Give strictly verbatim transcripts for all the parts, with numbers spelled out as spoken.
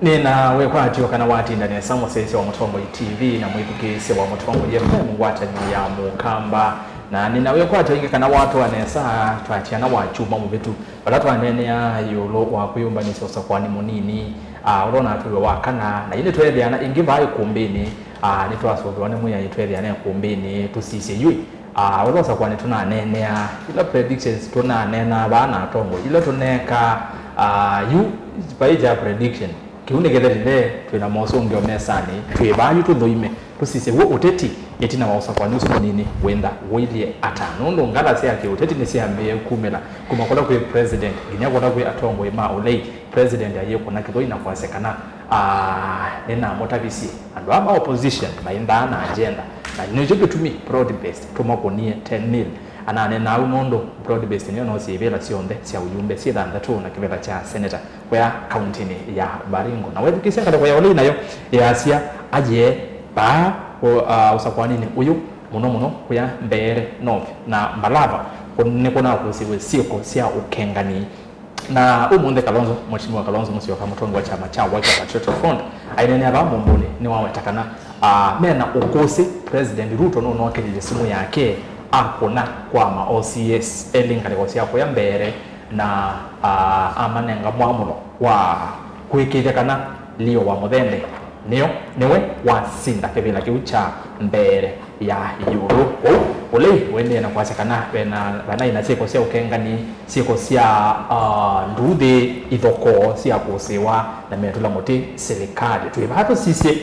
Nĩna wĩkwatyo kana watinda nesa mũsyaĩĩsya wa Mũtongoi T V na mwĩthukĩĩsya wa Mũtongoi F M ngwatanĩo ya Mũkamba. Na nĩna wĩkwatyo ĩngĩ kana watũa nesa twatiana wa kyumwa mũvĩtu, vala twaneenea ĩũlũ wa kwĩyũmbanĩsya ũsakũani mũnini, ah, ũla ũnatwĩwe wa kana, na ĩndĩ tweethĩana ĩngĩ vaa ĩkũmbĩnĩ, ah, nĩtwasũvĩwa nĩ Mwĩai tweethĩana ĩkũmbĩnĩ tũsisye yu. Ah, ũla ũsakũani tũnaneenea, ila predictions tũnaneenaa vaa na atongoi, ila tũneekaa, ah, yu vai kya prediction. Kĩu nĩkĩthelile, twĩ na mosũngĩo mesanĩ, twĩ vaa yu tũthũime, tũsisye w'o ũteti ĩtina wa ũsakũani ũsu mũnini wĩntha ũilyĩ ata. Nũndũ ngala sya kĩũteti nĩsyambĩĩe kumĩla, kuma kũla kwĩ president nginya kũla kwĩ atongoi ma ũlei. President ayĩkũna kĩthũi na kwasya kana, ah, nĩnamũtavisye andũ aa ma opposition maendaa na agenda, na nĩkyo kĩtumi broad based tũmakũnie ten mil. Ananena ũu nũndũ broad based nĩyo noosie ivĩla syonthe sya ũyumbe syĩ thanthatũ na kĩvĩla kya senator kũya kauntinĩ ya Baringo. Na wethukĩĩsya ngalĩko ya ũlei nayo yaasya ayee vaa ũ-, ah, ũsakũaninĩ ũyũ, mũno mũno kũya Mbeere North na Malava, kũ-, nĩkũnakũsiwe syĩko sya ũkengani. Na ũmũnthĩ Kalonzo, Mheshimiwa Kalonzo Musyoka, mũtongoi wa kyama kya Wiper Patriotic Front, aineenea vaa Mũmbũnĩ, nĩwaweta kana, ah, mena ũkũsĩ President Ruto nũnokĩlilye simũ yake akũna kwa ma O C S elĩ ngalĩko sya kũya Mbeere na, ah, amanenga mwamũlo wa kũĩkĩĩthya kana Leo wa Mũthende nĩo, nĩwe wasinda kĩvĩla kĩu kya Mbeere ya ĩũlũ. Kwoou ũlei ũendee na kwasya kana vena, vanaĩ na syĩko sya ũkengani, syĩko sya, ah, nduuthĩ, ithokoo sya kũsĩwa na metũla mũtĩ silikalĩ. Twĩ vaa tũsisye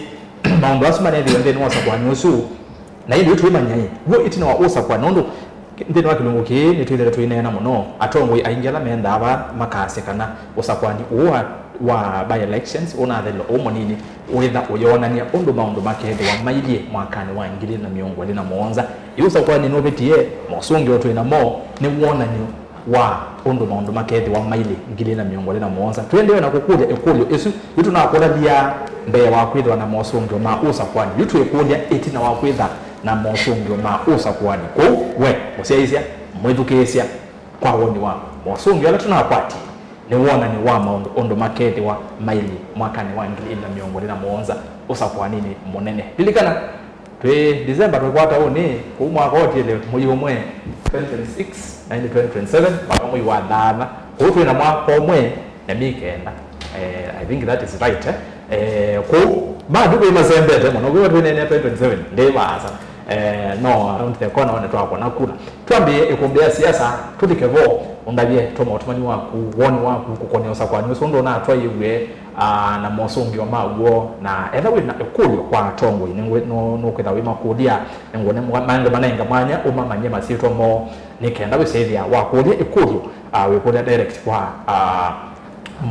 maũndũ asu manethĩwe nthĩnĩ wa ũsakũani ũsu, na ĩndĩ twĩmanya-ĩ, w'o ĩtina wa ũsakũani, nũndũ nthĩnĩ wa kĩlungu kĩĩ nĩtwĩthĩte tũineena mũno, atongoi aingĩ ala mendaa vaa makasya kana ũsakũani ũũ wa, wa by-elections ũnathelile ũũ mũnini wĩtha ũyonany'a ũndũ maũndũ makethĩwa mailyĩ mwakanĩ wa ngili na mĩongo ĩlĩ na mũonza. Yu ũsakũani nũvĩtie, mosũngĩo twĩ namo nĩ wonany'o wa ũndũ maũndũ makethĩwa mailyĩ ngili na mĩongo ĩlĩ na mũonza. Tũendee na kũkũlya ĩkũlyo ĩsu, yu tũnakũlya mbee wa kwĩthĩwa na mosũngĩo ma ũsakũani. Yu twĩkũlya ĩtina wa kwĩtha na mosũngĩo ma ũsakũani. Kwoou, we mũsyaĩĩsya, mwĩthukĩĩsya, kwa woni waku, mosũngĩo ala tũnakwatie nĩ wonany'o wa maũndũ ũndũ makethĩwa mailyĩ mwakanĩ wa ngili ĩlĩ na mĩongo ĩlĩ na mũonza ũsakũaninĩ mũnene? Lilikana, twĩ December, twĩkwata ũnĩ, kũu mwaka ũtiele mwei ũmwe, twenty twenty-six, na ĩndĩ twenty twenty-seven, mpaka mwei wa thanthatũ. Kũu twĩ na mwaka ũmwe na myei kenda. Eh, I think that is right, eh? Eh, kũu, matukũ masembete mũno, kwĩwa twĩneenea twenty twenty-seven, ndĩ vaasa. Eh, no, around the corner, one twakona kula. Twambĩĩe ĩkũmbĩ ya siasa, tũlike vo, ũndavye tũma ũtũmani waku, woni waku, kũkonia ũsakũani ũsu, ũndũ ũnatwaĩw'e, ah, na mosũngĩo maw'o, na etha wĩ na ĩkũlyo kwa atongoi, nĩngwĩ-, nũ-, nũkwĩtha wĩmakũlya, nĩngwone mwa-, manenga manenga mwanya ũmamany'e masyĩtwa moo, nĩ kenda wĩsĩthĩa wakũlya ĩkũlyo, ah, wĩkũlya direct kwa, ah,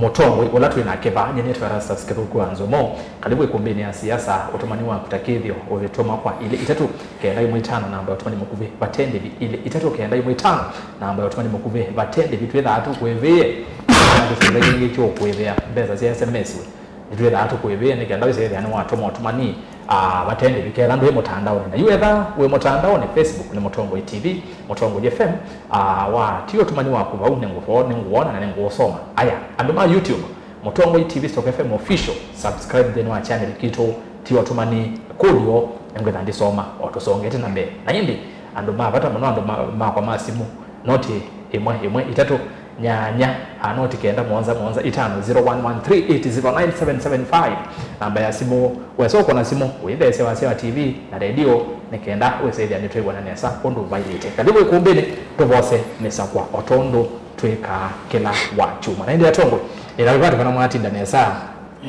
mũtongoi ũla twĩ nake vaa, nyie nĩtwa Erastus Kĩthũku wa Nzomo. Karibu ĩkũmbĩnĩ ya siasa, ũtũmani waku ta kĩthĩo ũvĩtũma kwa ilĩ itatũ kenda ĩmwe itano, namba ya ũtũmani mũkuvĩ vate ndĩvi, ilĩ itatũ kenda ĩmwe itano, namba ya ũtũmani mũkuvĩ vate ndĩvi. Twĩthaa tũkũĩvĩe na kĩsila kĩngĩ kĩũkũĩvĩa mbesa sya S M S we. Nĩtwĩthaa tũkũĩvĩe nĩ kenda wĩsĩthĩa nĩwatũma ũtũmani, ah, vate ndĩvi ketha ndwĩ mũtandaonĩ. Na yu etha wĩ mũtandaonĩ, Facebook nĩ Mũtongoi T V, Mũtongoi F M, ah, wa ti ũtũmani waku vau, nĩngũvo-, nĩngũwona na nĩngũũsoma. Aya, andũ ma YouTube, Mũtongoi T V stroke F M official, subscribe nthĩnĩ wa channel kitũ, ti ũtũmani kũlyo, nĩngwĩtha ndisoma o tũsongete na mbee. Na ĩndĩ, andũ ma vata mũno, andũ ma-, makwa ma simũ, noti ĩmwe ĩmwe itatũ nyanya, a, noti kenda mũonza mũonza itano, zero one one three eight zero nine seven seven five, namba ya simũ. Wesa ũkona simũ, wĩtheesya wasya wa T V na redio, nĩ kenda wĩsĩthĩa nĩtwĩw'ana nesa ũndũ vailĩte. Kalivu ĩkũmbĩnĩ, tũvose mĩsakwa o tondũ twĩkaa kĩla wa kyumwa. Na ĩndĩ atongoi, nĩnavĩvati kana mwatinda nesa,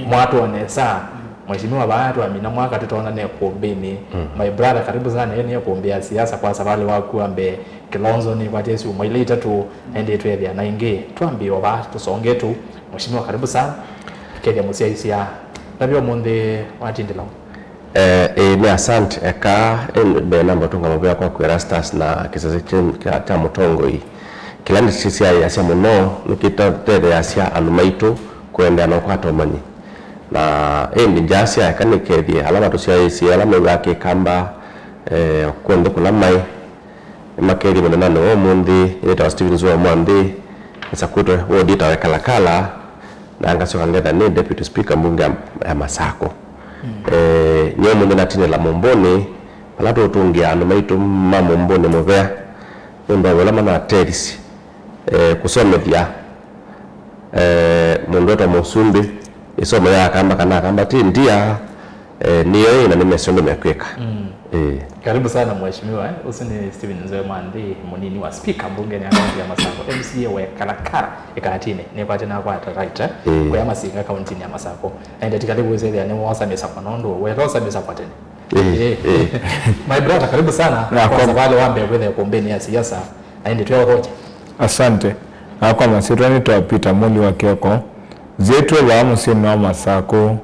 mwatũa nesa. Mheshimiwa vaa twamina mwaka tũtonane kũmbĩnĩ. My brother, karibu sana, ĩyo nĩ ĩkũmbĩ ya siasa kwa savalĩ waku wa mbee. Kilonzo nĩkwatĩe syumwa ilĩ itatũ, na ĩndĩ twĩthĩa na ĩngĩ. Twambĩe o vaa tũsonge tu. Mheshimiwa, karibu sana. Kethya mũsyaĩĩsya. Ndavya ũmũnthĩ watindĩla. Eh, eh, nĩ asante. Eka, eh, mbee namba tũnga mavea kwaku Erastus na kĩsese kya, kya, kya Mũtongoi. Kĩla nĩsyaĩasya mũno nĩkĩtetheeasya andũ maitũ kũendeea na ũkwata ũmanyi. Na ĩndĩ ngyasya eka nĩkethye ala matũsyaĩĩsye, ala mew'aa Kĩkamba, eh, kw'onthe kũla maĩ, nĩmakethye mũthenyanĩ wa ũmũnthĩ. Nĩtawa Stevens wa Mwanthĩ, nĩsakwĩtwe wodi ĩtawa Kalakala, Na ngasyoka ngetha nĩ Deputy Speaker mbunge ya, ya Masako. Eh, nĩ ũmũnthĩ natinĩla Mũmbũnĩ, vala tũũtũngĩa andũ maitũ ma Mũmbũnĩ mũvea, nũndũ wa ũla manatethisye, eh, kũsomethya, eh, mũndũ wĩtwa Mũsumbĩ, ĩsomo ya Akamba kana Akamba ti ndia, eh, nĩyo ĩ na nĩ mesyo nĩmekwĩka. Eh. Karibu sana mheshimiwa, eh. Ũsu nĩ Stephen Nzoe Mwanthi, mũnini wa speaker mbungeni ya kaunti ya Masako, M C A wa Kalakara ĩkatinĩ. Nĩkwatĩ nakwata right, eh? Eh. Kũya Masinga kauntinĩ ya Masako. Na ĩndĩ tikali kwĩsĩthĩa nĩ wosa mĩsakwa nũndũ wetosa mĩsakwa tene. Eh, eh. My brother, karibu sana. Na kwanza kwa- wale wambe kwĩthe kumbeni ya siasa, na ĩndĩ twĩokoje. Asante. Nakwa masyĩtwa nĩ twa Peter Muli wa Kioko. Nzĩtwe vaa mũsyĩnĩ wa Masako,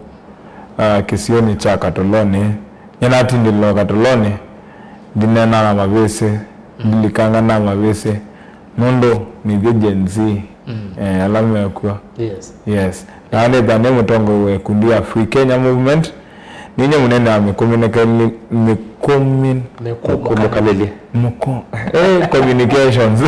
ah, kĩsionĩ kya Katoloni. Nĩnatindĩlwa Katoloni, ndineenaa na mavĩsĩ, ndilikanga na mavĩsĩ, nũndũ nĩthyĩ Gen Z, eh, ala mekw'o. Yes. Yes. Na nĩtha nĩ mũtongoi wa ĩkundi ya Free Kenya Movement. Ninye mũnene wa mĩkũmĩnĩkali-, mĩkũmĩ-, Mĩkũmũkanĩlye. Mũkũ-, eh, communications.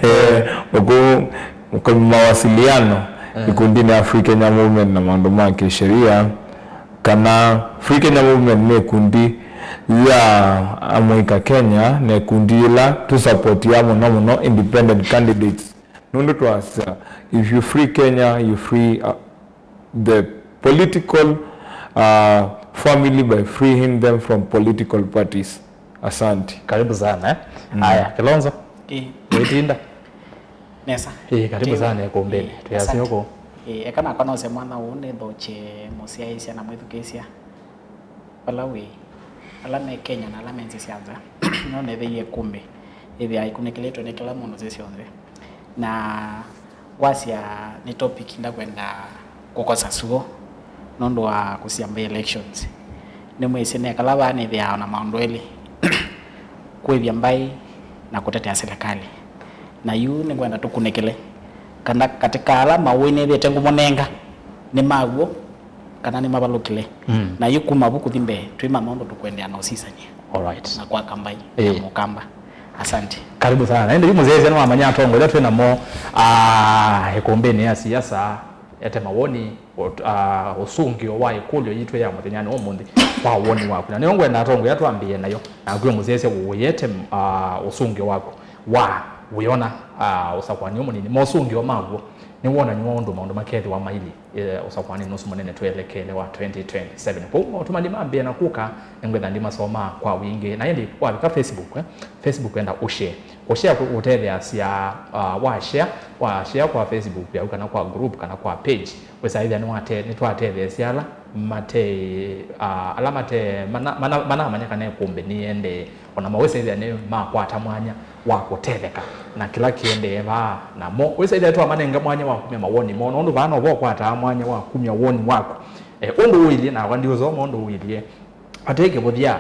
Eh, ũkũ-, ũkũ-, mawasiliano, eh, ĩkundinĩ ya Free Kenya Movement na maũndũ ma kĩsheria. Kana Free Kenya Movement nĩ ĩkundi ya amũika Kenya, na ĩkundi yĩla tũsapotia mũno mũno independent candidates. Nũndũ twasya, if you free Kenya, you free, uh, the political, uh, family by freeing them from political parties. Asante. Karibu sana, eh? Mm. Aya, Kilonzo. Ĩĩ. Wĩtinda? Nesa. Ĩĩ, karibu sana ĩkũmbĩnĩ. Ĩĩ, twĩasya asante. Ũkũ. Ĩĩ, eka nakwa nose mwana ũũ nĩthokye mũsyaĩĩsya na mwĩthukĩĩsya vala wĩ, ala me Kenya na ala me nzĩ sya nza. No netheie ĩkũmbĩ ĩthĩa ĩkunĩkĩlĩtwe nĩ kĩla mũndũ nzĩ syonthe. Na ngwasya nĩ topic ndakwenda kũkosa suo nũndũ wa kũsia by elections. Nĩmwĩsĩ nekala vaa nĩthĩaa na maũndũ elĩ, kwĩvya mbaĩ na kũtetea silikalĩ. Na yu nĩngwenda tũkunĩkĩle kana katĩ ka ala maũĩ nĩthĩte ngũmũnenga nĩ maw'o kana nĩmavalũkile. Mm. Na yu kuma vu kũthi mbee, twĩmanya ũndũ tũkũendeea na ũsisany'a. Alright. Na kwaka mbaĩ ya Mũkamba. Asante. Karibu sana. Na ĩndĩ yu mũsyaĩĩsya nĩwamanya atongoi ila twĩ namo, ah, ĩkũmbĩnĩ ya siasa, ete mawoni, ũ-, ah, ũsũngĩo wa ĩkũlyo yitũ ya mũthenyanĩ wa ũmũnthĩ kwa woni waku. Na nĩyo ngwenda atongoi ila twambĩĩe nayo, naku mũsyaĩĩsya ũyete, ah, ũsũngĩo waku wa wĩona, ah, ũsakũani ũmũnini, mosũngĩo maw'o nĩwonany'a wa ũndũ maũndũ makethĩwa mailye, eh, ũsakũanĩnĩ ũsu mũnene twelekele wa twenty twenty-seven. Kwoou maũtũmani mambĩe na kũka, nĩngwĩtha ndimasomaa kwa wingĩ. Na ĩndĩ wavika Facebook, eh, Facebook enda ũshare. Kũshare kũ-, kũtetheasya, ah, wa share, wa share kwa Facebook yaku kana kwa group kana kwa page. Wĩsaĩthya nĩwate-, nĩtwatetheesya ala mate, ah, ala mate, mana-, mana-, manamanya kana ĩkũmbĩ nĩyendee, ona mawĩsaĩthya nĩmakwata mwanya wa kũtetheka na kĩla kĩendee vaa namo. Wĩsaĩthya twamanenga mwanya wa kumya mawoni moo, nũndũ vaa novo ũkwataa mwanya wa kumya woni waku, eh, ũndũ ũilyĩ, nakwa ndiũsoma ũndũ ũilyĩ. Vate kĩvũthya,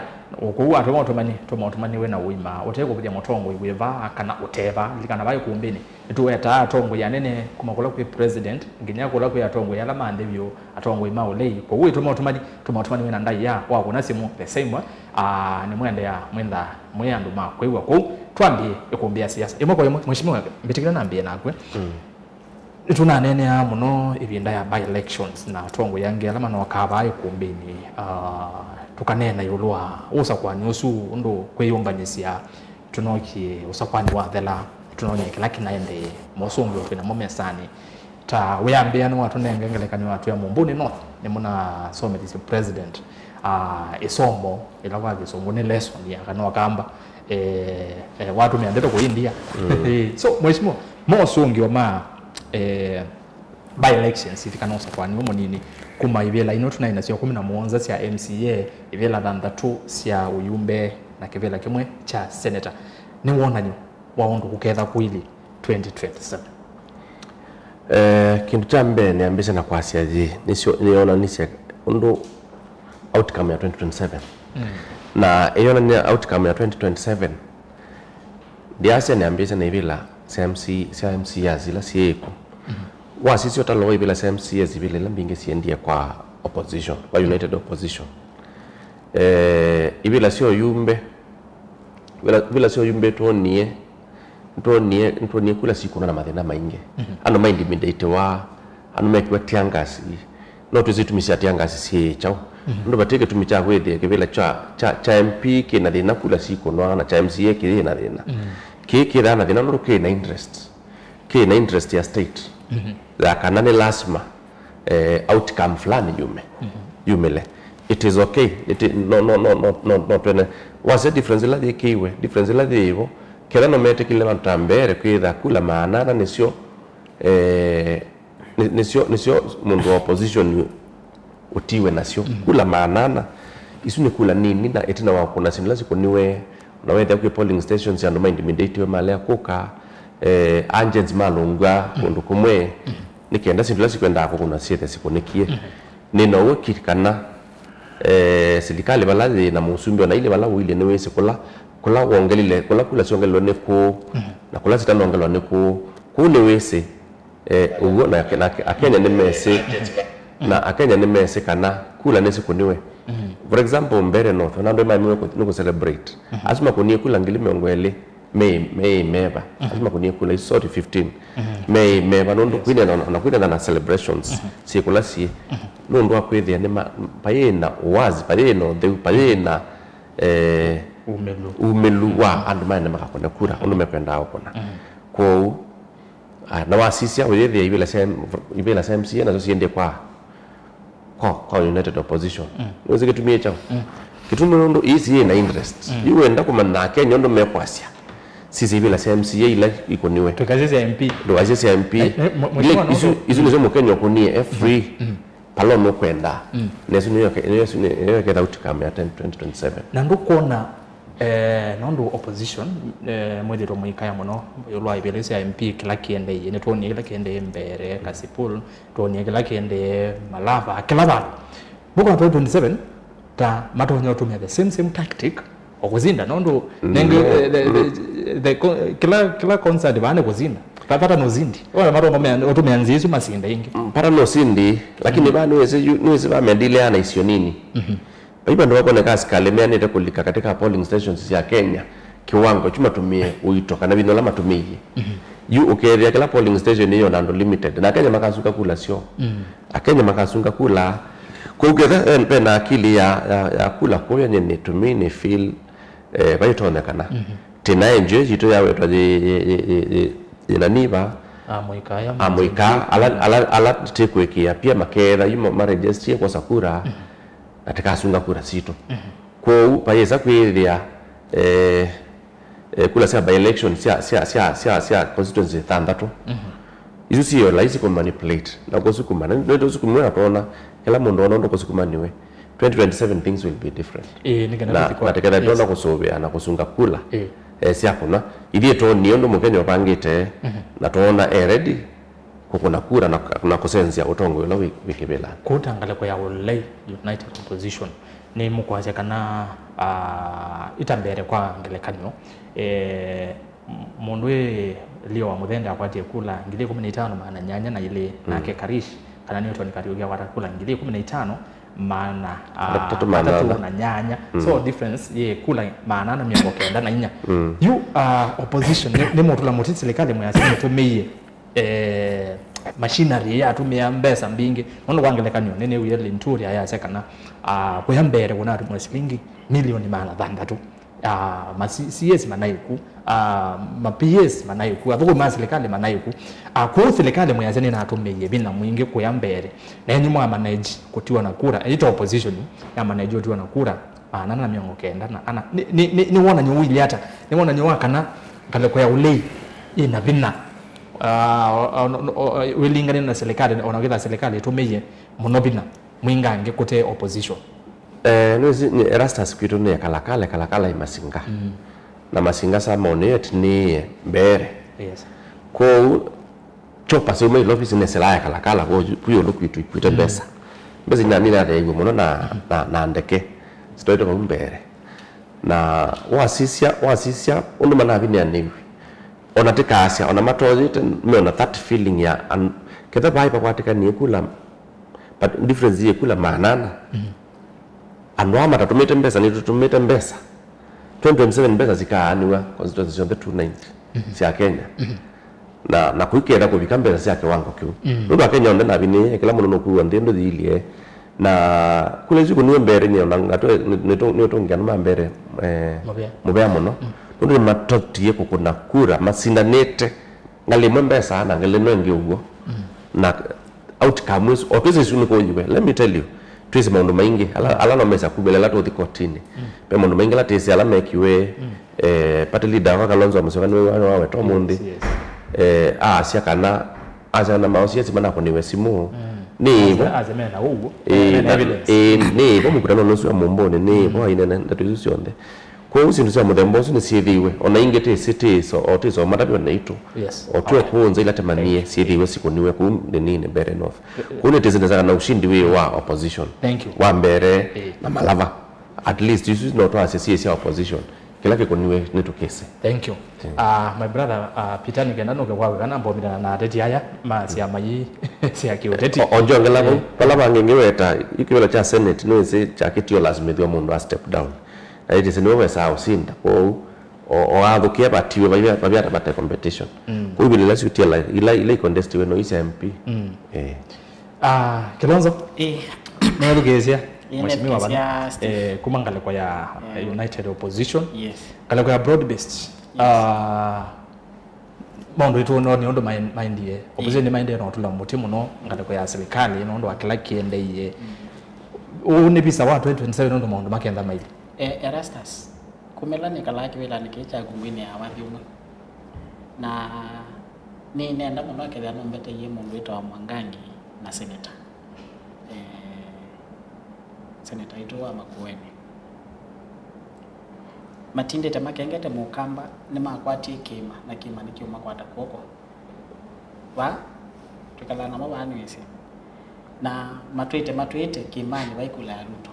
kwoou atũma ũtũmani, tũma ũtũmani wĩ na ũima, ũte kũvũthya mũtongoi wĩ vaa kana ũte vaa. Lilikana vaa ĩkũmbĩnĩ, nĩtũwetaa atongoi anene kuma kũla kwĩ president nginya kũla kwĩ atongoi ala ma nthĩ vyũ, atongoi ma ũlei. Kwoou ĩtũma ũtũmani, tũma ũtũmani wĩ na ndaĩa wa kũna simũ, the same, ah, nĩmwendeea mwĩntha mwĩ andũ ma kwĩw'a kũu. Twambie ĩkũmbĩ ya siasa. Ĩmwe kwa ĩmwe, Mheshimiwa, mbĩtĩkĩla nambĩe naku. Mm. Nĩtũnaneeneaa mũno ĩvinda ya by-elections na atongoi angĩ ala manokaa vaa ĩkũmbĩnĩ, ah, tũkaneena ĩũlũ wa ũsakũani ũsu, ũndũ kwĩyũmbanĩsya tũnookie ũsakũani wathela, tũnoonie kĩla kĩnaendee, mosũngĩo twĩ namo mesanĩ. Ta wĩambĩa nĩwatũnenge ngelekany'o ya twĩa Mũmbũnĩ North, nĩmũnasomethisye president, ah, ĩsomo ĩla kwa kĩsũngũ nĩ lesson ya kana ũkamba, eh, eh, watũmĩa ndeto kũindia. Mm. So, mheshimiwa, mosũngĩo ma, eh, by-elections, ilikana ũsakũani ũmũnini kuma ivĩla ino tũnaĩ nasyo kũmi na mũonza sya M C A, ivĩla thanthatũ sya ũyumbe, na kĩvĩla kĩmwe kya seneta. Nĩ wonany'o wa ũndũ kũketha kũilyĩ twenty twenty-seven? Eh, kĩndũ kya mbee nĩambĩsye na kwasya yĩ, nĩsyo, nĩyonanisye ũndũ outcome ya twenty twenty-seven. Mm. Na ĩyonany'a outcome ya twenty twenty-seven, ndiasya nĩambĩsye na ivĩla sya M C, sya M C As ila syĩku. Mm. Wasisya ũtalo wa ivĩla sya M C As, ivĩla ila mbingĩ siendie kwa opposition, kwa united opposition. Eh, ivĩla sya ũyumbe, ivĩla, ivĩla sya ũyumbe twonie nĩtwonie, nĩtwonie kula sikũnwa na mathĩna maingĩ. Andũ ma intimidate wa, andũ mekĩwa tear gas. No twĩsĩ itumi sya tear gas syĩ kyaũ. Nũndũ vati kĩtumi kya kwĩthĩa kĩvĩla kya, kya, kya M P kĩ na thĩna kula sikũnwa na kya M C A kĩyĩ na thĩna. Kĩĩ kĩthaa na thĩna nũndũ kĩ na interest. Kĩ na interest ya state. Ya kana nĩ lasima eh, outcome fulani yume. Yumĩle. It is okay. It is, no, no, no, no, no, no twene. Wasya difference ĩla yĩkĩiwe, difference ĩla yĩvo. Ketha no metĩkĩle vandu ta mbere kwĩtha kula maana ana nĩsyo, eh, nĩ- nĩsyo, nĩsyo mũndũ wa opposition ũtiwe nasyo. Kula maana ana, isu nĩ kula nini na ĩtina wa kũna syĩndũ ila sikũniwe, na wethĩa kwĩ polling stations andũ ma intimidatiwe malea kũka, eh, agents malũngw'a kũndũ kũmwe, nĩ kenda syĩndũ ila sikwendaa kũkũna syĩthe sikũnĩkie. Nĩ na ũw'o ki kana, eh, silikalĩ vala yĩ na mũsumbĩ ona ilĩ vala ũilye nĩwĩsĩ kũla, kũla wongelile, kũla kula syongelilwe nĩ kũũ, na kũla sitanongelwa nĩ kũũ. Kũu nĩwĩsĩ, eh, ũw'o na, na Akenya nĩmesĩ, na Akenya nĩmesĩ kana kula nĩsikũniwe. For example, Mbeere North, ona andũ maĩmwe nĩ kũ celebrate. Asu makũnie kula ngili mĩongo ĩlĩ, me, me meva. Asu makũnie kula isoti fifteen, me meva, nũndũ kwinena, ona kwinena na celebrations syĩ kũla syĩ. Nũndũ wa kwĩthĩa nĩ ma- payĩ na uwazi, payĩ na ũtheu, payĩ na, eh, Umĩlu. Umĩlu wa andũ maende makakũne kura ũndũ mekwendaa ũkũna. Kwoou, ah, na wasisya ũyĩthĩa ivĩla sya, ivĩla sya M C A nasyo siendie kwa, kwa, kwa United Opposition. Nĩwĩsĩ kĩtumi kyaũ? Kĩtumi nũndũ ii siyĩ na interest. Yu wenda kũmanya Akenya ũndũ mekwasya, sisya ivĩla sya M C A ila ikũniwe. Tũkasisya M P. Ndũkasisya M P. Eh, eh, mwe- Ile mheshimiwa isu, Nondo. Isu nĩsyo Mũkenya ũkũnie e free. Pala nũkwenda. Na ĩsu nĩyo ke- nĩyo ĩsu nĩ- nĩyo ĩketha outcome ya twenty twenty-seven. Na ndũkwona, eh, nũndũ opposition, eh, mwĩthĩtwe mũikaya mũno ĩũlũ wa ivĩla isu sya M P, kĩla kĩendee, nĩtwonie kĩla kĩendee Mbeere, Kasipul, twonie kĩla kĩendee Malava, kĩla vandũ. Mwaka wa twenty twenty-seven, ta matonya ũtũmĩa the same, same tactic, o kũsinda, nũndũ nenge, eh, the- the- the co- kĩla kĩla concert vaa nĩ kũsinda. Pa- pata nũsindi. Ona matongo mea- ũtũmĩa nzĩa isu masinda ingĩ. Mm, pata nũsindi, lakini vaa nĩwĩsĩ yu- nĩwĩsĩ vaa mendileana isio nini. Vai vandũ vakoneka asikalĩ meanĩte kũlika katika polling stations sya Kenya kĩwango kyu matũmĩe ũito kana vinya ũla matũmĩie. Yu ũkethĩa kĩla polling station ĩyo na andũ limited, na Akenya makasunga kula syoo. Akenya makasunga kula. Kwoou ketha ve- vena akili ya, ya, ya kula kũya, nye nĩtũmĩe nĩ feel, eh, vaitonyekana. Tĩna N G O yitũ yawetwa yĩ- yĩ- yĩ- yĩ- yĩ- yĩna niva amũika ala, ala, ala tĩkwĩkĩa pia maketha yu ma- marejestie kwosa kura, na tĩkasunga kura sitũ. Kwoou vayĩsa kwĩthĩa, eh, eh, kula sya by-election sya, sya, sya, sya, sya constituency thanthatũ. Isu siyo laisi kũmanipulate na kũsukuma. Na nĩtũsukumiwe na twona kĩla mũndũ ona ũndũ kũsukumaniwe. Twenty twenty-seven things will be different. Ĩĩ, nĩ kana na, tũthi kwa- na tũketha twona kũsũvĩa na kũsunga kula, eh, sya kũna. Ithyĩ twonie ũndũ Mũkenya ũvangĩte, na twona e ready kũkũna kura na, na kũsenzya ũtongoi ũla wĩ, wĩ kĩvĩlanĩ. Kũu ta ngalĩko ya ũlei United Opposition, nĩ mũkwasya kana, ah, ita mbere kwa ngelekany'o, eh, m- mũndũ wĩ Leo wa Mũthende akwatie kula ngili ĩkũmi na itano maana nyanya na ilĩ, nake Karish kana Newton Kariuki akwata kula ngili ĩkũmi na itano maana, ah, atatũ maana atatũ na nyanya. So difference yĩ kula maana na mĩongo kenda na inya. Yu, ah, opposition nĩ, nĩ mũtũla mũtĩ silikalĩ mwĩasya nĩtũmĩie, eh, machinery yatũmĩa mbesa mbingĩ. Nũndũ kwa ngelekany'o, nĩnĩwie Linturi ayasya kana, ah, kũya mbere kũnatũmĩwe silingi milioni maana thanthatũ. Ah, ma C- CS manaĩ ku, ah, ma P As manaĩ ku, athũkũmi ma silikalĩ manaĩ ku. Ah, kwoou silikalĩ mwĩasya nĩnatũmĩie vinya mwingĩ kũya mbere. Na enyu mwa manage kũtiwa na kura, ĩta opposition ya manage ũtiwa na kura maana na mĩongo kenda na ana. Nĩ- nĩ- nĩ- nĩ wonany'o ũilye ata? Nĩ wonany'o wa kana ngalĩko ya ũlei ĩna vinya, ah, o- o- o- o- wĩlingane na silikalĩ, ona ũkĩtha silikalĩ ĩtũmĩie mũno vinya mwingangĩ kũte opposition. Eh, nĩwĩsĩ, nĩ Erastus kwitũ nĩ ekalakala, ekalakala ĩ Masinga. Na Masinga sa maũnĩe ati nĩĩe mbere. Yes. Kwoou chopa syauma ila ofisi nesĩlaa ekalakala kũu yu- kũu ĩũlũ kwitũ ikuĩte mbesa. Mbesa ina- ninatheeiw'e mũno na, na, na ndeke sitwaĩte vau mbere. Na wasisya, wasisya ũndũ manavinĩanĩw'e, ona tĩkaasya, ona matoyĩte, meona that feeling ya an- ketha vaĩ vakwatĩkanie kula, but difference yĩ kula maana ana. Andũ aa matatũmĩte mbesa, nĩtũtũmĩte mbesa. Twenty twenty-seven mbesa sikaanĩwa constituency syonthe two ninety. sya Kenya. Na, na kũikenda kũvika mbesa sya kĩwango kĩu. Nũndũ Akenya onthe navinĩĩe, kĩla mũndũ nũkuwa nthĩ ndũthiilye. Na kula isu kũniwe mbere nĩ ona ngatwe nĩtũngĩa nũma mbere eh, mũvea mũno. Nũndũ nĩmatotie kũkũna kura masindanĩte ngalĩ ĩmwe mbesa na ngalĩ ĩno ĩngĩ ũguo. Na outcome ĩsu o twĩsĩ isu nĩkũyiwe. Let me tell you, twĩsĩ maũndũ maingĩ ala, ala no mesa kuvĩla ĩla tũthi kotinĩ. Ve maũndũ maingĩ ala twĩsĩ ala mekiwe. Eh, party leader wa Kalonzo Musyoka nĩwe wa- wawetwa ũmũnthĩ. Eh, aasya kana asya kana maosie si manakũniwe simũ. Nĩ vo. Ase mena ũguo. Eh, mena na- evidence. Eh, nĩ vo mũkutanonĩ ũsu wa Mũmbũnĩ, nĩ vo ainene ndeto isu syonthe. Kwoou syĩndũ sya mũthemba ũsu nĩsyĩthĩiwe, ona ingĩ tĩsĩ tĩso, o tĩso matavyo naitũ. Yes. O twĩ kũũ nza ila temanie syĩthĩiwe sikũniwe kũu ndĩninĩ Mbeere North. Kũu nĩtĩsĩ nesa kana ushindi wĩ wa opposition. Thank you. Wa Mbeere na Malava. At least isu no twasya syĩ sya opposition. Kĩla kĩkũniwe nĩtũkĩsĩ. Thank you. Ah, my brother, ah, Peter, nĩkenda nũke kwa wĩkana mbomithana na ateti aya ma syama ii sya kĩũteti. O- onjongela vau vala vangĩ ngĩweta yu kĩvĩla kya Senate nĩwĩsĩ kyakĩtio lasimĩthwa mũndũ a step down. Na ĩtĩsĩ nĩwe wesaa ũsinda kwoou o- o athũkĩa vatiwe vavya- vavya vate competition. Kwoou ivĩla ila syutia la- ila ila icontestiwe no isya M P. Eh. Ah, Kilonzo. Eh. Nĩwethukĩĩsya Ĩĩ, mheshimiwa nethukĩĩsya vana Steve. Eh, kuma ngalĩko ya eh, United Opposition. Yes. Ngalĩko ya broad based. Yes. Ah, maũndũ ĩtũ no nĩ ũndũ maen- maendie. Opposition nĩ maendie na ũtũla mũtĩ mũno ngalĩko ya serikali nĩ ũndũ wa kĩla kĩendeie. Ũũ nĩ visa wa twenty twenty-seven nĩ ũndũ maũndũ makenda maili. Eh, Erastus. Kumĩla nĩkalaa kĩwĩlanĩ kĩĩ kyaku ngwinĩaa wathi ũmwe. Na nĩnenda mũno akethĩa nũmbeteie mũndũ wĩtawa Mwangangi na seneta. Eh, seneta witũ wa Makueni. Matindĩte makengete mũkamba, nĩmakwatie kĩĩma, na kĩĩma nĩkĩũmakwata kw'oko. Vaa, twĩkalaa namo vaa nĩwĩsĩ. Na matwĩte, matwĩte kĩĩmanĩ vai kula ya Ruto.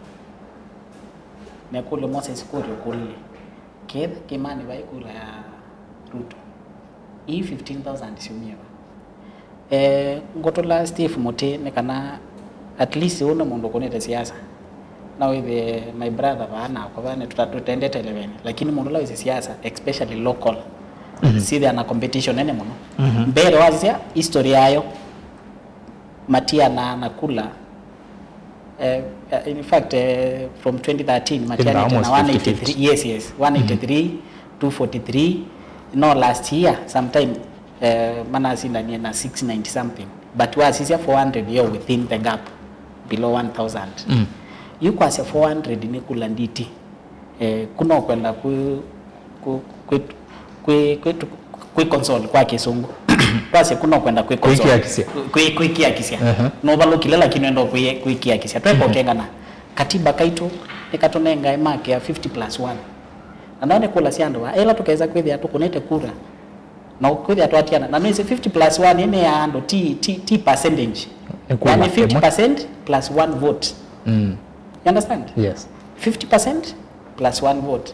Nekũlya Moses Kuria ũkũlilye, ketha kĩĩmanĩ vai kula ya Ruto, ii fifteen thousand syumie va? Eh, ngũtũla Steve mũtĩ nĩ kana at least ũũ nĩ mũndũ ũkũnĩte siasa. Na wĩthĩe my brother vaa nakwa vaa nĩtũta- tũtendete eleveni, lakini mũndũ ũla wĩsĩ siasa, especially local, syĩthĩa na competition nene mũno. Mbere wasisya history yayo, matianaa na kula. Eh, eh, in fact, eh, from twenty thirteen matianĩte na one eighty-three. Yes, yes, one eighty-three, two forty-three. No last year sometime eh, manasindanie na six ninety something, but wasisya four hundred yo within the gap, below one thousand. Yu kwasya four hundred nĩ kula nditi. Eh, kuna ũkwenda kwĩ- kwĩ- kwĩ- kwĩ- kwĩ- kwĩ console kwa kĩsũngũ. Twasya kuna ũkwenda kwĩ console. Kwĩkiakisya. Kwĩ- kwĩkiakisya. Nũvalũkile lakini wenda kwĩ- kwĩkiakisya twekokengana. Katiba kaitũ nĩkatũnengae mark ya fifty plus one. Na no nĩ kula sya andũ aa ĩla tũkesa kwĩthĩa tũkũnĩte kura na kwĩthĩa twatiana na nĩsĩ fifty plus one nĩ ya andũ ti, ti, ti percentage. Nĩ kula yani ĩmwe. Fifty percent plus one vote. You understand? Yes. Fifty percent plus one vote.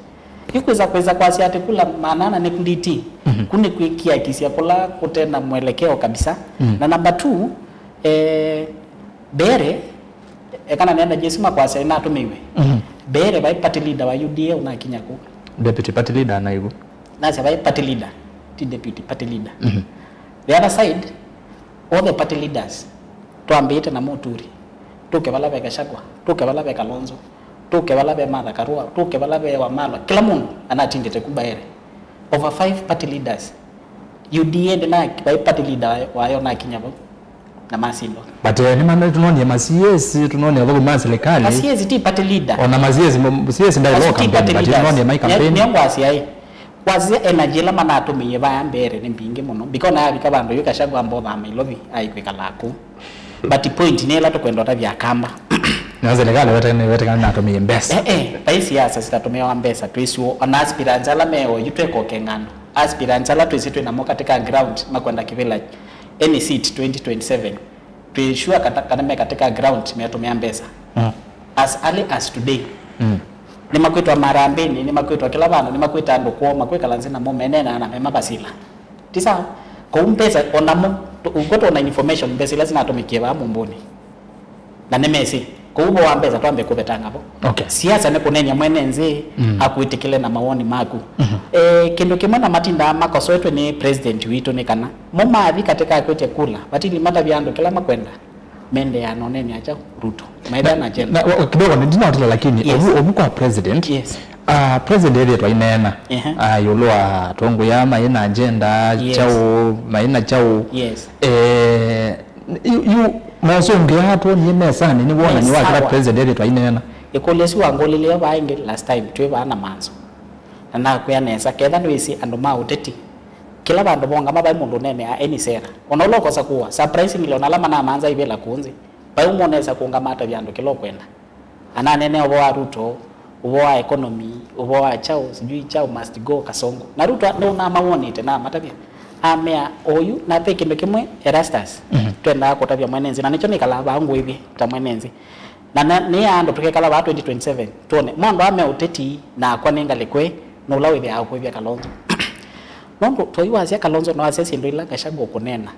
Yu kwĩsa kwĩsa kwasya atĩ kula maana ana nĩ nditi. Ku nĩ kwĩkiakisya kũla kũte na mwelekeo kabisa. Na number two, eh, mbere, ekana nenda Jesu makwasya nĩnatũmĩiwe. Mbere vai party leader wa U D A ũnakinya kũ? Deputy party leader anaĩ vu. Nasya vai party leader, ti deputy, party leader. The other side, all the party leaders, twambĩĩte na Mũturi, tũke vala ve Gachagua, tũke vala ve Kalonzo, tũke vala ve Martha Karua, tũke vala ve Wamalwa, kĩla mũndũ anatindĩte ku mbaere. Over five party leaders. U D A ndĩna vai party leader wayo nakinya vau na masindwa. But eh, nĩmana tũnonie ma C S, tũnonie athũkũmi ma serikali. Ma C S ti party leader. Ona ma C S, mo- C S ndaĩ Asu law ti campaign, party but leaders. Tũnonie my campaign. Nĩo ngwasya ĩ. Kwasya energy ĩla manatũmĩie vaya mbere nĩ mbingĩ mũno. Because nayavika vandũ yu Gachagua ambothaa Nairobi aikwĩkalaa kũu. But point nĩ ĩla tũkwenda ũtavya Akamba. Na serikali wetene wetene natũmĩie mbesa. Eh, eh, vai siasa citatũmĩawa mbesa twĩswo. Ona aspirants ala meo yu twekokeng'ano. Aspirants ala twĩsĩ twĩ namo katika ground makwenda kĩvĩla any seat twenty twenty-seven. Twĩ sure kata, kana me katika ground metũmĩa mbesa. As early as today. Nĩmakwĩtwa marambĩnĩ, nĩmakwĩtwa kĩla vandũ, nĩmakwĩta andũ kwoo, makwĩkala nzĩ namo, meneenaa na memavasila. Ti sawa? Kwoou mbesa onamo, ũkwetwa na information mbesa ila sinatũmĩkie vaa Mũmbũnĩ. Na nĩmesĩ. Kwoou vo wa mbesa twambe kũvetanga vo. Okay. Siasa nĩ kũneeny'a mwene nzĩ akwĩtĩkĩle na mawoni maku. Eh, kĩndũ kĩmwe na matindaa makosoetwe nĩ president witũ nĩ kana mo mathi katĩ ka kwĩtya kula, vatili matavya andũ kĩla makwenda, mendeea na ũneenea kyaũ? Ruto. Maitha na agenda. Na, wa- kidogo, ndinaũtila, lakini Yes. ovu, ovu kwa president, Yes. ah, president ethĩtwa aineena, Ehe. ah, ĩũlũ wa atongoi aa maĩ na agenda, Yes. kyaũ, maĩ na kyaũ. Yes. Eh, yu, yu, mosũngĩaa twonie mesanĩ, nĩ wonany'o wa kĩla Sawa. president ethĩtwa aineena. Ĩkũlyo ĩsu wangũlĩlye vaa ĩngĩ last time, twĩ vaa na manzo. Na nakwĩa nesa, ketha nĩwĩsĩ andũ ma ũteti, kĩla vandũ vongama vai mũndũ ũneeneaa any sera. Ona ũla ũkosa kũa, surprisingly, ona ala manamanza ivĩla kũũ nzĩ, vai ũmwe ũnesa kũngama atavya andũ kĩla ũkwenda. Ananeenea ũvoo wa Ruto, ũvoo wa economy, ũvoo wa kyaũ, sijui kyaũ must go, Kasongo. Na Ruto nũnamawonete na amatavya. Amea oyu, na ve kĩndũ kĩmwe, Erastus, twendaa kũtavya mwene nzĩ, na nĩkyo nĩkalaa vaa ngũĩvye ta mwene nzĩ. Na, na nĩ andũ tũkekala vaa twenty twenty-seven, twone. Maũndũ aa me ũteti nakwa nĩ ngalĩko ĩ, nũla wĩthĩaa ũkũĩvya Kalonzo. Nũndũ toi wasya Kalonzo nĩwasya syĩndũ ila Gachagua ũkũneena.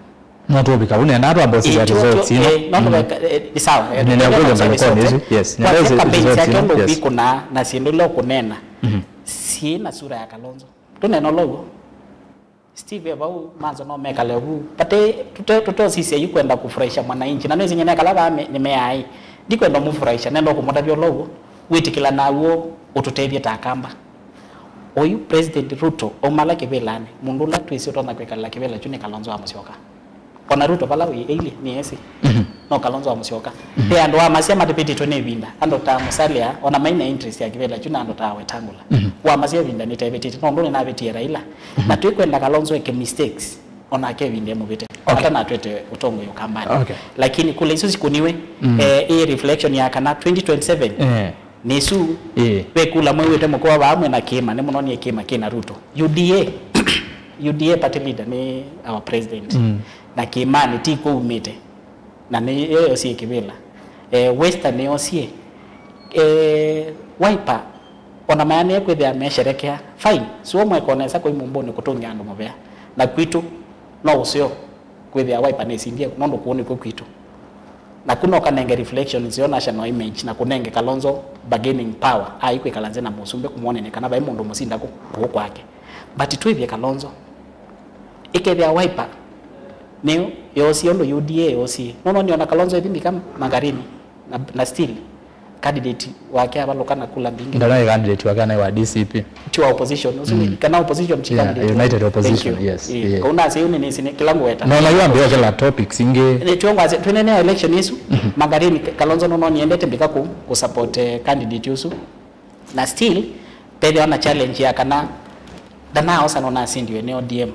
No tũvika vau, nenda twambe ũsisya results ino. Eh, no tũveka, eh, ni sawa. Eh, nenda kwĩthĩa ngalĩkonĩ ĩsu. Yes. Nenda kwasya campaign results syake ino, ũndũ yes. ũkwĩkũnaa na syĩndũ ila ũkũneena. Mhm. Syĩ na sura ya Kalonzo. Tũneena ũla ũw'o. Steve e vau, manzo no mekale vu. Vate, tũte, tũtosisya yu kwenda kũfurahisha mwananchi. Na nĩsĩ nyene kala vaa me- nĩmeai. Ndikwenda ũmũfurahisha, nenda kũmũtavya ũla ũw'o. Wĩtĩkĩla naw'o ũtũtethye ta Akamba. Oyu President Ruto aumala kĩvĩlanĩ, mũndũ ũla twĩsĩ ũtonya kwĩkalĩla kĩvĩla kyu nĩ Kalonzo wa Musyoka. Ona Ruto vala wĩ ĩilye nĩ esĩ. Mhm. No Kalonzo wa Musyoka. Mhm. Ve andũ amasya matipĩtĩtwe nĩ ĩvinda, andũ ta Musalia, ona maina interest ya kĩvĩla kyu na andũ ta Wetangula. Mhm. Wamasya ĩvinda nĩtevĩtĩte, no ũndũ nĩnavĩtie Raila. Mhm. Na twĩkwenda Kalonzo eke mistakes, onake ĩvinda ĩmũvĩte. Okay. Ata natwete ũtongoi ũkambanĩ. Okay. Lakini kula isu sikuniwe, mm, eh, ĩ reflection ya kana twenty twenty-seven, eh, nĩsu, eh, ve kula mwĩw'ĩte mũkoa vamwe na kĩma, nĩmũnonie kĩma kĩna Ruto. U D A, U D A party leader nĩ our president. Mm. Na kĩmanĩ ti kũu umĩte. Na nĩ yosie kĩvĩla. Eh, Western nĩyosie. Eh, Wiper, ona mayanĩe kwĩthĩa mesherekea. Fine. Sio mweka nesa kwa imumbũnĩ kũtũngĩa andũ mũvea. Na kwitũ, no ũseo kwĩthĩa Wiper nĩsindie, nũndũ kũu nĩkw'o kwitũ. Na kuna ũkanenge reflection nzeo national image, na kũnenge Kalonzo bargaining power, aikwĩkala nzĩ na mũsumbĩ kũmwonene kana vai mũndũ mũsinda kũ, kũu kwake. But twĩthye Kalonzo. Ĩkethĩa Wiper nĩyo yoosie ũndũ U D A yoosie. Nũnoni ona Kalonzo ĩthi mbika Magarini na, na still candidate wake avalũka na kula mbingĩ. Ndanaĩ candidate wake anaĩ wa D C P. Ti wa opposition, ũsu nĩ, mm, kana opposition ti, yeah, candidate. United opposition, thank you, yes, yeah, yeah. Kauna ase yu nĩ nĩsĩ nĩ kĩla ngweta. No, na yu ambĩo kĩla topics ingĩ. Nĩ tuongwa ase, twĩnenea election ĩsu, mhm, Magarini Kalonzo nũnoni endete mbika kũ, kũ support, eh, candidate ũsu. Na still, vethĩwa na challenge ya kana ndanaaosa nũnasindiwe nĩ O D M.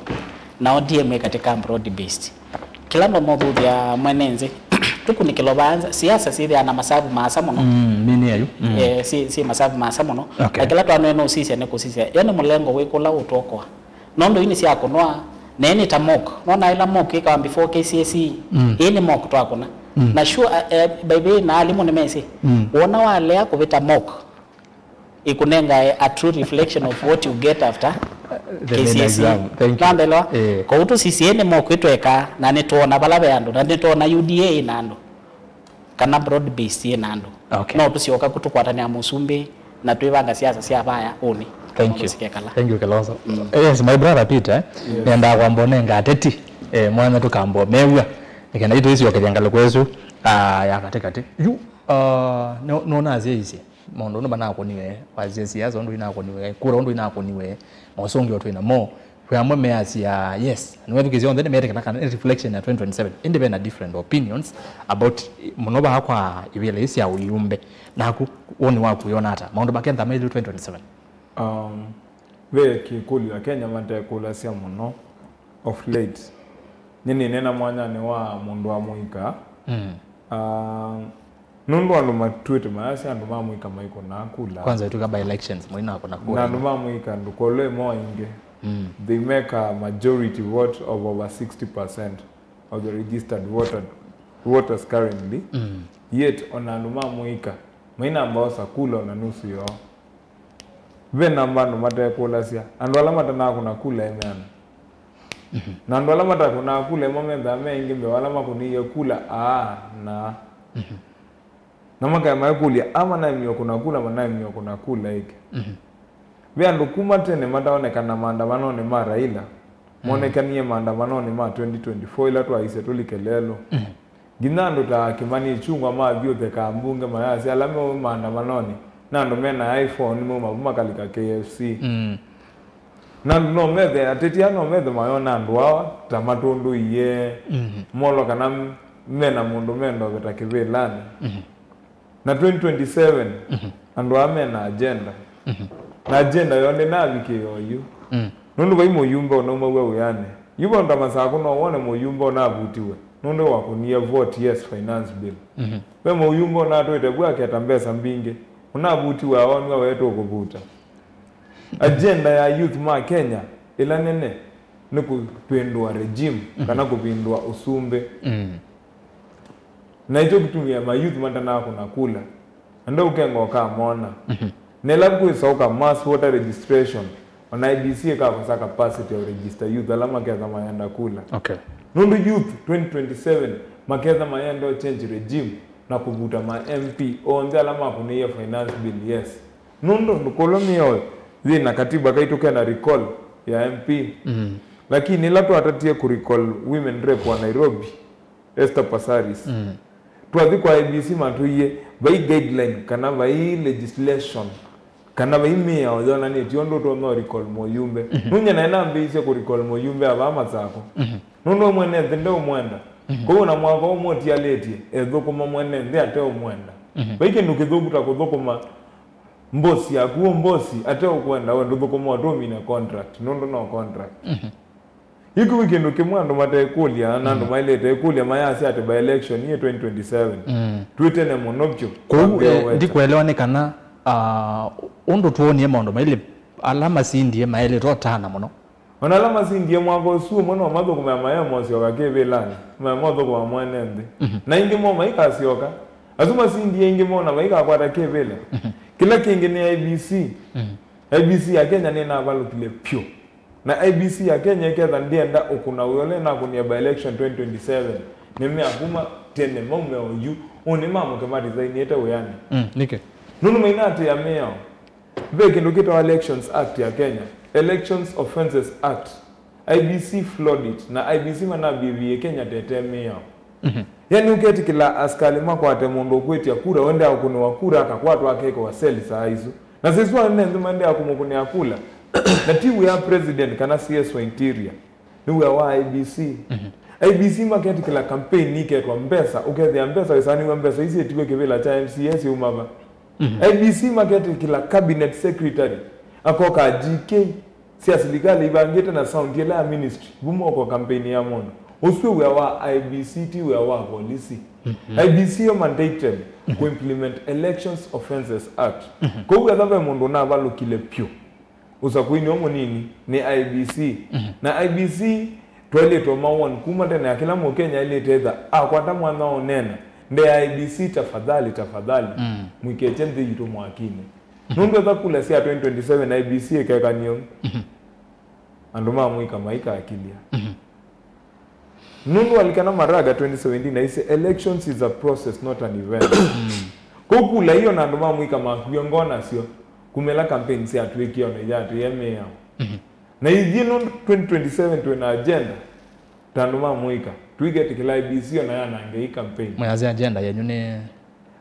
Na O D M ĩ katika broad based. Kĩla ndomothuthya mwene nzĩ, tũkunĩkĩlo vaa nza, siasa syĩthĩaa na masavu maasa mũno. Mm, mini ayu. Mm. Eh, si, si masavu maasa mũno. Okay. Na kĩla twanwe nũsisya nĩ kũsisya. Yo nĩ mũlengo wĩkũ ũla ũtwokoa. Nũndũ ii nĩ sya kũnwa, na ii nĩ ta mock. Nona ĩla mock ĩkawa before K C S E, mm, ii nĩ mock twakũna. Mm. Na sure, eh, by the way, na alimũ nĩmesĩ. Mm. Wona walea kũvĩta mock, ĩkũnengae a true reflection of what you get after the main K C S E exam. Thank you. Nambelwa, eh, kwoou tũsisye nĩ mock ĩtweka, na nĩtwona vala ve andũ, na nĩtwona U D A ĩna andũ, kana broad based ĩna andũ. Okay. No tũsyoka kũtũkwatanĩa mũsumbĩ, na twĩvanga siasa sya vaya ũnĩ. Thank you. Thank you, Kalonzo. Mm. Yes, my brother Peter, eh? Yes. Nendaa kwamba ũnenga ateti, eh, mwanya tũkamba ũmew'a, nĩkenda itũisyokethya ngalĩko ĩsu, ah, ya katĩkatĩ. Yu, ah, no, no nasyaisye. Maũndũ ũndũ manakũniwe, wasya siasa ũndũ inakũniwe, kura ũndũ inakũniwe, mosũngĩo twĩ namo, kwĩ amwe measya, yes, nĩwethukĩsya onthe nĩmetĩkĩla kana nĩ reflection ya twenty twenty-seven, ĩndĩ vena different opinions about, mũno vaa kwa ivĩla ii sya ũiũmbe. Naku, woni waku wĩona ata? Maũndũ makentha mailu twenty twenty-seven? Um, ve kĩkũlyo Akenya matekũlasya mũno of late. Nĩ nĩnena mwanyanĩ wa mũndũ wa mũika. Mm. Ah, nũndũ andũ matwĩte mayasya andũ ma mũika maikũnaa kula. Kwanza ituka by elections, mũinakũna kula. Na andũ ma mũika ndũkolwe mo ingĩ. Mm. They make a majority vote of over sixty percent of the registered voter, voters currently. Mm. Yet, ona andũ ma mũika mainamba osa kula ona nusu yoo. Ve namba andũ matekũlasya. Andũ ala matanakũna kula e meana. Mhm. Na andũ ala matakũnaa kula ĩmwe methaa me aingĩ mbee wa ala makũnĩie kula aa na aa. Mhm. Na makae maikũlya, a manaemie kũna kula, manaemie kũna kula ĩngĩ. Mhm. Ve andũ kuma tene mataonekana maandamanonĩ ma Raila, mm, monekanie maandamanonĩ ma twenty twenty-four ĩla twaisye tũlike lelũ. Mhm. Nginya andũ ta Kimani Ichung'wah mathi ũthekaa mbunge mayasya ala meũ maandamanonĩ na andũ mena iPhone mauma vu makalika K F C. Mm. Na andũ no methe, ateti aa no methe mayona andũ awa ta matũndũie, mhm, molo kana mena mũndũ mendoveta kĩvĩlanĩ. Mhm. Na twenty twenty-seven, mhm, andũ aa mena agenda. Mhm. Na agenda yoo ndĩnavikĩĩa oyu. Mm. Nũndũ vai mũyumbe ũnaumaw'a wĩanĩ. Yu vandũ ta Masakũ no wone mũyumbe ũnavutiwe nũndũ wakũnie vote yes finance bill. Mhm. Ve mũyumbe ũnatwĩte vu aketa mbesa mbingĩ, ũnavutiwe aonw'a we tũkũvuta. Agenda ya youth ma Kenya ĩla nene nĩ kũvĩndũa regime, mhm, kana kũvĩndũa ũsumbĩ. Mm. Na ĩkyo kĩtumĩa ma youth matanaa kũna kula. Na ndeũkenga ũkamona. Mhm. Na ĩla kwĩsaũka mass voter registration, ona I E B C ĩkakosa capacity ya register youth ala maketha mayenda kula. Okay. Nũndũ youth twenty twenty-seven maketha mayenda change regime na kũvuta ma M P onthe ala makũnĩie finance bill, yes. Nũndũ ndũkũlwa mĩao yĩ na katiba kaitũ kena recall ya M P. Mm. Lakini ĩla twatatie kũ recall women rep wa Nairobi, Esther Passaris. Mm. Twathi kwa I E B C matwĩie vai guideline kana vai legislation kana vai mĩao yonanĩtye ũndũ ũtonya recall mũyumbe. Mhm. Nũnyie naĩ nambĩĩisye kũ recall mũyumbe avaa Masakũ. Mhm. Nũndũ we mwene nthĩ ndeũmwenda. Mhm. Kwoou na mwaka ũmwe ũtialĩtye, ethũkũma mwene nthĩ ateũmwenda. Mhm. Vai kĩndũ kĩthũku ta kũthũkũma mbosi yaku, ũ mbosi ateũkwenda, we ndũthũkũma ũtũmine contract, nũndũ no contract. Mhm. Ĩkĩ wĩ kĩndũ kĩmwe andũ matekũlya, na andũ, mm, maĩlĩte ĩkũlya mayasya atĩ by election yĩ twenty twenty-seven. Mm. Twĩ tene mũno vyũ. Kwoou, kwambĩa eh, ũweta. Ndikũelewa nĩ kana, ah, ũndũ twonie maũndũ mailĩ ala masindie maĩlĩte ũtana mũno. Ona ala masindie mwaka ũsu ũmwe no mathũkũme maye mosyoka kĩvĩlanĩ, maye mothũkũma mwene nthĩ. Mhm. Na ingĩ mo maikasyoka. Asu masindie ingĩ mo na maikakwata kĩvĩla. Mhm. Kĩla kĩngĩ nĩ I E B C. Mhm. I E B C ya Kenya nĩnavalũkile pyũ. Na I E B C ya Kenya ĩketha ndĩenda ũkũna wĩa ũla ĩnakũnie by election twenty twenty-seven, nĩmea kuma tene maume oyu, ũũ nĩmamũke matisainĩte wĩanĩ. Mm, nĩkĩ? Nũndũ mainatĩĩa mĩao. Ve kĩndũ kĩtawa Elections Act ya Kenya, Elections Offences Act. I E B C flawed it, na I E B C manabivie Kenya tete mĩao. Mhm. Yani ũketĩkĩla asikalĩ makwate mũndũ ũkwĩtya kura, wende akũnĩwa kura, akakwatwa akekwa seli saa isu. Na siswa nene nthĩ maendeea kũmũkũnĩa kula. Na ti wĩa president kana C S wa interior. Nĩ wĩa wa I E B C. Mhm. I E B C maketĩkĩla campaign iketwa mbesa, ũkethĩa mbesa wĩsanĩw'a mbesa isi itiwe kĩvĩla kya M C A siuma va. Mhm. I E B C maketĩkĩla cabinet secretary akoka G K sya silikalĩ ivangĩte na sound ĩla ya ministry, vu moko campaign ya mũndũ. Ũsu wĩa wa I E B C, ti wĩa wa volisi. Mhm. I E B C yo mandated, mhm, kũ implement Elections Offences Act. Mhm. Kwoou etha ve mũndũ ũnavalũkile pyũ, ũsakuinĩ ũũ mũnini nĩ I E B C. Mhm. Na I E B C twaĩlĩte ũma warn kuma tene ya kĩla Mũkenya aĩlĩte etha akwata mwanya wa ũneena nde ya I E B C, tafadhali, tafadhali, mm, mũikekye nthĩ yitũ mwakinĩ. Mhm. Nũndũ etha kula sya twenty twenty-seven I E B C ĩkekany'e ũu, mhm, andũ ma mũika maikakilya. Mhm. Nũndũ walikana Maraga twenty seventeen aisye, "Elections is a process, not an event." Mm. Kwoou kula iyo na andũ ma mũika makuie ngoo nasyo, kumela campaign syatw'ĩkie ona iyatĩĩe mĩao. Mhm. Na ithyĩ nũndũ twenty twenty-seven twĩ na agenda, ta andũ ma mũika, tũiketĩkĩla I E B C ona yanange ii campaign. Mwĩasya agenda yenyu nĩ?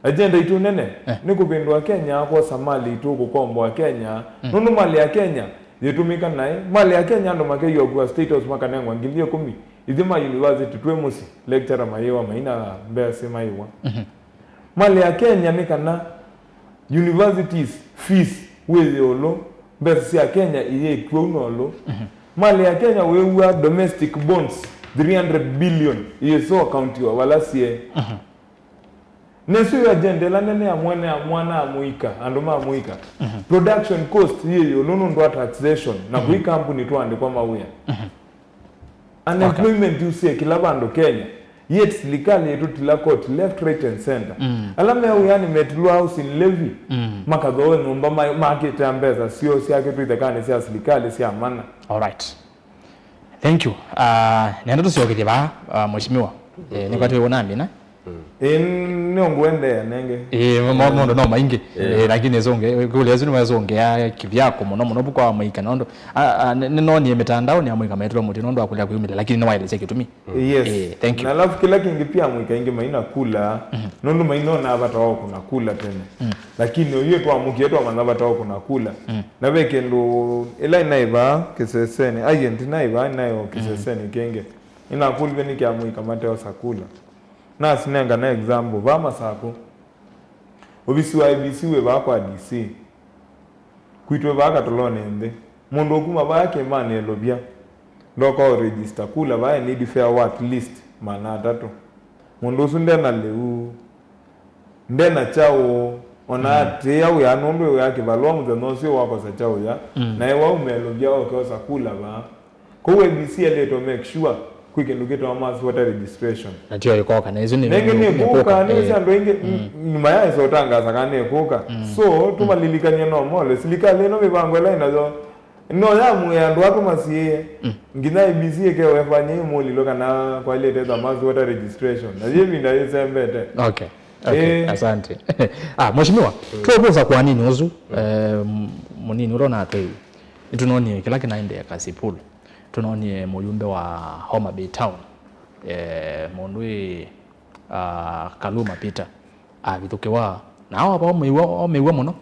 Agenda itũ nene, eh, nĩ kũvĩndũa Kenya, kwosa malĩ itũ, kũkomboa Kenya. Mm. Nũndũ malĩ ya Kenya yĩtũmĩka naĩ. Malĩ ya Kenya andũ makeyũa kua State House makanengwa ngili ĩkũmi. Ithyĩ ma university twĩ mũsyĩ, lecturer mayĩwa maina mbesa mayĩwa. Mhm. Malĩ ya Kenya nĩ kana universities fees wĩ ĩũlũ, mbesa sya Kenya iyĩ kw'ou nũlũ. Mhm. Malĩ ya Kenya wĩw'a domestic bonds three hundred billion iyĩsoo akauntiwa vala syĩ. Mhm. Nĩsyo yu agenda ĩla nene ya mwene ya mwana ya mũika, andũ ma mũika. Mhm. Production cost yĩ ĩũlũ nũndũ wa taxation, na, mhm, kwĩ kambuni twaandĩkwa mawĩa. Mhm. Unemployment, okay, yusie kĩla vandũ Kenya. Yet silikalĩ ĩtũtila koti left, right and center. Mm. Ala me wĩanĩ metilwa housing levy, mm, makathowe nyũmba ma-, makĩte mbesa syoo syake twĩthekanĩ sya silikalĩ sya mana. All right. Thank you. Uh, nenda tũsyokethye vaa, uh, mheshimiwa. Eh, nĩkwatwĩ ũnamina. Ĩĩ, nĩ ũngũendeea nenge. Ĩĩ, mo- maũndũ no maingĩ. Ĩĩ, lakini ĩsũnge, kũlya ĩsu nĩwesũngĩa kĩvyako mũno mũno vu kwa amũika, nũndũ a- a- nĩ- nĩnonie mĩtandaonĩ amũika maĩtĩlwe mũtĩ nũndũ wa kũlea kwĩyumĩlya, lakini nĩwaelesya kĩtumi. Yes. Ĩĩ, thank you. Na alafu kĩla kĩngĩ pia amũika aingĩ maina kula, nũndũ mainona vata wa kũna kula tene. Lakini ũyũ twamũkie twamanya vata wa kũna kula. Na ve kĩndũ ĩla inaĩ vaa kĩsesenĩ, agent inaĩ vaa inaĩ o kĩsesenĩ kĩngĩ. Nĩnakũlilwe nĩkĩ amũika mateosa kula. Nasinengana example, vaa Masakũ. Ovisi wa I E B C wĩ vaa kwa D C. Kwitũ vaa Katolonĩ nthĩ. Mũndũ ũkuma vaa kĩmanĩ Elovya, ndoka ũ register kula vaa, I need fair wa at least maana atatũ. Mũndũ ũsu ndena lĩu, ndena kyaũ, ona atĩa wĩa nũndũ wĩa kĩvalũa mũthenya ũsu wakosa kyaũ ya, na ewa ume Elovya oke osa kula vaa. Kwoou I E B C elĩtwe make sure kwĩ kĩndũ kĩtawa mass voter registration. Na tio ĩkoka, na isu nĩ nenge nĩ nĩ kũka, kũka, nĩ eh. Andũ aingĩ nyuma ya ĩsotangaza kana nĩ kũka. So tũmalilikanie no mole silikalĩ ĩno mĩvango ĩla ĩnayo no yamũe andũ atũ masiĩe. Nginya I E B C ĩkewa ĩfanye ĩmũlilo kana kwailĩte ta mass voter registration, na yĩ ĩvinda yĩsembete. Okay. Okay, eh. Asante. Ah, mheshimiwa, tũkũsa kwa nini ũsu, eh, m- mũnini ũla ũnatwĩie. Nĩtũnonie kĩla kĩnaendeea Kasipul. Tũnonie mũyumbe wa Homa Bay Town, eh, mũndũ ĩ, ah, Kaluma Peter, avithũkĩwa na awa vamwĩw'a omĩw'a mũno.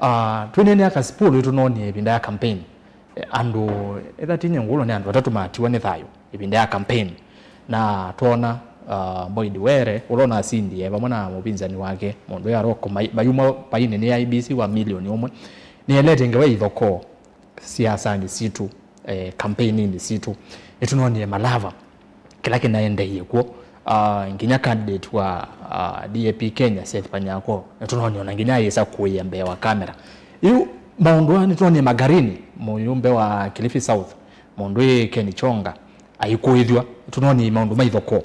Ah, twĩneenea Kasipul, nĩtũnonie ĩvinda ya campaign. Eh, andũ ĩthatinĩ ngũlwa nĩ andũ atatũ matiwa nĩ thayũ ĩvinda ya campaign. Na twona, ah, Boyd Were, ũla ũnasindie vamwe na mũvinzani wake, mũndũ ya Roko, mai- mayuma painĩ nĩ I E B C wa milioni ũmwe, nĩelete ngewa ithokoo siasanĩ sitũ, eh, campaign-inĩ sitũ. Nĩtũnonie Malava kĩla kĩnaendeie kw'o. Ah, nginya candidate wa, ah, D A P Kenya, Seth Panyako, nĩtũnonie ona nginya ayĩsa kũĩa mbee wa kamera. Yu maũndũ aa nĩtũnonie Magarini, mũyumbe wa Kilifi South, mũndũ ĩ Ken Chonga, aikũĩthw'a. Nĩtũnonie maũndũ ma ithokoo.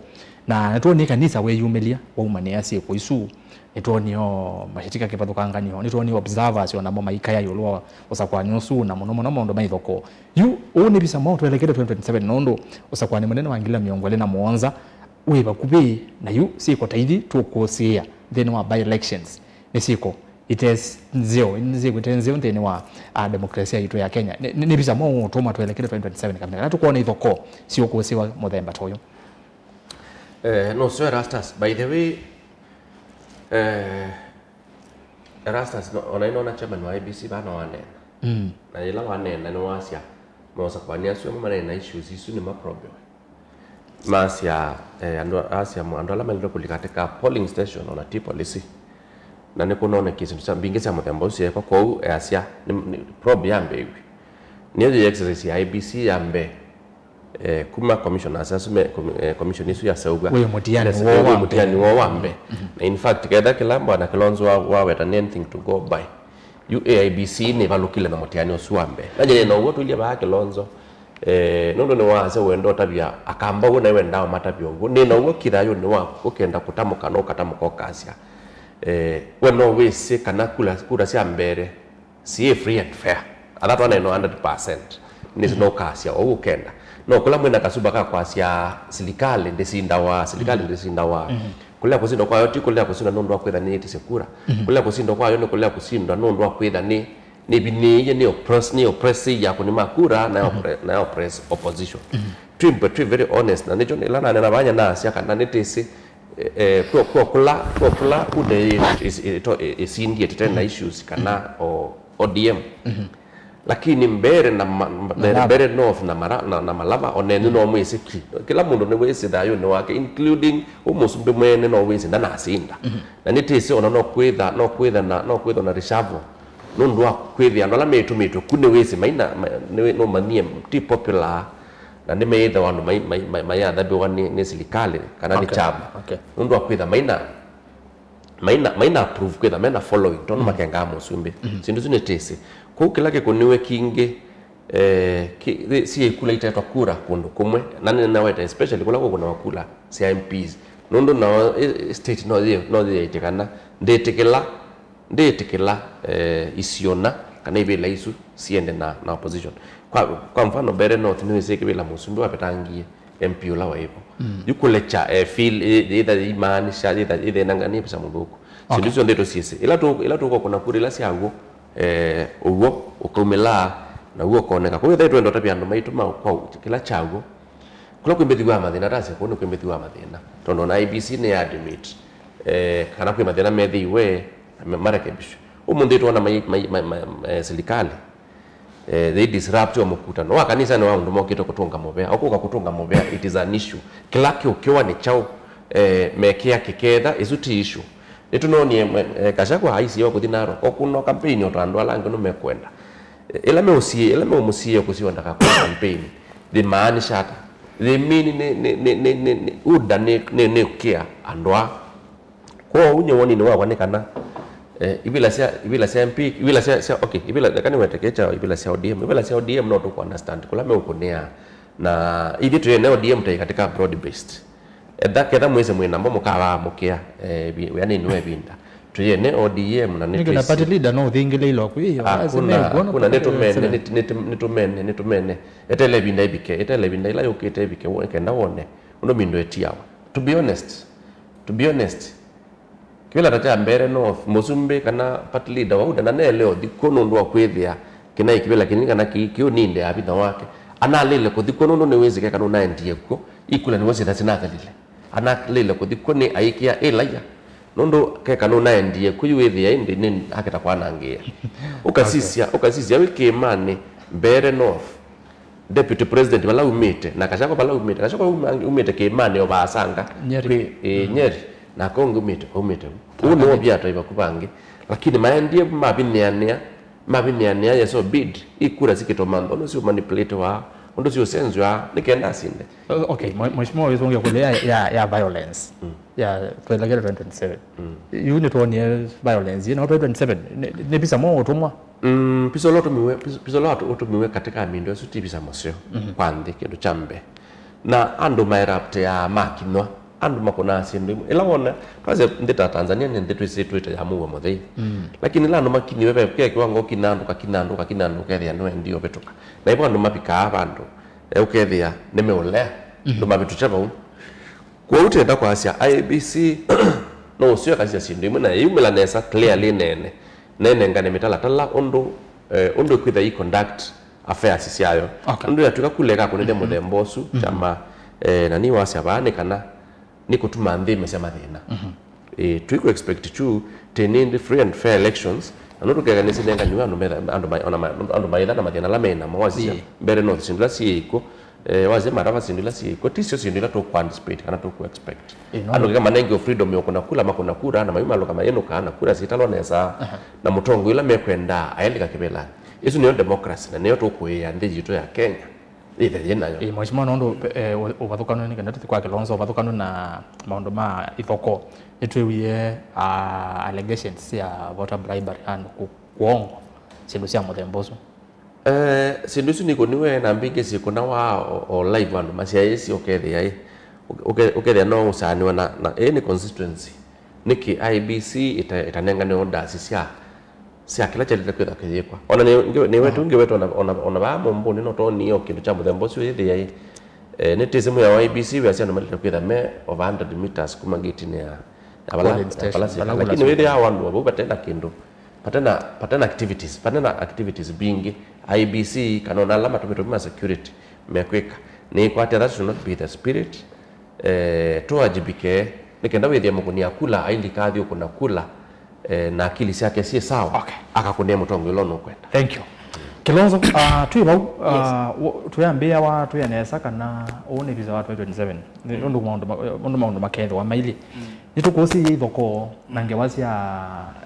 Na nĩtwonie kanisa weyumĩlya waumanĩa syĩko isu. Nĩtwonie o mashatika kĩvathũkanganyo, nĩtwonie observers o namo maikaya ĩũlũ wa ũsakũani ũsu, na mũno mũno maũndũ ma ithokoo. Yu ũũ nĩ visa mwaũ twelekete twenty twenty-seven, nũndũ ũsakũani mũnene wa ngili mĩongo ĩlĩ na mũonza wĩ vakuvĩ, na yu syĩko ta ithi tũkũsĩĩa nthĩnĩ wa by-elections nĩ syĩko ite nzeo, nĩ syĩko ite nzeo nthĩnĩ wa, ah, demokrasia yitũ ya Kenya. Nĩ, nĩ, nĩ visa mwaũ ũtũma twelekete twenty twenty-seven kamene kana tũkwona ithokoo siũkũsĩwa mũthemba ta ũyũ? Eh, no sio Erastus, by the way, eh, Erastus, no, ona ĩno na chairman wa I E B C vana wanena. Mm. Na yĩla wanena nĩ wasya, maũsakũani asu amwe manena issues isu nĩ ma problem. Masya, eh, andũ asya andũ ala mailĩte kũlika katika polling station ona ti polisi. Na nĩ kũnonekĩe syĩndũ sya mbingĩ sya mũthemba ũsu syeekwa, kwoou easya nĩ, nĩ probe yambĩĩw'e. Nĩyo yĩ exercise ya I E B C ya mbee. Eh, kuma commissioners asu me, com- eh, commission isu yaseũvw'a. Wĩ mũtiani woo wa mbee. Mũtiani woo wa mbee. Na in fact, ketha kĩla Bwana Kilonzo wa- waweta nĩ anything to go by, yu A I B C nĩvalũkile na mũtiani ũsu wa mbee. Na nyie nĩ na ũw'o tũilye vaa Kilonzo, eh, nũndũ nĩwaasya wenda ũtavya Akamba ũu, naĩ wendaa ũmatavya ũw'o. Nĩ na ũw'o kĩthayũnĩ wa ũkenda kũtamũka na ũkatamũka ũkasya, eh, we no wĩsĩ kana kura, kura sya mbee syĩ free and fair. Athatũ aneno hundred percent. Nĩsĩ no ũkasya ũu ũkenda. No kũla mwĩna kasuba ka kwasya silikalĩ ndĩsindawa, silikalĩ ndĩsindawa. Kũlea kũsinda kwayo ti kũlea kũsinda nũndũ wa kwĩtha nĩyĩtĩsye kura. Kũlea kũsinda kwayo nĩ kũlea kũsinda nũndũ wa kwĩtha nĩ nĩvinĩĩie, nĩ oppress, nĩ oppress ya kũnima kura na ya opre- na ya oppress opposition. Twĩ, twĩ very honest, na nĩkyo ĩla nanena vanya nasya kana nĩtĩsĩ, eh, eh, kw'o kw'o kũla kw'o kũla UDA ĩ- ĩ- ĩto- ĩ- ĩsindie tete na issues kana o- O D M. Lakini Mbeere na ma- Mbeere, Malava. Mbeere North na, Mara, na, na Malava onenyu no mwĩsĩ ki. Kĩla mũndũ nĩwĩsĩ thayũnĩ wake, including ũmũsumbĩ mwene no wĩsĩ ndanasinda. Na nĩtĩsĩ ona no kwĩtha no kwĩtha na no kwĩtha na reshuffle nũndũ wa kwĩthĩa andũ ala metũmĩtwe ku nĩwĩsĩ maina ma- nĩwĩ- nũmanyie ti popular. Na nĩmeĩthĩwa andũ mai- mai- mai- mayathavĩwa nĩ, nĩ silikalĩ kana nĩ Okay, chama. Okay. Nũndũ wa kwĩtha maina maina maina approve kwĩtha mena following tondũ makengaa mũsumbĩ. Syĩndũ isu nĩtĩsĩ. Kwoou kĩla kĩkũniwe kingĩ, eh, ki- thi- si kula itetwa kura kũndũ kũmwe, na nĩnaweta especially kũla kũkũnawa kula sya M Ps, nũndũ nao, eh, state no yĩ- no yĩyaĩtye kana ndĩtĩkĩla ndĩĩtĩkĩla, eh, isiona kana ivĩla isu siende na, na opposition. Kwa, kwa mfano, Mbeere North nĩwĩsĩ kĩvĩla mũsumbĩ wavetangie M P ũla waĩ vo. Mm. Yu kũlekya, eh, feel, eh, yĩtha imaanisha, yĩtha, yĩtha ĩnanganie visa mũthũku. Okay. Syĩndũ isu syonthe tũsyĩsĩ. Ĩla tũ-, ĩla tũkũkũna kura ila sya w'o, eh, ũw'o ũkaumĩlaa, na ũw'o ũkoneka. Kwa hiyo, ethĩwa twenda ũtavya andũ maitũ ma kwa kĩla kya w'o, kũla kwĩmbĩthĩw'a mathĩna, tasya kũu nĩ kwĩmbĩthĩw'a mathĩna. Tondũ ona I E B C nĩ ya admit, eh, kana kwĩ mathĩna methĩiwe, ma-, marekebishwe. Ũmũnthĩ twona mai-, mai-, mai-, mai-, eh, silikalĩ, eh, they disrupt o mũkutano wa kanisanĩ wa ũndũ mokĩte kũtũnga mũvea. O kũka kũtũnga mũvea, it is an issue. Kĩla kĩũkĩwa nĩ kyaũ, eh, mekĩa kĩketha, ĩsu ti issue. Nĩtũnoonie mwe-, eh, Gachagua aisie o kũthi Narok, o kũno campaign o ta andũ ala angĩ nũmekwenda. Eh, ĩla meũsie, ĩla meũmũsie kũsiwa ndakakũna campaign, they maanisha ata? They mean nĩ, nĩ, nĩ, nĩ, nĩ, nĩ, UDA nĩ, nĩ, nĩ ũkĩa andũ aa. Kwoou nyie wonini wakwa nĩ kana, eh, ivila sya, ivila sya M P, ivila sya, sya, okay, ivila, leka nĩwete kĩĩ kya ivila sya O D M. Ivila sya O D M no tũkũ understand kũla meũkũnĩa. Na ithyĩ twĩ ene O D M taĩ katika broad based. Etha ketha mwĩsĩ mwĩ namo mũkawamũkĩa, eh, vi-, wĩanĩnĩ wa ĩvinda. Twĩ ene O D M na nĩ nĩkĩ na twĩsĩ party leader no ũthingĩlĩilwa kwĩ yo? Hakuna, hakuna, nĩtũmene, nĩtũmene, nĩtũmene. Etele ĩvinda ĩvike, etele ĩvinda ĩla yũkĩte ĩvike, wo-, kenda wone ũndũ mindo ĩtiawa. To be honest, to be honest, kĩvĩla ta kya Mbeere North, mũsumbĩ kana party leader wa UDA ndanelea ũthi kw'o nũndũ wa kwĩthĩa kĩnaĩ kĩvĩla kĩnini kana kĩ-, kĩũnindĩa vinya wake. Analĩle kũthi kw'o nũndũ nĩwĩsĩ keka nũnaendie kw'o, ikula nĩw'o syĩtha sinathelile. Analĩle kũthi kw'o nĩ aĩkĩa ĩlaiya, nũndũ keka nũnaendie kw'o yu wĩthĩa ĩndĩ nĩ akĩta kwanangĩĩa. Ũkasisya, ũkasisya wĩ kĩĩmanĩ Mbeere North, Deputy President vala umĩte, na Gachagua vala umĩte. Gachagua uma-, umĩte kĩĩmanĩ o vaasanga. Nyeri. Kwĩ, ĩ, Nyeri, nake ũngĩ umĩte, umĩte. Ũu nĩw'o vyatwa ivaku vangĩ. Lakini maendie mavinĩanĩa, mavinĩanĩa, yes, o bid, ikura sikĩtũmanthwa, ũndũ siũmanipulate waa, ũndũ siũsenzwa, nĩ kenda asinde. O-, okay, mwe-, mheshimiwa wĩsũngĩa kũlĩ ya, ya, ya violence. Mm. Ya, twelekele twenty twenty-seven. Mm. Yu nĩtwonie violence, ĩno twenty twenty-seven, nĩ, nĩ visa mwaũtũmwa? Mm, visa ũla ũtũmiwe, visa, visa ũla watu-, ũtũmiwe katika mindo ĩsu ti visa mũseo, mhm, kwa nthĩ, kĩndũ kya mbee. Na andũ maerapteaa makinwa, andũ makũnaa syĩndũ imwe. Ĩla wona, twasya nthĩ ta Tanzania nĩ nthĩ twĩsĩ twĩte ya mũuo mũthei. Mm. Lakini ĩla andũ makiniwe ve, ve kĩwango ũkina andũ, ũkakina andũ, ũkakina andũ, ũkethĩa nĩwendi ũvĩtũka. Na ivo andũ mavikaa vandũ, eh, ũkethĩa nĩmeũlea, mhm, ndũmavĩtũkya vau. Kwoou tenda kwasya I E B C no ũseo ĩkasisya syĩndũ imwe na yĩumĩla nesa clearly nene, nenengane mĩtalatala ũndũ, eh, ũndũ ĩkwĩtha i conduct affairs syayo. Okay. Ũndũ yatw'ĩka kula ĩkakũnĩthya, mhm, mũthemba ũsu, mhm, kyama, eh, nani wasya vaa nĩ kana nĩ kũtuma nthĩ ĩmesya mathĩna. Mhm. Eh, tũikũ expect tu tene ĩndĩ free and fair elections, na no tũkeka nĩsinenganiwe andũ metha, andũ ma-, ona ma-, andũ maitha na mathĩna ala menamo wasisya, yeah, Mbeere North syĩndũ ila syĩkw'o, eh, wasisya Marava syĩndũ ila syĩkw'o, ti syo syĩndũ ila tũkũ anticipate kana tũkũ expect. Ĩ, no. Andũ keka manengiwe freedom ya kũna kula, makũna kura, na mayumalũka mayĩnũka, na kura sitalwa nesa, aha, na mũtongoi ũla mekwendaa aelika kĩvĩlanĩ. Ĩsu nĩyo democracy, na nĩyo tũkũĩĩa nthĩ yitũ ya Kenya. Ĩthe yĩ nayo. Ĩ, mheshimiwa, nũndũ, eh, ũ-, ũvathũkanu nĩ kenda tũthi kwa Kilonzo, ũvathũkanu na maũndũ ma ithoko. Nĩtwĩwie, ah, allegations sya voter bribery and kũ-, kuongo, syĩndũ sya mũthemba ũsu. Eh, syĩndũ isu nikũniwe na mbingĩ syĩkũnawa o, o live andũ masyaĩsye ũkethĩa ĩ, ũke-, ũkethĩa no ũsaanĩwa na, na ĩĩ nĩ constituency. Nĩkĩ I E B C ĩta-, ĩtanengane orders sya, sya kĩla kyaĩlĩte kwĩthwa kĩyĩkwa? Ona nĩ, nĩ, nĩwetũ, aha, ngĩwetũ ona, ona, ona vaa mũmbũnĩ no twonie o kĩndũ kya mũthemba ũsu yĩthĩa ĩ. Eh, nĩtĩsĩ mwĩa wa I E B C wĩasya andũ maĩlĩte kwĩtha me over hundred meters kuma gate-inĩ ya, ya vala, polling ya station, vala syĩka. Vala kũla. Lakini wĩthĩaa andũ avau vate na kĩndũ, vate na, vate na activities, vate na activities mbingĩ. I E B C kana ona ala matũmĩtwe ma security mekwĩka. Nĩkwatya that should not be the spirit. Eh, tũwajibike, nĩ kenda wĩthĩe mũkũnia kula ailika athi ũkũna kula, eh, na akili syake syĩ sawa, okay, akakũnĩa mũtongoi ũla ũnũkwenda. Thank you. Kilonzo, ah, twĩ vau, ah, yes, wo-, twĩambĩawa twĩa nesa kana ũũ nĩ visa wa twenty twenty-seven. Nĩ, mm, ũndũ maũndũ ma-, ũndũ maũndũ makethĩwa mailye. Mm. Nĩtũkũsĩie ithokoo na, mm, ngewa sya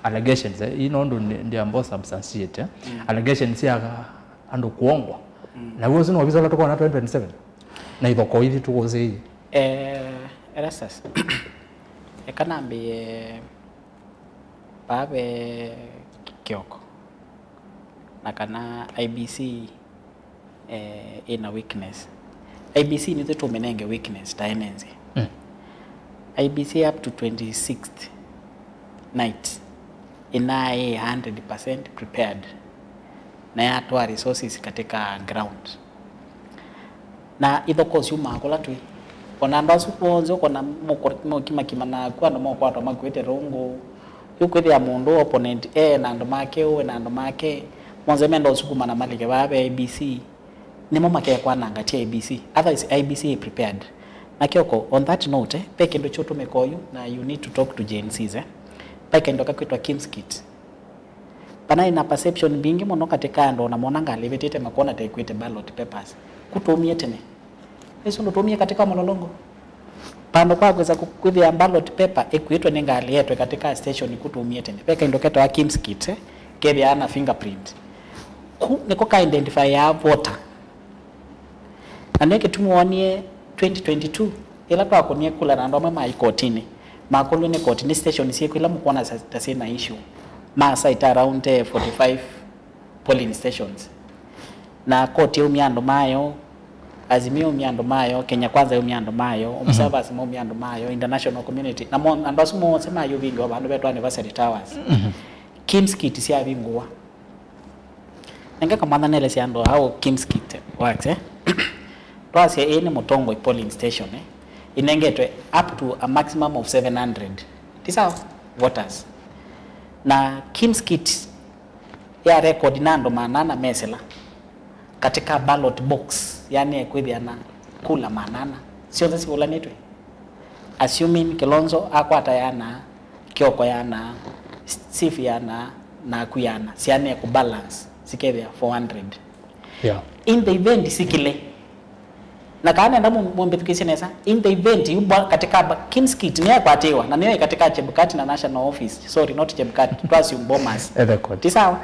allegations, eh, ii no ũndũ ndi-, ndiamba substantiate, eh. Mm. Allegations sya andũ kũongwa. Mm. Na w'o ũsu no visa ũla tũkona twenty twenty-seven. Na ithokoo ithi tũkũsĩie. Eh, Erastus, eka nambĩĩe vaa ve Kioko, na kana I E B C, eh, ĩna weakness. I E B C nĩtwĩ tũmĩnenge weakness ta ene nzĩ. Mm. I E B C up to twenty-sixth night ĩnaĩ a hundred percent prepared na yatwaa resources katika ground. Na ithokoo syumaa kũla twĩ. O na andũ asu onthe ũkona mũkũ-, mũkimakima naku andũ mokwatwa makuĩte rũngũ. Yu kwĩthĩa mũndũ opponent e na andũ make, ũũ na andũ make, monthe menda ũsukuma na malike vaa ve I E B C. Nĩmo makekwananga ti I E B C. Otherwise, I E B C ĩ prepared. Na Kioko, on that note, eh, ve kĩndũ kyũtũmĩka oyu, na you need to talk to Gen Zs, eh. Ve kĩndũ kakwĩtwa Kim's Kit. Vanaĩ na perception mbingĩ mũno katĩ ka andũ ona mona ngalĩ ĩvĩtĩte makona ta ĩkuĩte ballot papers. Kũtũmie tene. Ĩsu ndũtũmie katĩ ka mũlolongo. Vandũ kwa kwĩsa kũ-, kwĩthĩa ballot paper ĩkuĩtwe nĩ ngalĩ yetwe katĩ ka station kũtũmie tene. Ve kĩndũ ketawa Kim's Kit, eh, kethĩawa na fingerprint. Ku nĩko ka identify ya voter. Na nĩ kĩtumi wonie twenty twenty-two, ĩla twakũnie kula na andũ amwe ma ikotinĩ, makũlw'e nĩ koti, nĩ station syĩkũ ila mũkwona sa-, ta syĩ na issue, ma cite around, eh, forty-five polling stations. Na koti yaumya andũ mayo, Azimio yaumya andũ mayo, Kenya Kwanza yaumya andũ mayo, Observers maumya andũ mayo, international community, na mo-, andũ asu mose mayũvingĩwa vandũ vetwa Anniversary Towers. Kim's Kit syavingũwa. Nenge kamwana nelesya andũ how Kim's Kit works, eh? Twasya ĩĩ nĩ Mũtongoi polling station, eh? Ĩnengetwe up to a maximum of seven hundred. Ti sawa? Voters. Na Kim's Kit ya record na andũ maana ana mesĩla katika ballot box, yani ekwĩthĩa na kula maana ana. Syonthe sivũlanĩtwe. Assuming Kilonzo akwata yana, Kioko yana, Steve yana, naku yana, syana ku balance, sikethĩa four hundred. Yeah. In the event sikile. Na kana nenda mu-, mumbĩthukĩsye nesa. In the event, yu bwa-, katika ba-, Kim's Kit nĩyakwatĩwa, na nĩyo katika Chebukati na National Office. Sorry, not Chebukati. Twasu Bomas. Ethe koti. Ti sawa?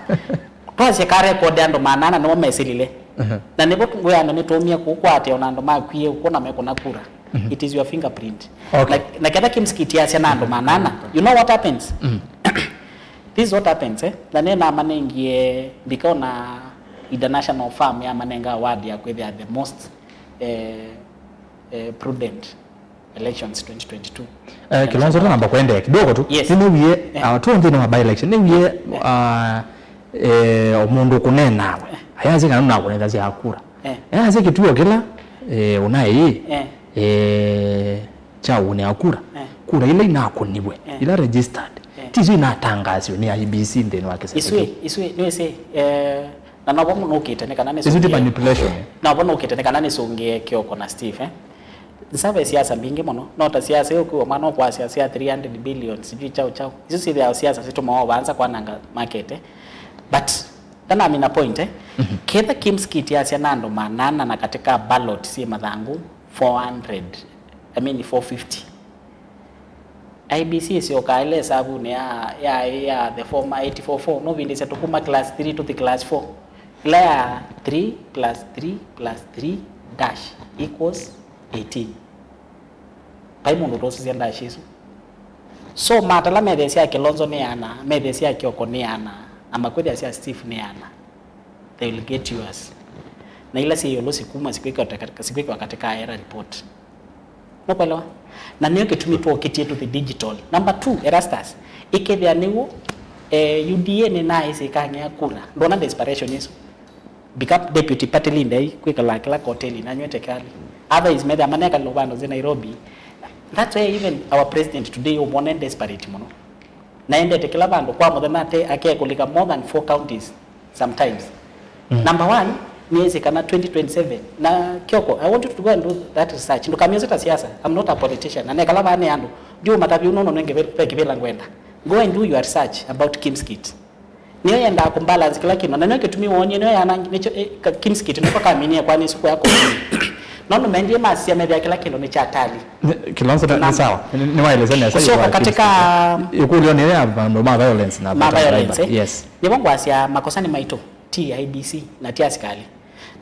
Twasye ka record andũ maana ana nĩmo mesilile. Mhm. Na nĩvo ngwĩana nĩtũmie kũkwatĩa ona andũ makwie ũkũ na mekũna kura. Mhm. It is your fingerprint. Okay. Na, na ketha Kim's Kit yasya na andũ maana ana. You know what happens? Mhm. This is what happens, eh? Na nĩ namanengie ndikaona international firm ya manenga award ya kwĩthĩa the most, eh, eh, prudent elections twenty twenty-two. Eh, Kilonzo, tũnamba kũendeea kidogo tu. Yes. Nĩnĩwie, eh, ah, tu nthĩnĩ wa by election. Nĩwie, eh, ah, eh, o mũndũ kũneenawe. Eh. Ayasya kana nũnakũnethasya kura. Eh. Ayasya kĩtuo kĩla, eh, ũnaĩ, eh, eh, kya ũnea kura. Eh. Kura ila inakũniwe, eh, ila registered. Eh. Ti isu inatangaasiwe nĩ I E B C nthĩnĩ wa kĩsese kĩu. Isue, isue, nĩwĩsĩ, eh, Na novo nũkĩte nĩ kana nĩ... Isu ti manipulation, eh? Novo nũkĩte nĩ kana nĩsũngĩe Kioko na Steve, eh? Nzave siasa mbingĩ mũno. No ta siasa ĩyo kwĩwa mwana ũkwasya sya three hundred billion, sijui chao chao. Isu syĩthĩawa siasa sitũmawa vanza kwananga market, eh? But, ndanamina point, eh? Mhm. Ketha Kim's Kit yasya na andũ maana ana na katika ballot syĩ mathangũ four hundred, I mean four fifty. I E B C ĩsyokaa ĩla ĩsavunĩ ya, ya, ya the former eight four four, nũvindĩsya tũkuma class three tũthi class four. Ĩla ya three plus three plus three dash equals eighteen. Vai mũndũ ũtosisya dash ĩsu. So, matala metheesya Kilonzo nĩ ana, metheesya Kioko nĩ ana, na makwĩthĩa sya Steve nĩ ana. They will get yours. Na ila syĩ ĩũlũ sikuma sikwĩkwa katika, sikwĩkwa katika error report. Nũkwelewa? Na nĩyo kĩtumi twokĩtie tũthi digital. Number two, Erastus, ĩkethĩa nĩw'o, eh, U D A nĩnaĩsĩ ĩkang'ea kura. Ndona desperation ĩsu. Become deputy party leader ĩ, kwĩkalaa kĩla koteli nanywete kali. Otherwise, methĩa manekalĩla vandũ nzĩ Nairobi. That's why even our president today ũmwone desperate mũno. Na endete kĩla vandũ kwa mũthenya ate akekũlĩka more than four counties sometimes. Mm. Number one, nĩsĩ kana twenty twenty-seven. Na Kioko, I want you to go and do that research. Ndũkamĩose ta siasa. I'm not a politician. Na nekala vaa nĩ andũ. Ndiũmatavya ũũ nũndũ nenge ve, ve kĩvĩla ngwenda. Go and do your research about Kim's Kit. Nĩyo yendaa kũbalance kĩla kĩndũ. Na nĩyo kĩtumi wonie, nĩyo yana, nĩkyo, eh, ka-, Kim's Kit, nĩko kaminie kwa nĩ suku ya kũmini. Nũndũ mendie masisya methĩa kĩla kĩndũ nĩ kya tali. Nĩ, Kilonzo, nĩ, nĩ sawa. Nĩ, nĩwaelesya nesa kũsyoka ĩkũlyo katika ĩyo ya vandũ ma violence na ma violence, eh? Yes. Nĩvo ngwasya makosa nĩ maitũ, ti I E B C na ti asikalĩ.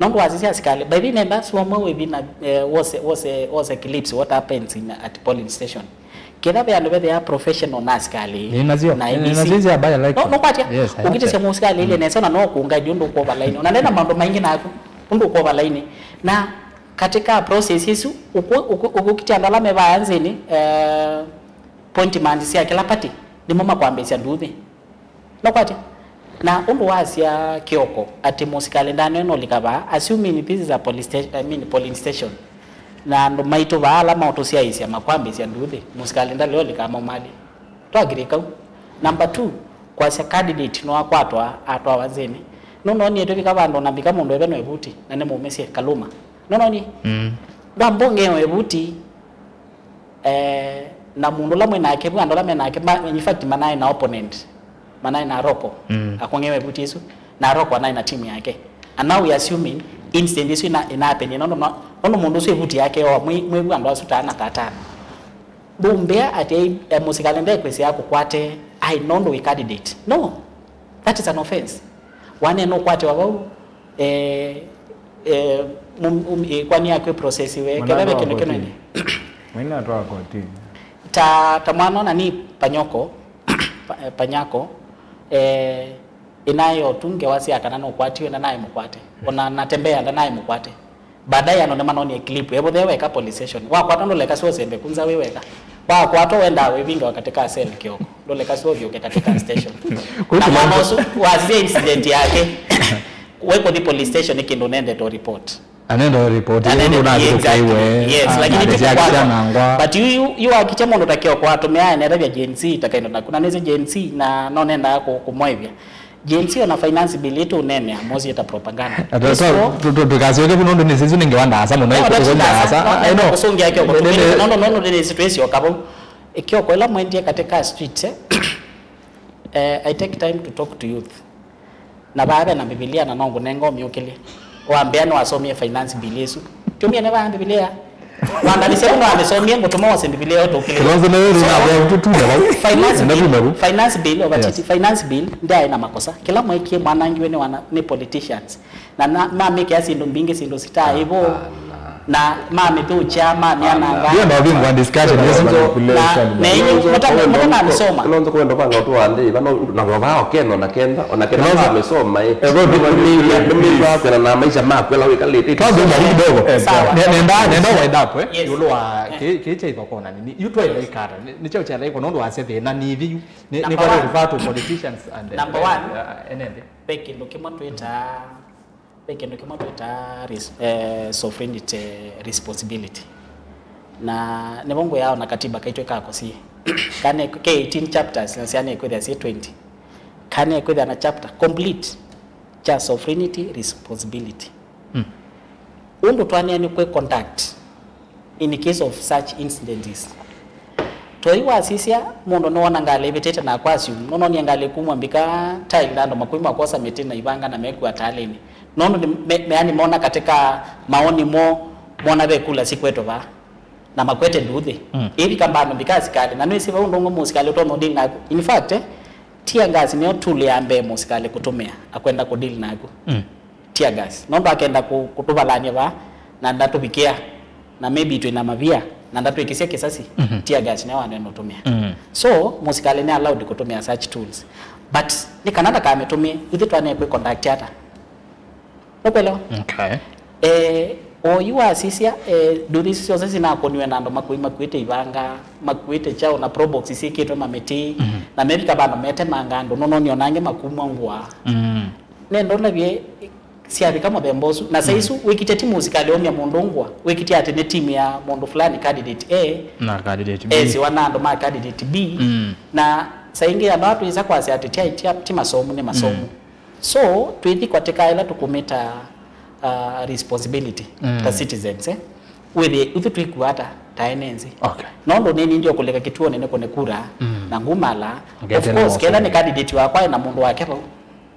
Nũndũ wasisya asikalĩ, by the way, nenda sua mwe wĩthi na, eh, wose, wose, wose clips, what happens in, at polling station. Ketha ve andũ vethĩaa professional na asikalĩ. Nĩ nasyo. Na I E B C. Nĩ nasyo cia by election. No, no, kwatia. Yes, I have. Ũkitĩsya mũsikalĩ ile nesa na no kũnga ndio ndũ kwa laini. Ona ndena maũndũ maingĩ naku, ndũ kwa laini. Na katika process isu, ũkũ-, ũkũ-, ũkũkitia andũ ala me vaya nzĩnĩ, eh, appointments sya kĩla party, nĩmo makwambĩĩsya nduthi. Nũkwatya? Na ũndũ wasya Kioko atĩ mũsikalĩ ndaneena ũlika vaa, assuming this is a police station, I mean, polling station, na andũ maitũ vaa ala maũtũsyaĩĩsya makwambĩĩsya nduuthĩ, mũsikalĩ ndalea ũlika maumalĩ. Twa agree kau. Number two, kwasya candidate nĩwakwatwa, atwawa nzĩnĩ. Nũnoonie tũvika vandũ na mbika mũndũ eve no ĩvuti, na nĩmũmĩsye Kaluma. Nũnoonie? Mm. Ndwambongeo ĩvuti, eh, na mũndũ ũla mwĩ nake vu, andũ ala me nake, ma, in fact, manaĩ na opponent, manaĩ na Aroko, mm, akong'ewe ĩvuti ĩsu, na Aroko anaĩ na timu yake. And now we assuming incident ĩsu ĩna, ĩnapenie, nũndũ no, nũndũ mũndũ ũsu ĩvuti yake yoa, mwĩ, mwĩ vu andũ asu taa na tatano. Ndũmbĩa atĩ, eh, mũsikalĩ ndekwĩsĩa akũkwate, ai, nũndũ wĩ candidate. No, that is an offense. Wanene ũkwatewa vau, eh, eh, mum-, um, eh, kwani yaku ĩprocessiwe, ketha ve kĩndũ kĩnene. Mwana atwawa kotini. Ta, ta mwana ona ni Panyoko, Pa-, eh, Panyako, eh, ĩnaĩ o tu ngewa sya kana nũkwatiwe, ndanaĩ mũkwate. Ona Natembeya ndanaĩ mũkwate. Baadaye ano nĩmanonie clip. Evo the weka police station. Wakwatwa ndũleka sio sembe kunza wĩ weka. Wakwatwa wenda wĩvinga katika cell Kioko. Ndũleka sio vyũke katika station. Na mwana ũsu wasisya incident yake. Wekuthi police station nĩ kĩndũ nendete report. Anenda report. Anenda, exactly. Yes, lakini people kwatwa. But you, you, you akiche mũndũ ta Kioko atũmĩa nenda vya Gen Z, ta kaindo naku. Na nĩsĩ Gen Z na no nendaa kũ-, kũmwaĩvya. Gen Z ona finance bill ĩtũneenea, mosi ĩta propaganda. Ndũkasyoke vu nũndũ nĩsĩ isu nĩ ngewa ndaasa mũno. No, that's ndaasa. I know. Kũsũngĩa Kioko. Nũndũ, nũndũ nĩsĩ twĩsyoka vau. Kioko ĩla mwendie katika street, eh, eh, I take time to talk to youth. Na vaa ve na Mbivilia na no ngũnenga ũmyũkĩlye. Wambĩa nĩwasomie finance bill ĩsu. Tumie nĩ vaa Mbivilia. Wanganisye mũndũ andĩsomie ngũtũma wose Mbivilia yo tũkĩlĩle. Kilonzo nĩ wĩru na vau tũtune vau. Finance bill, finance bill, overtiti, finance bill ndyaĩ na makosa. Kĩla mwekie mwanangiwe nĩ wana, nĩ politicians. Na, na mamĩkĩa syĩndũ mbingĩ, syĩndũ sitaĩ vo. Na mamĩthũkya, mamĩananga. Hiyo ndio bingwa discussion yesu. Na, na inyu, mata, mata namisoma. Kilonzo kwenda vanga watu wa ndĩ, vano na vavao keno na kenda, ona kenda mamĩsoma, eh. Ndio kwenda na maisha maku, ela wĩkalĩte. Kwanza ndio kidogo. Sawa. Nenda, nenda wind up, eh. Yes. Yulu wa, eh, kĩ, kĩ cha ithokona nini? Yu twaĩle ikata. Nĩ, nĩ chao cha ithokona, nũndũ wa sethe na nĩ ithiu. Nĩ, nĩ kwa refer to politicians and, uh, number one, uh, enende. Ve kĩndũ kĩmwe twĩtaa, ve kĩndũ kĩmwe twĩtaa res-, eh, sovereignty responsibility. Na nĩvo ngwĩaa ona katiba kaitũ ĩkakũsie. Kana ke eighteen chapters, na syana ĩkwĩthĩa syĩ twenty. Kana ĩkwĩthĩa na chapter complete cha sovereignty responsibility. Mm. Ũndũ twanĩe nĩ kwĩ conduct in case of such incidences. Toi wasisya, mũndũ nĩwona ngalĩ ĩvĩtĩte na kwa assume, nũnonie ngalĩ kumwa mbika tile na andũ makwima kwosa mĩtĩ na ivanga na mekua talĩnĩ. Nũndũ nĩ me-, meani mona katika maoni mo, mona ve kula sikwetwe vaa. Na makwete nduthi. Mm. Ĩvika mbano mbika asikalĩ. Na nĩsĩ vau ndongo mũsikalĩ ũtonya ũdili naku. In fact, eh, tear gas nĩyo tool ya mbee mũsikalĩ kũtũmĩa, akwenda kũdili naku. Mm. Tear gas. Nũndũ akenda kũ-, kũtũvalany'a vaa, na ndatũvikĩa, na maybe twĩ na mavia, na ndatwĩkĩsya kĩsasi, mhm, tear gas nĩyo wanene ũtũmĩa. Mm. So, mũsikalĩ nĩ allowed kũtũmĩa such tools. But, nĩ kana ndakamĩtũmĩe, ithyĩ twanee kwĩ conduct ata? Nũkwelewa? Okay. Eh, oyu wasisya, eh, nduthi isu syonthe sinakũniwe na andũ makũi makuĩte ivanga, makuĩte kyaũ na probox syĩkĩtwe mamĩtĩ, mhm, na mevika vandũ metemanga andũ, nũnoni ona angĩ makumwa ngũa. Mm. Nenda ũlavye syavika mũthemba ũsu. Na saa isu, mm, wĩkĩte ti mũsikalĩ omya mũndũ ngũa, wĩkĩte atĩ nĩ timu ya mũndũ fulani candidate A, na candidate B, esiwa na andũ ma candidate B. Mm. Na saa ingĩ andũ atwĩsa kwasya atĩ ti, ti, ti masomu, nĩ masomu. Mm. So, twĩthi katika ĩla tũkũmĩta, uh, responsibility, mm, ta citizens, eh? Wĩthĩe, ithu twĩkua ata, ta ene nthĩ. Okay. Nũndũ nĩ nindi ũkũlika kĩtuonĩ nĩ kũne kura, mm, na ngumala. Of course, ketha nĩ candidate wakwa na mũndũ wake vau.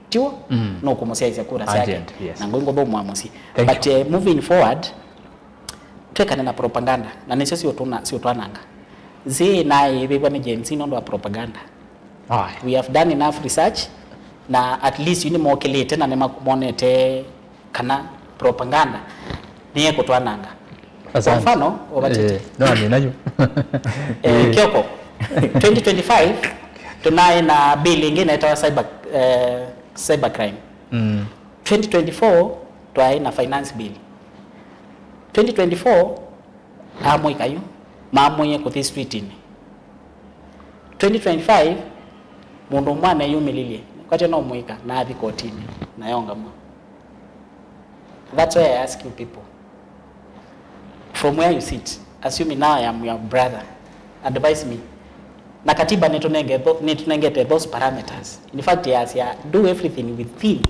Tiwo? Mm. Nũkũmũsyaĩsya kura syake. Agent, yes. Na ngũi ngũthũmũa mũsyĩ. Thank you. But, eh, moving forward, twĩkane na propaganda, na nĩsyo siũtũna-, siũtwananga. Nzĩ naĩ ĩvĩvwa nĩ Gen Z nũndũ wa propaganda. Aye. We have done enough research, na at least yu nĩmokĩlĩte na nĩmonete kana propaganda nĩyekũtwananga. Kwa mfano, overtiti. Eh, no, nĩ nayo. Eh, Kioko, twenty twenty-five, tũnaĩ na bill ĩngĩ ĩnetawa cyber, eh, cybercrime. Mm. Twenty twenty-four, twaĩ na finance bill. Twenty twenty-four, amũika yu, mamũie kũthi streetinĩ. Twenty twenty-five, mũndũ ũmwe aneyumĩlilye, Kwatya no mũika na athi kotini na yaũngamwa. That's why I ask you people, from where you sit, assuming now I am your brother, advise me. Na katiba nĩtũnenge tho- nĩtũnengete those parameters. In fact, yasya do everything within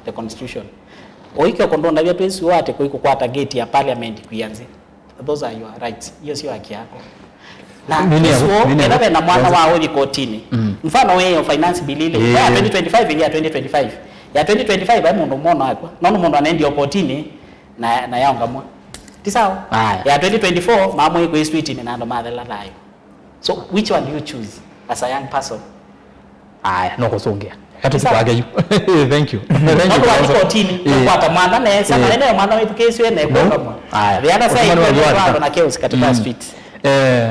the constitution. Ũikyo kũndũ ndavya twĩsua atĩ kũikũkwata gate ya parliament kwia nzĩ. Those are your rights. Hiyo sio haki yako. Na nini ya- nisuo nini ya- ela vena mwana kwanza- wa ũthi kotini. Mm. Mfano wewe finance bill ile. Eh. Ya twenty twenty-five ile ya twenty twenty-five. Ya twenty twenty-five ai mũndũ mwana wakwa. Nono mũndũ anaendia kotini na na yaũngamwa. Ti sawa? Aya. Ya twenty twenty-four mamwe kwa street ni nando mathela thayo. So which one do you choose as a young person? Aya, no kũsũngĩa. Katũthi kwake yu. Thank you. Thank you, Nondu wa Kilonzo. Kotini, eh, kũkwata mwana nesa, eh, na ene mwana wĩthukĩĩsw'e na ĩkũngamwa. Aya. The other side, ũsumani wa ndio andũ na chaos katika streets. Eh,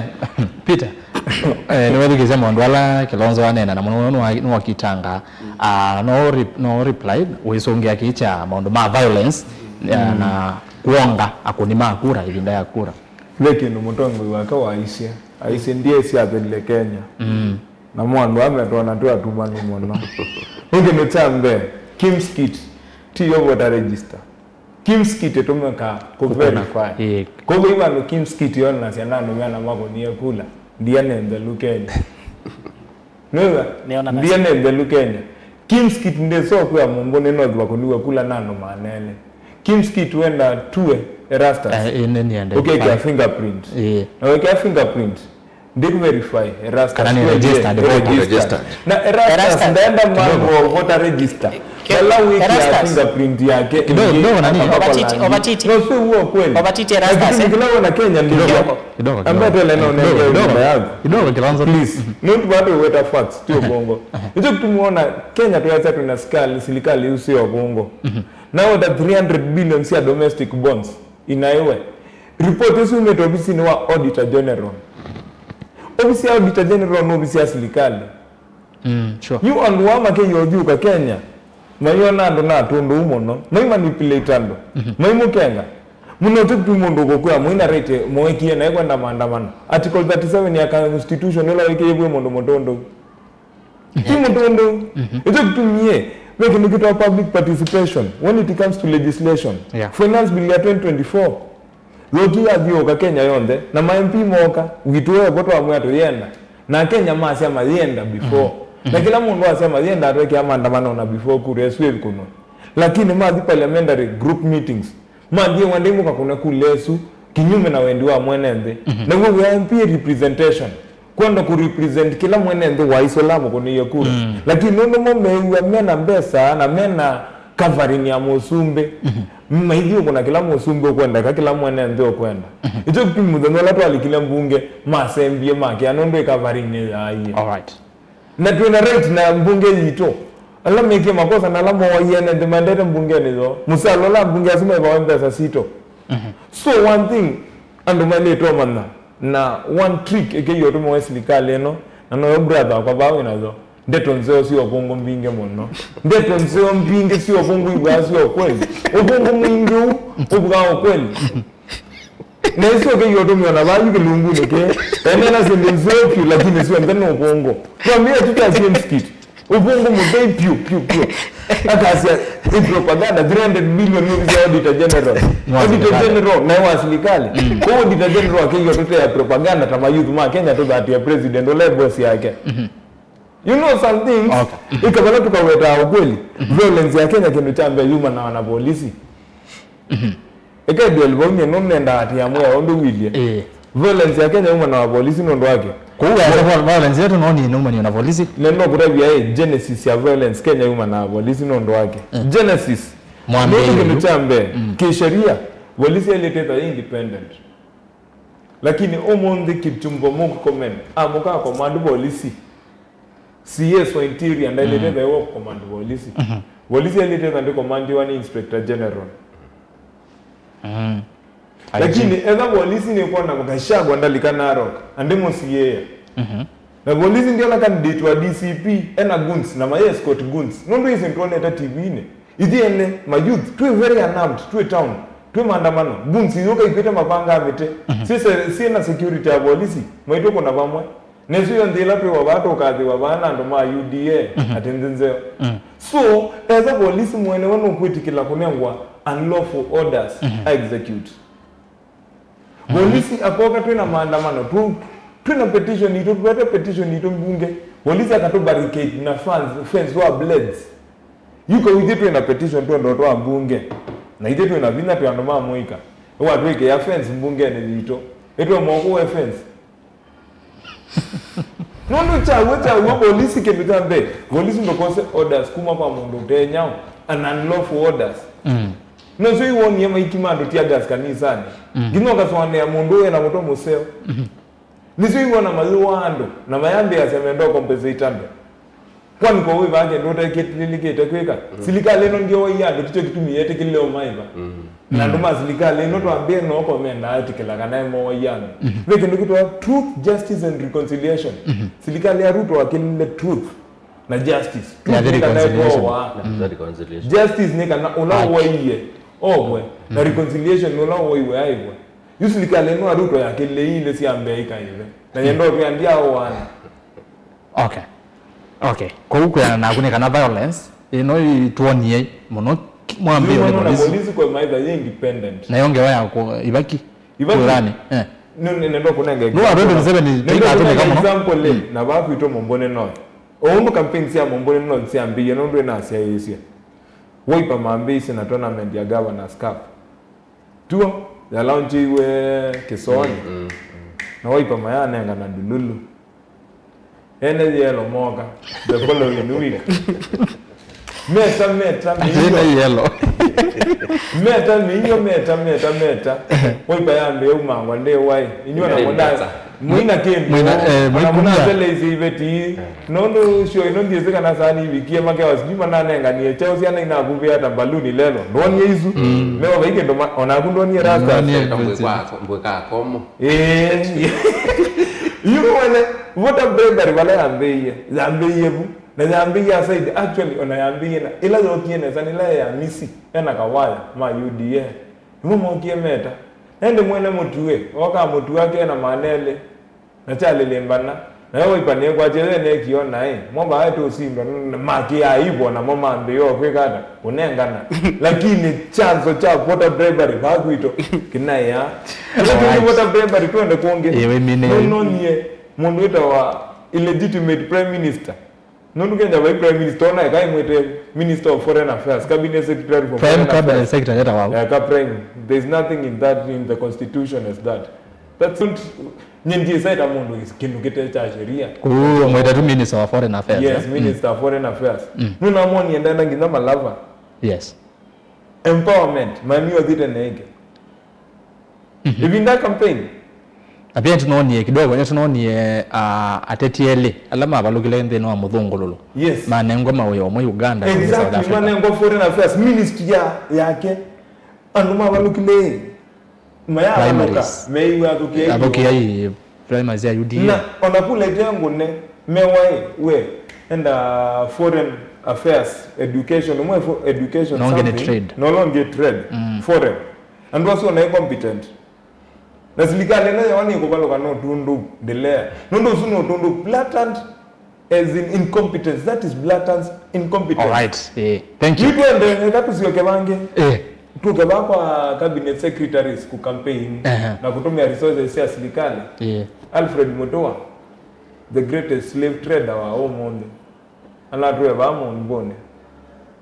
Peter, eh, nĩwethukĩĩsya maũndũ ala Kilonzo aneena, na mũno mũno nĩwa- nĩwakitanga. Ah, no re- no reply, wĩsũngĩa kĩĩ kya maũndũ ma violence, ya, na kuonga akũni ma kura, ĩvinda ya kura. Ve kĩndũ mũtongoi wake waisye, aisye ndiesĩ athelile Kenya. Mm. Namo andũ aa metwona twĩ atumanu mũno. Nĩ kĩndũ kya mbee, KIMS kit ti yo voter register. KIMS kit ĩtũmĩkaa kũ verify. Ĩĩ. Kwoguo i vandũ KIMS kit yonanasya nĩ andũ meana makũnie kula, ndia nĩ nthelu Kenya. Nĩwĩw'a? Nĩona nasi. Ndia nĩ nthelu Kenya. KIMS kit ndĩsokwĩa mũmbũ nĩ North vakũniw'a kula na andũ maana elĩ. KIMS kit wenda tue Erastus. Eh, ĩĩ, nĩ niende. Ũkekĩa fingerprint. Ĩĩ. Na wekĩa fingerprint, ndĩkũ verify Erastus. Kana nĩ registered voter. Registered. Na Erastus Erastus. Ndaenda mambo voter register. Ke- Vala wĩkĩa Erastus. Fingerprint yake. Kidogo, kidogo, nani? Ovatiti, ovatiti. No, si huo kweli. Ovatiti Erastus, eh? Kila wana Kenya ndio. Kidogo. Kidogo, kidogo. Ambaye tele na unenge nyumba yangu. Kidogo, Kilonzo. Please. Nũndũ vandũ weta facts, ti ũvũngũ. Nĩkyo kĩtũmwona Kenya twĩasya twĩna sikali, silikali yu sio ũvũngũ. Na weta three hundred billion sya domestic bonds inaiwe. Report ĩsu yumĩte ovisinĩ wa Auditor General. Ovisi ya Auditor General nĩ ovisi ya silikali. Mm, sure. Yu andũ aa makĩyothiũka Kenya, mayona andũ na tũndũ mũno, mai manipulate andũ, maimũkenga. Mũno tũtũ mũndũ ũkũkwĩa mũina rate mũekie naĩ kwenda maandamano. Article thirty-seven ya constitution ĩla wĩkĩie kwĩ mũndũ mũtũndũ. Ti mũtũndũ. Ĩkyo kĩtumie, ve kĩndũ kĩtawa public participation when it comes to legislation. Yeah. Finance bill ya twenty twenty-four. Yoki yathiũũka Kenya yonthe, na ma M P mooka, witũ wekwa twamwĩa tũyenda, na Kenya masya mayenda before. Mhm. Na kĩla mũndũ asya mayenda atwekea maandamano na before kura ĩsu ĩkunwa. Lakini mathi parliamentary group meetings, mathiĩ wandei mũkakũna kura ĩsu, kinyume na wendi wa mwene nthĩ. Mhm. Naw'o wĩa M P representation. Kwenda kũ represent kĩla mwene nthĩ wa Islam kũnĩie kura. Mm. Lakini nũndũ mo mew'a mena mbesa na mena covering ya mũsumbĩ, mhm, maithiũkũna kĩla mũsumbĩ ũkwendeka, kĩla mwene nthĩ ũkwenda. Mhm. Ĩkyo kĩtumi mũthenya ũla twalikile mbunge, masembie makĩa nũndũ ĩ covering nĩyaaie. All right. Na twĩna right na mbunge yitũ. Ala mekie makosa na ala mooie ene nthĩ maendete mbungenĩ yoo. Mũsala ũla mbunge asu maivawa mbesa sitũ. Mhm. So one thing, andũ mailĩte ũmanya, na one trick ĩkĩie ũtũmĩwe silikalĩ ĩno, na noyo brother wakwa vaa wĩ nayo. Ndeto nzeo sya ũvũngũ mbingĩ mũno. Ndeto nzeo mbingĩ sya ũvũngũ ivwaa sya ũkweli. Ũvũngũ mwingĩ ũu ũvwaa ũkweli. Na ĩsu ĩkĩie ũtũmĩwa na vaa yu kĩlungunĩ kĩĩ. Enena syĩndũ nzeo vyũ, lakini syonthe nĩ ũvũngũ. Twambie tu kya James Kit. Ũvũngũ mũthei pyũ, pyũ, pyũ. Akasya, ĩ propaganda, three hundred billion nĩ ovisi ya Auditor General. Wa Auditor silikalĩ. General, naye wa silikalĩ. Mm. Kwa Auditor General akĩie tũtea propaganda ta mayouth ma Kenya tũthatĩe president, ũla ĩ boss yake. Mhm. You know some things. Okay. Ĩkavala tũkawetaa ũkweli. Mhm. Violence ya Kenya kĩndũ kya mbee yumanawa na polisi. Mhm. Ĩka Edward vau nyie nũnendaa atĩ amwĩa ũndũ wilyĩ. Ĩĩ. Violence ya Kenya yumana na volisi nũndũ wake. Kũu wesa violence yetu no nĩ nũmanio na volisi. Nenda kũtavya ĩ, genesis ya violence Kenya yumana na volisi nũndũ wake. Mm. Genesis. Mwambĩĩo. Nĩ kĩndũ kya mbee, mm, kĩsheria, volisi yaĩlĩte ĩthĩwe independent. Lakini ũmũnthĩ Kipchumba Murkomen amũka command volisi. C S wa Interior ndaĩlĩte, mm, ĩthĩwa command volisi. Mhm. Volisi yaĩlĩte ĩthĩwa ndĩkomandiwa nĩ Inspector General. Mm. Lakini etha volisi nĩkwona Gachagua ndalika Narok, andĩ mũsiĩĩa. Mhm. Na volisi ndiona candidate wa D C P ena goons na maye escort goons. Nũndũ isi nĩtwonete T V-inĩ. Ithyĩ ene ma youth, twĩ very unarmed, twĩ town, twĩ maandamano. Goons iyũka ikwĩte mavanga mĩtĩ. Mhm. Sise, sina security ya volisi, maitũ kũna vamwe. Na ĩsu yo nthĩ ĩla twĩ wa vaa tũkathĩwa vaa na andũ ma U D A, mhm, atĩ nthĩ nzeo. Mm. So, ethwa polisi mwene we nũkwĩtĩkĩla kũnengwa unlawful orders, mhm, a execute. Mhm. Polisi akoka twĩ na maandamano, tu, twĩ na petition itũ, tũete petition itũ mbunge. Polisi akatũ barricade na fence, fence wa blades. Yuko ithyĩ twĩ na petition twendo twa mbunge. Na ithyĩ twĩ na vinya twĩ andũ ma mũika. Watwĩkĩa fence mbungenĩ yitũ. Ĩtwe moko we fence. Nũndũ kyaw'o, kyaw'o polisi kĩndũ kya mbee, polisi ndũkose orders kuma kwa mũndũ ũte nyaũ, an unlawful orders. Mm. Nũsyo iwonie maiki ma andũ tear gas kanisanĩ. Mm. Nginya ũkasũanĩa mũndũ wĩ na mũtwe mũseo. Mm-hmm. Nĩsyo iwona mayũa andũ, na mayambĩasya menda compensate andũ. Kwani kwa wĩ vaa kĩndũ ũtekĩlĩlĩkĩte kwĩka? Mm. Silikalĩ ĩno ndyowaie andũ, tikyo kĩtumi yetĩkĩlile ũmaĩva. Mm. Na andũ ma silikalĩ ĩno twambĩe noko mendaa etĩkĩla kana emowaie andũ. Mm. Ve kĩndũ kĩtawa truth, justice and reconciliation. Mm. Silikalĩ ya Ruto wakĩlile truth na justice. Truth nĩ kana reconciliation. Ĩtowa. Mm. Justice nĩ kana ũla ũwaie ovwe, na reconciliation nĩ ũla ũwaiwe aĩvwe. Yu silikalĩ ĩno ya Ruto yakĩlile ilĩ sya mbee ikaĩve. Na yenda ũtwĩa ndiaũana. Okay. Okay. Kwoou kwĩana naku nĩ kana violence ĩno ĩtwonie mũno ki-, mwambĩĩonĩ. Yu na polisi. Polisi kwa maitha yĩ independent. Nayo ngewa ya ku-, ivaki. Ivaki. Kũrani. Eh. Nĩ, nĩ, nenda kũnenga example. Nũndũ twenty seven nenda kũnenga example, mm, na vaa kwitũ Mũmbũnĩ North. O ũndũ campaign sya Mũmbũnĩ North syambĩie nũndũ ĩnasyaĩĩsye. Wiper mambĩĩisye na tournament ya Governor's Cup. Tuo yalaunchiwe Kĩsoonĩ. Mm, mm, mm. Na Wiper mayanengana ndululu. Ene yellow moka the following week. Meta, meta, mĩio. Ene yellow. Meta, mĩio, meta, meta, meta. Wiper yambĩĩa umangwa ndĩ wai. Inyuo na mũndasa. Mwĩna kĩndũ. Mwĩna, eh, ona mwĩkumya. Mũnambeleisye iveti. Nũndũ show ĩno ndyĩsĩ kana saa nĩivikie makewa, sijui mananenganie kyaũ, syana inakuvĩa ta mbaluni lelo. Ndwonie isu. Mm. Meo vai kĩndũ ma-, onaku ndwonie rastas. Ndwonie. Mbwĩka, mbwĩka komo. Eh. Yu wene, voter bribery vala yambĩie. Yambĩie vu. Na yambĩie aside, actually, ona yambĩie na ĩla yokie nesa nĩ ĩla ya misi, ena kawaya ma U D A. Nĩmo mokie meta. Ende mwene mũtue, oka mũtue ake na manele. Na kyalĩlĩmbana, nayo Wiper nĩkwatya yo ĩneekie o naĩ, mo vaa tũsindwa, n-, makĩaa ivo namo mambĩĩa o kwĩka ata? Kũnengana. Lakini chanzo kya voter bribery vaa kwitũ kĩnaĩa. Alright. Voter bribery twende kũngĩ. Ĩĩ, wĩminĩe. Nũnonie mũndũ wĩtawa illegitimate prime minister. Nũndũ Kenya vai prime minister, ona eka ĩmwĩte minister of foreign affairs, cabinet secretary for foreign affairs. Prime cabinet secretary etawa. Eka prime. There's nothing in that, in the constitution as that. That's not, nye ndiĩsa ĩta mũndũ kĩndũ kĩte kya sheria. Kũu mwĩta tu minister wa foreign affairs, yes, eh? Minister of foreign affairs. Mm. Nũnamwonie ndenda nginya malava. Yes. Empowerment, mami othite nenge. Mhm. Ĩvinda campaign. Na pia nĩtũnonie kidogo, nĩtũnonie, ah, ateti elĩ ala mavalũkile nthĩnĩ wa mũthũngũlũlũ. Yes. Manengwa mawĩa ũmwe Uganda, kũngĩ South Africa. Exactly, manengwa foreign affairs ministry ya, yake. Andũ mavalũkile. Mayavalũka, primaries. Meiwe athũkia. Athũkia i primaries ya U D A. Na ona kula ite ngũne, mewaĩ, we, enda foreign affairs, education, ũmwe fo-, education. Na ũngĩ nĩ something. Trade. Na ũla ũngĩ trade. Mm. Foreign. Andũ asu ona ĩ competent. Na silikalĩ ĩno yao nĩkũvalũka no tũndũ ndelea. Nũndũ ũsu no tũndũ blatant, as in incompetence. That is blatant incompetence. All right. Eh, thank you. Yu twende, eka tũsyoke vangĩ. Eh. Tũke vaa kwa cabinet secretaries ku campaign, ehe, na kũtũmĩa resources sya silikalĩ. Eh. Alfred Mutua, the greatest slave trader wa ũmũnthĩ. Anatũe vaa Mũmbũnĩ.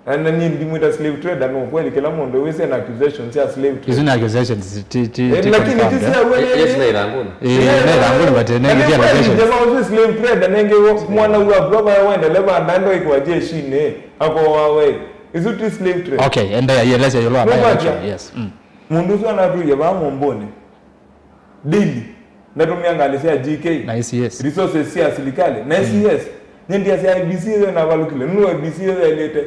Na, na niĩ ndimwĩta slave trader, no kweli kĩla mũndũ wĩsĩ na accusations sya slave trade. Isu nĩ accusations, ti, ti, eh, ti lakini confirmed, ti eh? Sya wene. Yes, na ithanguni. Eh, na ithanguni, but nĩ kweli accusations. Jamaa ũsu slave trader, nenge mwana wa baba ya wende leva ndando iko wa jeshi ne, ako wa we. Isu ti slave trade. Okay, endelea, elezea yolo ambaye. Nũkwatya? Yes. Mm. Mũndũ ũsu anatũie vaa Mũmbũnĩ. Daily. Ndatũmĩa ngalĩ sya G K. Na A C S. Resources sya silikalĩ. Na A C S. Mm. Nyendia sya I E B C ĩyo navalũkile. Nũndũ I E B C ĩyo yaĩlĩte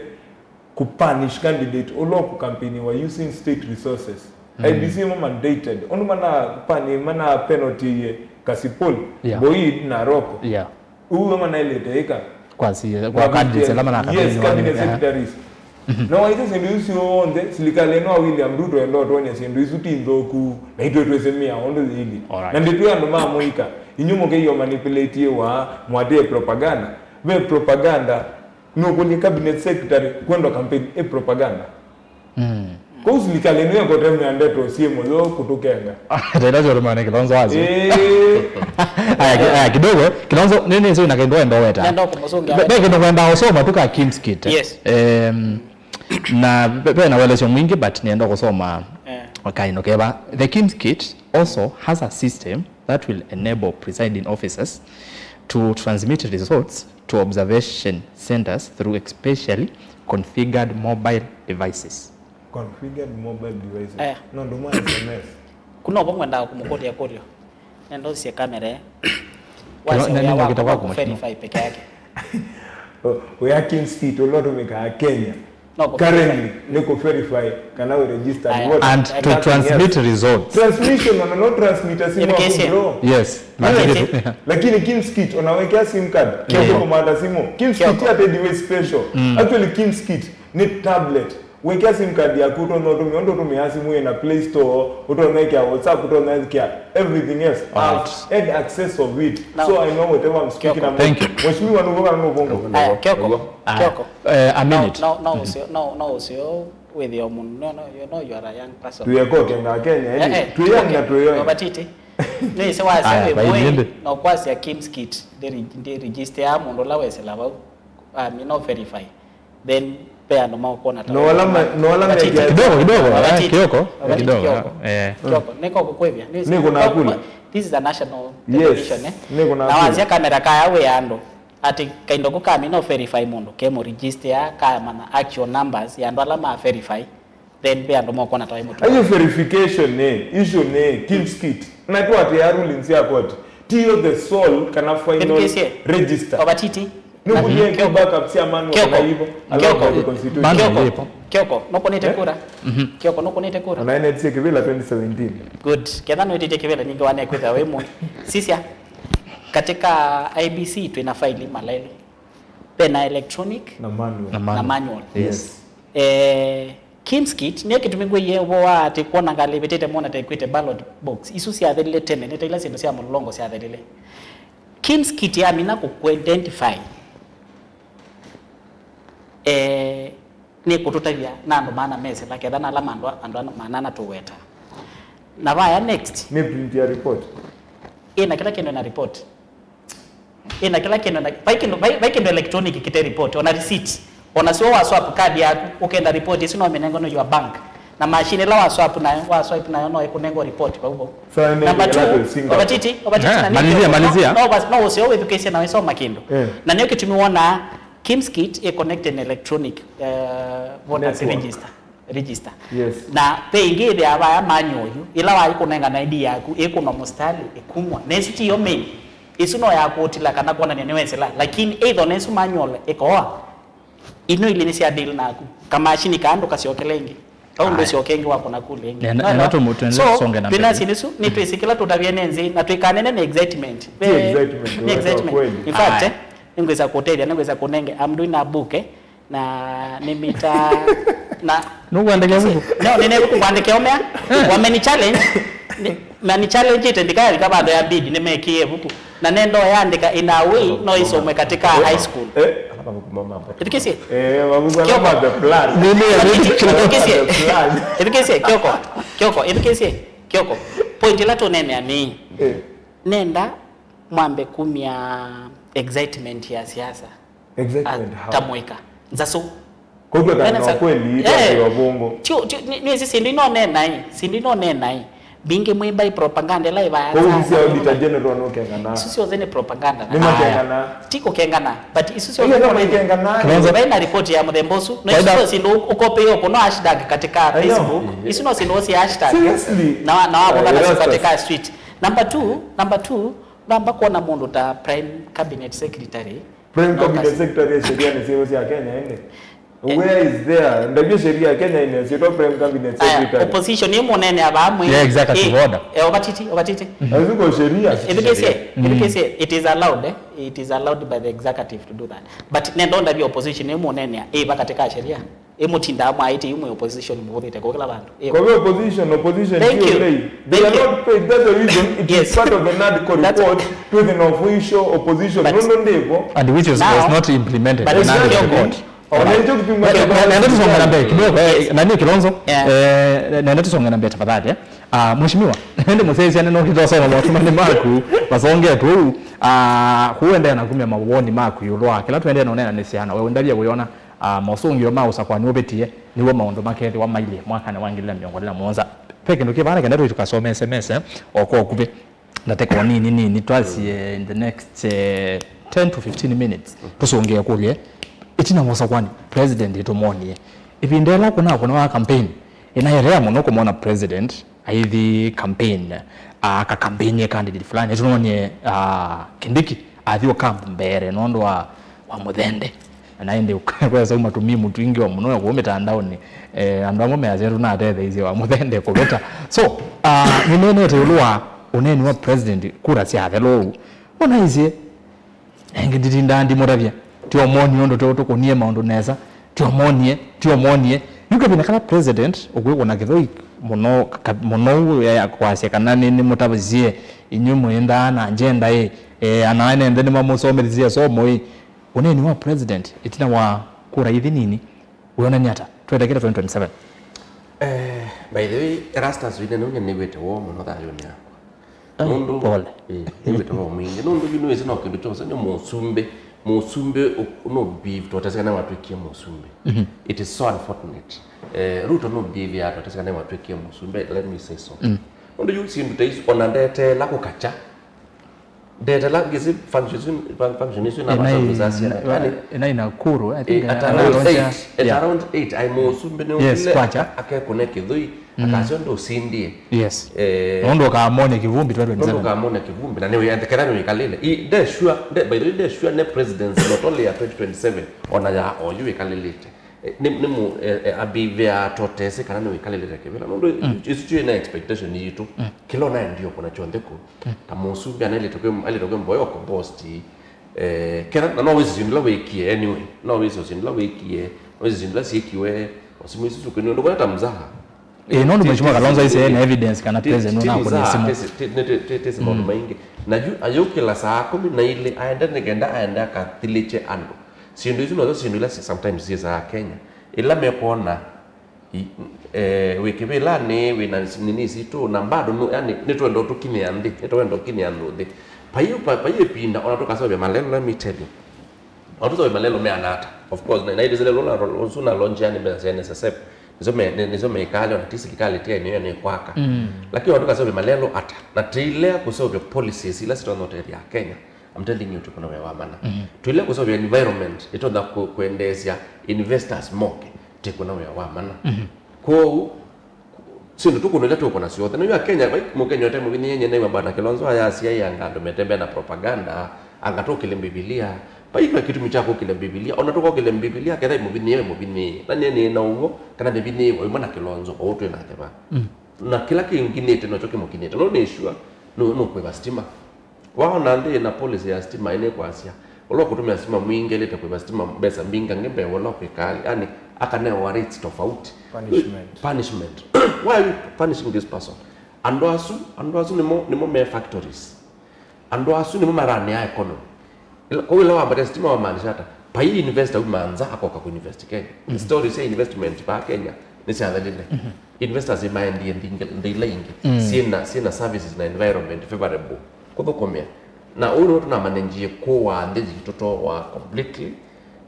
kũ punish candidate ũla ũkũkampeni wa using state resources. Mm. I E B C ĩmo mandated. Ũndũ mana pani, mana penalty ye Kasipul, yeah, Boyd na Roko. Yeah. Ũu we manaĩlĩte ĩka. Kwa si-, kwa candidates ala mana campaign. Yes, campaign, campaign, aha, secretaries. Mhm. Na waisye syĩndũ isu syonthe, silikalĩ ĩno wa William Ruto enda ũtwony'a syĩndũ isu ti nthũku, na itwe twĩsĩmĩa ũndũ yĩilyĩ. All right. Na ndĩtwĩ andũ ma mũika. Inyu mũkĩio manipulate wa mwatĩe propaganda. Ve propaganda, nũkũlye cabinet secretary kwendwa campaign ĩ propaganda. Mm. Kũu silikalĩ nĩyo ĩkotemea ndeto syĩ mũyo kũtũkenga. Taila syo tũmane Kilonzo wazi. Eh. Aya, ki- aya, kidogo, Kilonzo, nĩ nĩ sio na kĩndũ enda weta. Nenda kũmũsũngĩa. Be be kĩndũ kwenda ũsoma tu ka Kim's Kit. Yes. Em, na be be na welesyo mwingĩ, but nienda kusoma Eh. wakaino keva. The Kim's Kit also has a system that will enable presiding officers to transmit results to observation centers through specially configured mobile devices. Configured mobile devices. Aya. No ndũma S M S. Kuna ũvo ngwendaa kũmũkũlya kũlyo. Nenda ũsisye kamera ĩ. Kĩno- Wasya nĩ- wĩa nĩ wakwa nokĩta wa kwaku, mheshimiwa. Kũverify peke yake. Wĩa Kim's Kit ũla ũtũmĩkaa Kenya. No, kũ- currently, nĩ kũ verify kana wĩ registered Aya. Voter. And to Nothing transmit else. Results. Transmission, ona no transmitter simu Ĩthukĩĩsye. Yaku, bro. Yes. Yes. Lakini, lakini Kim's Kit, ona wekea sim card, Kioko. Kũmata simu. Kim's Kit Kioko. Ate device special. Mm. Actually, Kim's Kit nĩ tablet. Wekea sim card yaku, ũtonya ũtũmĩa, ũndũ ũtũmĩa simu ĩna Play Store, ũtonya ĩkĩa WhatsApp, ũtonya ĩkĩa everything else. All right. I've had access of it. Now, So I know whatever I'm speaking Kioko. About. Thank you. Mheshimiwa, nũvo kana nũvongo? Aya, Kioko. Nĩguo. Aya. Kioko. Eh, a No, minute. No, no, ũseo, no, no, ũseo wĩthĩo mũno. No, no, you know you are a young person. Tuyekoke nga Kenya, Eh, eh, eh, twĩ young na okay. Twĩ young. Batiti. Nĩsĩ wasya Aya, wĩ vai mũĩ, nĩndĩ. Na ũkwasya Kim's Kit, ndĩ re- ndĩ register ya mũndũ ũla wesĩla vau. Ah, mi no verify. Then, pe andũ maũkwona ta No wala ma- no wala Batiti. Media- Kidogo, kidogo, eh, Batiti. Kioko, Batiti, kidogo, Kioko. Eh. Kioko, nĩko kũkwĩvya. Nĩsĩ- Nĩkũnakula. This is a national Yes, television, eh? Nĩkũnakula. Na wasya kamera kaya wĩ andũ. Ati kaindo kũ kami no verify mũndũ, ke mũ register, kamanya actual numbers ya andũ ala ma verify, then ve andũ mokwona ta wĩ mũtumanu. Ayo verification nĩ, issue nĩ, Kim's Kit. Na tu ati ya rulings ya court. Tiyo the sole kana final Ĩthukĩĩsye. Register. Obatiti. Nĩ Na- mũlie Kioko. Backup cia manual Kioko. Kana ivo. Kioko. Allowed by the constitution. Manual Kioko. Ĩpo. Kioko, nũkũnĩte Eh? Kura? Mhm. Kioko, nũkũnĩte kura? Ona ene tie kĩvĩla twenty seventeen. Good. Ketha nũĩtĩtie kĩvĩla ningĩ wane kwĩthĩwa wĩ mũĩ. Sisya. Katika I E B C twĩ na faili malaili. Ve na electronic Na manual. Na na manual. Manual. Yes. Eh, Kim's Kit, nĩ kĩtumi ngwĩie ũvoo wa atĩ kwona ngalĩ ĩvĩtĩte mona ta ĩkwĩte ballot box. Isu syathelile tene, nĩ ta ila syĩndũ sya mũlolongo syathelile. Kim's Kit yamina kũkũ identify. Eh, nĩkũtũtavya na andũ maana mesĩla, ketha na ala mandũ andũ ana- maana ana tũweta. Na vaya next. Nĩ print ya report. Ĩna kĩla kĩndũ na report. Ĩna kĩla kĩndũ na, vai kĩndũ, vai, vai kĩndũ electronic kĩte report, ona receipt. Ona sio wa swap card yaku, ũkenda report, ĩsu no mĩnengo no your bank. Na machine ĩla wa swap nayo, wa swipe nayo no ĩkũnengo report vau vau. So, nĩ Number kĩla two, twĩsinga. Obatiti, obatiti, Eh, na nĩ malizia, kĩndũ, malizia. No, no, no ũseo wĩthukĩĩsye na wĩsoma kĩndũ. Eh. Na nĩyo kĩtumi wona Kim's Kit ĩ connected na electronic, eh, voters Network. Register. Register. Yes. Na ve ĩngĩ ĩthĩawa vaya manual yu, ĩla waĩ kũnengana I D yaku, ĩkũnwa mũstali, ĩkumwa. Na ĩsu tiyo main. Ĩsu no ya kũtila kana kwonania nĩwesĩla. Lakini either na ĩsu manual ĩkoa, ino ilĩ nĩ sya deal naku. Kamachini kaa ndũkasyokele ĩngĩ. Kau Aye. Ndũsyoke ĩngĩ wakũna kule ĩngĩ. Nena- No, nena no. Tũmũ- twenze So, tusonge na mbele. Twĩna syĩndũ isu, nĩ twĩsĩ kĩla tũtavye nĩ nzĩ, na twĩkanene nĩ excitement. Ti excitement, Nĩ weta excitement. Kweli. In fact, Aye. Eh, nĩngwĩsa kũtethya, nĩngwĩsa kũnenge, I'm doing a book, eh? Na nĩmĩta na Nũkwandĩka ĩvuku? No, nĩnĩvuku kwandĩka ũmea. Wameni challenge. Ni- mani challenge ite ndikayavika vandũ ya bid nĩmekĩe ĩvuku. Na nenda ũyandĩka in a way no isomwe katika high school. Eh? Ala mavuku mama hapo. Ĩthukĩsye. Eh, mavuku Kioko. Ala the plan. Nini ya nini? Ĩthukĩsye. The plan. Ĩthukĩsye, Kioko. Kioko, ĩthukĩsye. Kioko. Point ĩla tũnenea nĩ. Eh. Nenda mwambe kumya excitement ya siasa. Excitement how? Atamwĩka. Nzaso. Kũtweka na Wena sa- ukweli, Eh. Itwa vungu. Tio, tio, ni, ni isi sindu ino nenai, sindu ino nenai. Bingi mwimba i propaganda ila ivaya. Kwa hiyo sisi auditor general no kengana. Isu syonthe ni propaganda. Ni makengana. Ti kukengana, but isu syonthe Iyo no ni makengana. Kilonzo. Vai na report ya muthemba usu. No Waida- isu sindu ukope yo kuno hashtag katika I know. Facebook. Isu no sindu si hashtag. Seriously. Na wa- na wako I kana lost katika us. Street. Number two, number two, namba kuona mundu ta prime cabinet secretary. Prime No, Cabinet kasi. Secretary ya sheria nĩ syĩtwa sya Kenya ĩndĩ? Eh. Where is there? Ndavyo sheria ya Kenya ĩna syĩtwa Prime Cabinet Aya, Secretary. Opposition ĩ mũnene ava amwe. Yeah, executive Eh, order. Eh, ovatiti, ovatiti. Aziko sheria. Ĩthukĩsye, Mm. ĩthukĩsye, it is allowed, eh? It is allowed by the executive to do that. But nenda ndavyo opposition ĩ mũnene ĩ va katika sheria. Ĩ mũtindaa mwaĩtye yu mwĩ opposition mũvũthĩte kũkĩla vandũ. Ĩ. Kwa opposition, opposition Thank sio you. lei. They Thank are you. Not paid. That's the reason it is Yes. Part of the NADCO That's report to the official opposition. But Nondo ndĩvo. And which is, Now, was not implemented but in it's the still report. good. Ona hicho kitu Na- na- naenda tusonge na mbele kidogo, eh, nani Kilonzo? Yeah. Eh, naenda tusonge na mbele tafadhali, eh. Ah, mheshimiwa, nende mũsyaĩĩsya nĩ nokĩte ũsoma motũmanĩ maku masongetwe ũu. Ah, kuendeea na kumya mawoni maku ĩũlũ wa kĩla tũendee na ũneena nĩ syana. We ũndavya wĩona, ah, mosũngĩo ma ũsakwani ũvĩtie nĩw'o maũndũ makethĩwa mailye mwakanĩ wa ngili na mĩongo ĩlĩ na mũonza. Ve kĩndũ kĩ vana kenda tũi tũkasome S M S, eh, o kwa ũkuvĩ. Ndatĩka o nini nini twasie in the next eh, ten to fifteen minutes tũsũngĩe kũlye ĩtina wa ũsakwani president ĩtũmonie ĩvinda ĩla kũnakũnawa campaign. Ĩnaelea mũno kũmwona president aithi campaign, aka campaign candidate fulani. Ĩtũnonie ah, Kindiki athi ũkambu mbere nũndũ wa wa mũthende. Na ĩndĩ kwesa uma tũmimu twingĩ o mũno kũu mĩtandaonĩ, eh, andũ amwe measya tũnatetheisye wa mũthende kũvĩta. So uh, nĩneenete ĩũlũ wa ũneeni wa president kura sya athelu ũu. Ũnaisye engĩ nditindaa ndimũtavya, ti omonie ũndũ tũ- tũkũnie maũndũ nesa, ti omonie, ti omonie. Yu kavina kala president ũkwĩkũna kĩthoi mũno ka- mũno ũu ya kwasya kana nĩ- nĩmũtavasye inyu mwĩendaa na njenda ĩ, eh, ana ene nthĩ nĩmamũsomethisye somo ĩ. Ũneeni wa president ĩtina wa kura ithi nini wĩonany'a ata twendekete twenty twenty-seven? Eh, by the way, Erastus wine nĩw'o nĩw'ĩte woo mũno thayũnĩ yakwa. Ai, Nũndũ- pole. Eh, nĩw'ĩte woo mwingĩ nũndũ yu nĩwĩsĩ no kĩndũ kyose nĩ mũsumbĩ. Mũsumbĩ ũ- no believe twateseka na watwĩkie mũsumbĩ. It is so unfortunate. Eh, Ruto no believe ya twateseka na watwĩkie mũsumbĩ, let me say so. Nũndũ yu syĩndũ ta isu ona ndeteela kũkakya. Ndetela ngĩsĩ function isu- fun- function isu na Ĩna masabu i- za siana. Yani, ĩna i Nakuru, I think, eh, at uh, around launcher. eight, at Yeah. Around eight, ai mũsumbĩ nĩ Yes, ũkile kwacha. Akekũne kĩthũi, akasyo ndũsindie. Yes. Eh, Nũndũ ũkamone kĩvumbi twa nũndũ twenty-seven. Ũkamone kĩvumbi na nĩwĩketha nĩwĩkalĩle. I- ndeshua nde- by the way ndeshua ne presidents not only ya twenty twenty-seven ona ya oyu wĩkalĩlĩte. Eh, nĩ nĩ mu eh, eh, abivea totese kana nĩwĩkalĩlĩte kĩvĩla nũndũ isu tyo ina expectation yitũ. Kĩla ũnaendio kuna kyonthe kũ ta mũsumbĩ anailĩte kwĩ ailĩte kwĩ mboyo ko bosti. Eh, kena na no wĩsĩ syĩndũ ila wĩkie anyway. No wĩsĩ syĩndũ ila wĩkie, no wĩsĩ syĩndũ ila syĩkiwe. Osimũ isu sukuni ũndũ kwata mzaha. Eh, nũndũ Mheshimiwa Kalonzo aisye ena evidence kana president nũnakũnie simũ. Tesi maũndũ maingĩ. Na yu ayũkĩla saa kũmi na ilĩ aende nĩkenda aende akathilĩkye andũ. Syĩndũ isu nozo syĩndũ ila si- sometimes syĩsaa Kenya ila mekwona i- eh, wĩ kĩvĩlanĩ wĩ na nini sitũ na bado nũ- yani nĩtwenda ũtũkinyĩa nthĩ, nĩtwenda ũkinyĩa andũ nthĩ. Pai pai ĩpinda ona tũkaseũvya malelo, let me tell you. Ona tũseũvya malelo meana ata? Of course na naitĩsĩle lũla ũsu na launch yani mbesa sya N S S F. Nĩsyo me- nĩ- nĩsyo meikale ona ti silikalĩ ti eneo nĩ kwaka. Lakini ona tũkaseũvya malelo ata? Na tĩilea kũseũvya policies ila sitonyotethya Kenya. I'm telling you tũkũna wĩa wa mana. Tũilea kũseũvya environment ĩtonya kũ- kwendeesya investors moke. Tĩkũna wĩa wa mana. Kwoou syĩndũ tũkũna ila tũkũna syothe na yu Akenya vai mũkenya ũte mũvinyĩĩe nyie naiwa bwana Kilonzo ayasya anga andũ metembea na propaganda anga tũkĩle Mbivilia. Vai kwa kĩtumi kya kũkĩle Mbivilia ona tũkokĩle Mbivilia ketha mũvinyĩĩe we mũvinyĩĩe na nie nĩ na ũw'o kana mĩvinyĩĩe wauma na Kilonzo o twĩ nake va. Na kĩla kĩnginĩte nokyo kĩmũkinĩte no nĩ sure nũkwĩva stima. Waona nthĩ ĩna policy ya stima ĩnĩ kwasya ũla ũkũtũmĩa stima mwingĩ ĩlĩte kũĩva stima mbesa mbingĩ angĩ mbee wa ũla ũkwĩkaa, yani akanewa rates tofauti. Punishment. Punishment. Why are you punishing this person? Andũ asu, andũ asu nĩmo, nĩmo me factories. Andũ asu nĩmo maranĩa economy. Ila- Kwa ĩla wambatĩa stima wamaanisha ata? Pai investor uma nza akoka kuinvest Kenya. Story sya investment vaa Kenya nĩsyathelile. Investors maendie nthĩ ingĩ- nthĩ ila ingĩ syĩna syĩna services na environment favorable kũthũkũmĩa. Na ũu nĩw'o tũnamanenjie kũaa nthĩ yitũ tooa completely.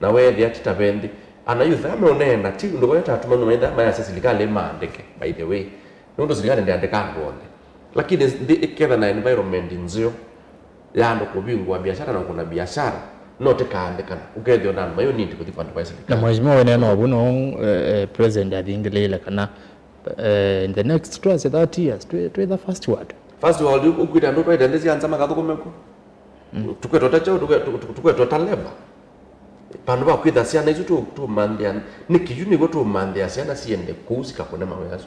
Na weethĩa ti ta ve nthĩ ana youth aa meũneena ti ũndũ vayo tatuma nũmaitha mayasya silikalĩ ĩmaandĩke, by the way. Nũndũ silikalĩ ndĩandĩka andũ onthe. Lakini nthĩ ĩketha na environment nzeo ya andũ kũvingũa biashara na kũna biashara no tĩkaandĩkana ũkethĩwa na andũ mayũ nindi kũthi vandũ vai na silikalĩ. Mheshimiwa wĩneena ovu no eh, eh, president athingĩlĩĩle kana eh, in the next twasye thirty years twĩ twĩ the first world. First world ũkwĩte andũ twaĩte nthĩ sya nza makathũkũme ku. Tũkwetwa ta kyaũ? Tũkwe- tũkwe- tũkwetwa ta labor. Vandũ va kwĩtha syana isu tũ- tũmanthĩa nĩ kĩyu nĩw'o tũmanthĩa syana siende kũu sikakũne mawĩa asu.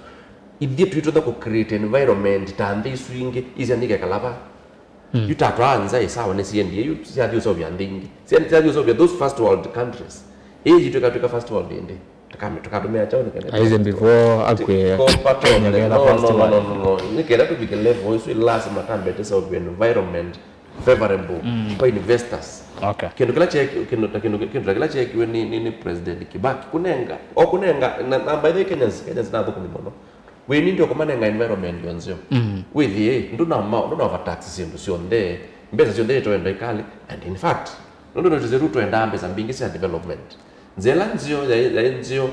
Ithyĩ tũitũtha kũ create environment ta nthĩ isu ingĩ isya nĩkekala va. Yu tatwaa nza ĩ sawa nĩsiendie yu syathi ũseũvya nthĩ ingĩ. Syathi ũseũvya those first world countries. Ĩĩ yitũ ĩkatwĩka first world ĩndĩ? Tũkame-, tũkatũmĩa kyaũ nĩ kenda? Aithe before akwĩa. Ko patone. Nyongera no, no, first no, one. No, no, no. Nĩ kenda tũvike level ĩsu, lazima tambe tũseũvye environment favorable kwa investors. Okay. Kĩndũ kĩla kye-, kĩndũ ta kĩndũ, kĩndũ ta kĩla kyekiwe nĩ, nĩ, nĩ President Kibaki. Kũnenga, o kũnenga, na, na by the way, Kenyans, Kenyans na thũkũmi mũno. We need to kũmanenga environment yo nzeo. Wĩthĩe, ndũna ma-, ndũna overtax syĩndũ syonthe, mbesa syonthe itoenda ikali, and in fact, nũndũ notise Ruto endaa mbesa mbingĩ sya development. Nzĩa ĩla nzeo, yaĩ, yaĩ nzeo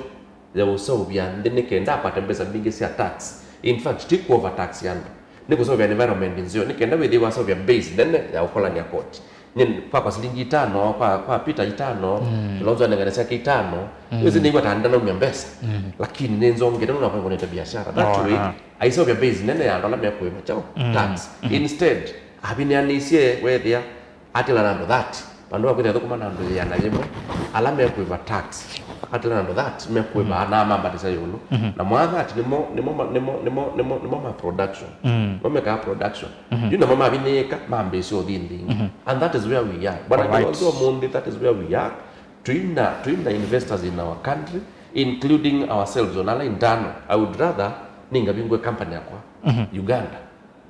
ya ũseũvya nthĩ nĩ kenda akwate mbesa mbingĩ sya tax. In fact, ti kũ overtax andũ. Nĩ kũseũvya environment nzeo, nĩ kenda wĩthĩe waseũvya base nene ya ũkolany'a koti. Nyie, kwa, kwa silingi itano, kwa, kwa Peter itano, Kilonzo anengane syake itano, wĩsĩ nĩw'a ta ndanaumya mbesa. Lakini nĩ nzongete nũndũ nakwengũnĩte biashara. That way, aiseũvya base nene ya andũ ala mekũĩva kyaũ, tax. Instead, avineanĩisye wethĩa atĩla na andũ thirty. Vandũ va kwĩthĩa thũkũma na andũ ĩana yĩmwe, ala mekũĩva tax, atĩla na andũ thirty mekũĩva na mambatĩsya ĩũlũ. Na mwa thirty nĩmo, nĩmo, ma- nĩmo, nĩmo, nĩmo, nĩmo ma production. Mo mekaa production. Yu namo mavinĩĩka, mambĩĩsya ũthi nthĩ ingĩ. And that is where we are. Bwana Kilonzo, ũmũnthĩ, that is where we are. Twina, twina investors in our country, including ourselves, on ala internal. I would rather ningavingwe company yakwa Uganda.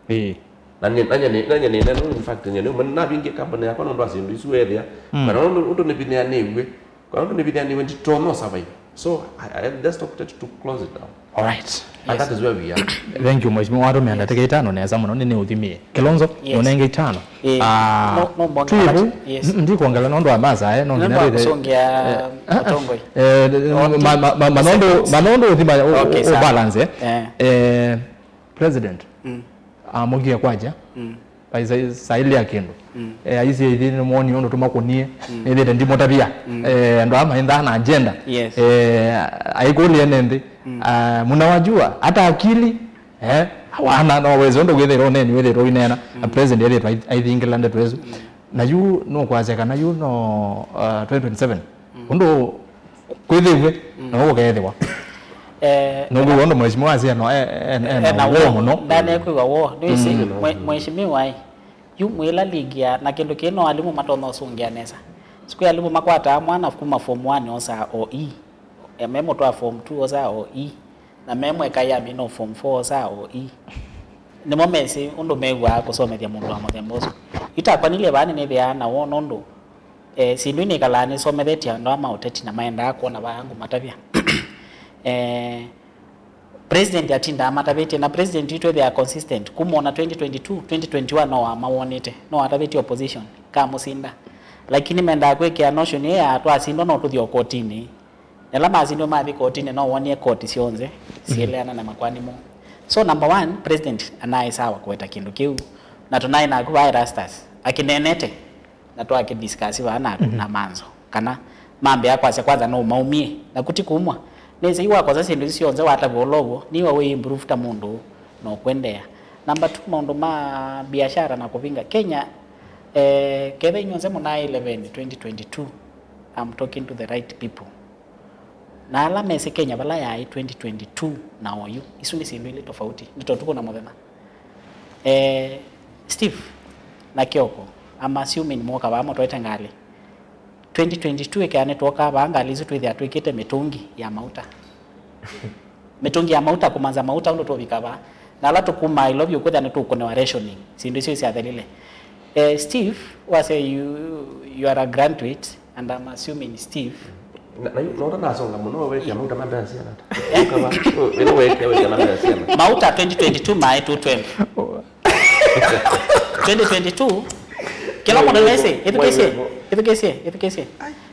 Ĩĩ. Na nye, na nye, na nye, na nye, in fact, nye, nĩuma navingie company yakwa nũndũ wa syĩndũ isu wethĩa. Kana nũndũ, nũndũ nĩvinĩanĩw'e. Kana nũndũ nĩvinĩanĩw'e, nditonya survive. So, I, I just opted to close it down. All right. And that is where we are. Thank you, Mheshimiwa. Watũmĩa ndatĩka itano nesa mũno, nĩ, nĩ ũthimie. Kilonzo, nũnenge itano. Ĩĩ. Ah, no, no, mbona twĩ vau. Yes. Mm, ndikwongela nũndũ wa masaa, eh, no nginya wa rĩrĩ, kũsũngĩa eh, ah, ah, mũtongoi. Eh, ma, ma, ma, ma, nũndũ, ma, nũndũ ũthima, ũ, okay, ũ, sawa. Balance, eh. Eh. Eh, President. Amũkie kwakya. Aisaĩlya kĩndũ. Eh, aisye ithi nĩmwonie ũndũ tũmakũnie. Nĩthĩte ndimũtavya. Eh, andũ aa maendaa na agenda. Yes. Eh, aikũlye ene nthĩ. Ah, mnawajua, hata akili. Eh, hawana, no wĩsĩ ũndũ wĩthĩtwe ũneni wĩthĩtwe ũineena. Na president ethĩtwe ai-, aithingĩla ndeto ĩsu. Na yu nũkwasya kana yu no, uh, twenty twenty-seven. Ũndũ kwĩthĩw'e, na ũkethĩwa. Eh, nũkwĩw'a ũndũ mheshimiwa asya no, e, e, e, na ũwoo mũno. Ndanekwĩw'a woo. Nĩwĩsĩ, mwe-, mheshimiwa ĩ, yu mwĩla ligi ya, na kĩndũ kĩĩ no alimũ matonya ũsũngĩa nesa. Siku ya alimũ makwataa mwana kuma form one osaa O E. E, memũtwaa form two osaa O E. Na memweka yami no form four osaa O E. Nĩmo mesĩ ũndũ mew'aa kũsomethya mũndũ wa mũthemba ũsu. Yu takwa nilye vaa nĩnĩthĩaa na woo nũndũ Eh, syĩndũ nĩkalaa nĩsomethetye andũ aa ma ũteti na maendaa kwona vaa ngũmatavya. Eh, president atindaa matavĩtye, na president witũ ethĩaa consistent kuma ona twenty twenty-two, twenty twenty-one no wamawonete, no watavĩtye opposition, kamũsinda. Lakini mendaa kwĩkĩa notion ĩĩ ya twasindwa no tũthi o kotinĩ. Na ala masindwa mathi kotinĩ no wonie koti syonthe sieleana na makwani moo. So number one, president anaĩ sawa kũweta kĩndũ kĩu, na tũnaĩ naku vaa Erastus akĩneenete. Na twakĩdiscuss vaa na, na Manzo, kana mambĩa kwasya kwanza no maumie, na kuti kumwa. Nĩsĩ yu wakosa syĩndũ isu syonthe watavw'a ũla ũw'o, nĩwa wĩ improve ta mũndũ na ũkwendeea. Number two, maũndũ ma biashara na kũvinga Kenya, eh, ketha inyuonthe mũnaĩ eleven twenty twenty-two, I'm talking to the right people. Na ala mesĩ Kenya vala yaĩ twenty twenty-two na oyu, isu nĩ syĩndũ ilĩ tofauti, nĩ ta ũtukũ na mũthenya. Eh, Steve na Kioko, I'm assuming mwoka vaa mũtwaĩte ngalĩ. Twenty twenty-two ĩkĩa nĩtwokaa vaa ngalĩ isu twĩthĩa twĩkĩte mĩtũngi ya mauta. Mĩtũngi ya mauta, kũmanza mauta ũndũ tũvika vaa. Na ala tũkumaa Nairobi ũkwĩthĩa nĩtũkũnewa rationing. Syĩndũ isu syathelile. Eh, Steve, wasya you, you are a graduate, and I'm assuming Steve. Na, na, na ũtanasonga mũno, wekia mauta ma mbesa siana ata? Ũkava, ũ, ĩla wekia, wekia ma mbesa siana. Mauta twenty twenty-two maĩ two twelve. Twenty twenty-two, kĩla mũndũ nĩwĩsĩ, ĩthukĩsye, ĩthukĩsye, ĩthukĩsye.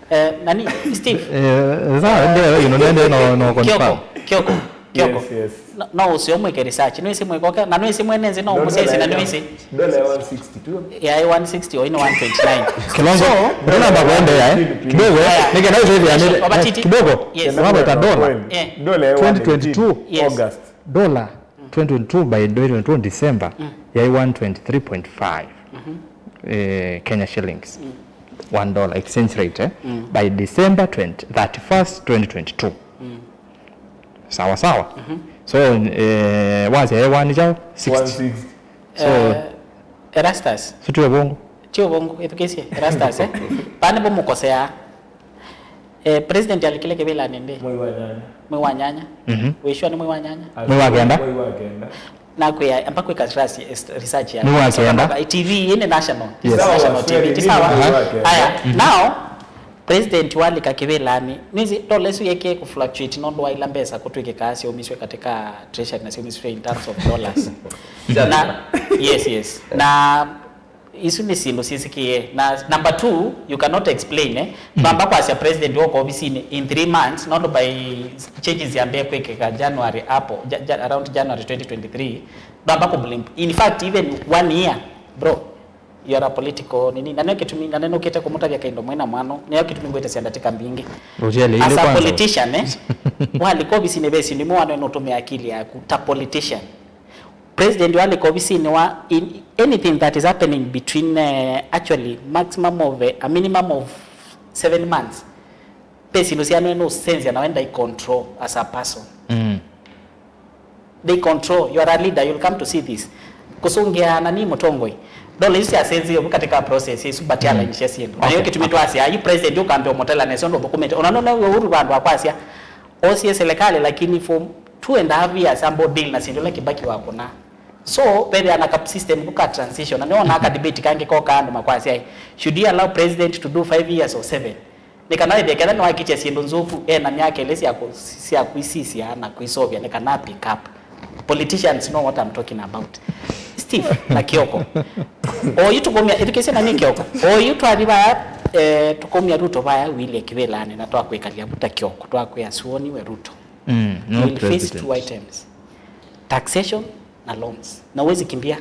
Eh, nani, Steve? Eh, sawa, ndio, you know, ndio, no, no, confirm. Kioko, Kioko, Kioko. Yes, yes. No, no ũseo mwĩke research. Nĩwĩsĩ mwĩkoke, na nĩwĩsĩ mwene nzĩ no mũsesi na nĩwĩsĩ. Dola ya one sixty tu. Yaĩ one sixty, oyu nĩ one twenty-nine. Kilonzo, so, ndĩnamba kũendeea, eh? Kidogo, eh? Haya. Nĩkenda ũtethĩanĩre, eh, kidogo. Yes. Waweta dola. Eh. Dola ya twenty twenty-two, yes, August. Dola, twenty twenty-two by twenty twenty-two December, yaĩ one twenty-three point five, eh, Kenya shillings. One dollar exchange rate, eh? By December twenty, thirty-first, twenty twenty-two. Sawa sawa. So, eh, wasya e one chao sixty. One sixty. So, eh, Erastus. Sutue bongo. Tio bongo, ethukĩsye Erastus, eh? Pane bo mũkoseaa. Eh, president alikile kĩvĩlanĩ ndĩ? Mwei wa nyanya. Mwei wa nyanya. Mhm. Wĩshua nĩ mwei wa nyanya? Mwei wa kenda. Mwei wa kenda. Nakwĩa, amba kwĩka research, research ya. Mwei wa kenda. T V ĩĩ nĩ national. Yes. National T V. Ti sawa? Mwei wa kenda. Aya, mhm, now, president walika kĩvĩlanĩ, nĩsĩ dollar ĩsu yeke kũ fluctuate nũndũ wa ila mbesa kũtw'ĩkĩkaa syaumiswe katika treasury na syaumiswe in terms of dollars. Na, yes, yes. Na isu nĩ syĩndũ syĩsĩkĩe. Na number two, you cannot explain, eh? Mm. Vamba kwasya president woka ovisinĩ in three months, nũndũ by changes yambĩe kwĩkĩka January hapo, ja, ja, around January twenty twenty-three, vamba kũblame. In fact, even one year, bro, you are a political nini. Na nĩyo kĩtumi, na nĩnũkĩte kũmũtavya kaindo mwĩna mwano, nĩyo kĩtumi ngwĩtĩsya ndatĩka mbingĩ. As a politician, eh? Walika ovisinĩ ve syĩndũ imwe wanoe nũtũmĩa akili yaku ta politician. President walika ovisinĩ wa, in anything that is happening between, eh, actually maximum of, eh, a minimum of seven months, ve syĩndũ syanoe nũsenzya nawe ndai control as a person. Mm. They control, you are a leader, you'll come to see this. Kũsũngĩa na nĩ mũtongoi. Dola isu syasenzie vu katika process isu, but mm, alinishia syĩndũ. Na nĩyo okay, kĩtumi twasya, yu president ũkambĩa ũmũtela nesa ũndũ ũthũkũmĩte. Ona nona we Uhuru vandũ akwasya, osie serikali, lakini for two and a half years ambo deal na syĩndũ ila Kibaki wakũna. So, vethĩa na ka system ku ka transition. Na nĩwona ka debate kangĩ koka andũ makwasya, should you allow president to do five years or seven? Nĩ kana wĩthĩe ketha nĩwakĩtya syĩndũ nzũku, e na myaka ĩlĩ sya kũ-, sya kwĩsisya na kwĩseũvya nĩ kana pick up. Politicians know what I'm talking about. Steve na Kioko. Oyu tũkũmya, ĩthukĩĩsye na nĩ Kioko. Oyu twathi vaya, eh, tũkũmya Ruto vaya wĩlye kĩvĩlanĩ na twakwĩkalya vu ta Kioko, twakwĩa suoni we Ruto. Mm, no president. You will face two items. Taxation na loans. Na huwezi kimbia.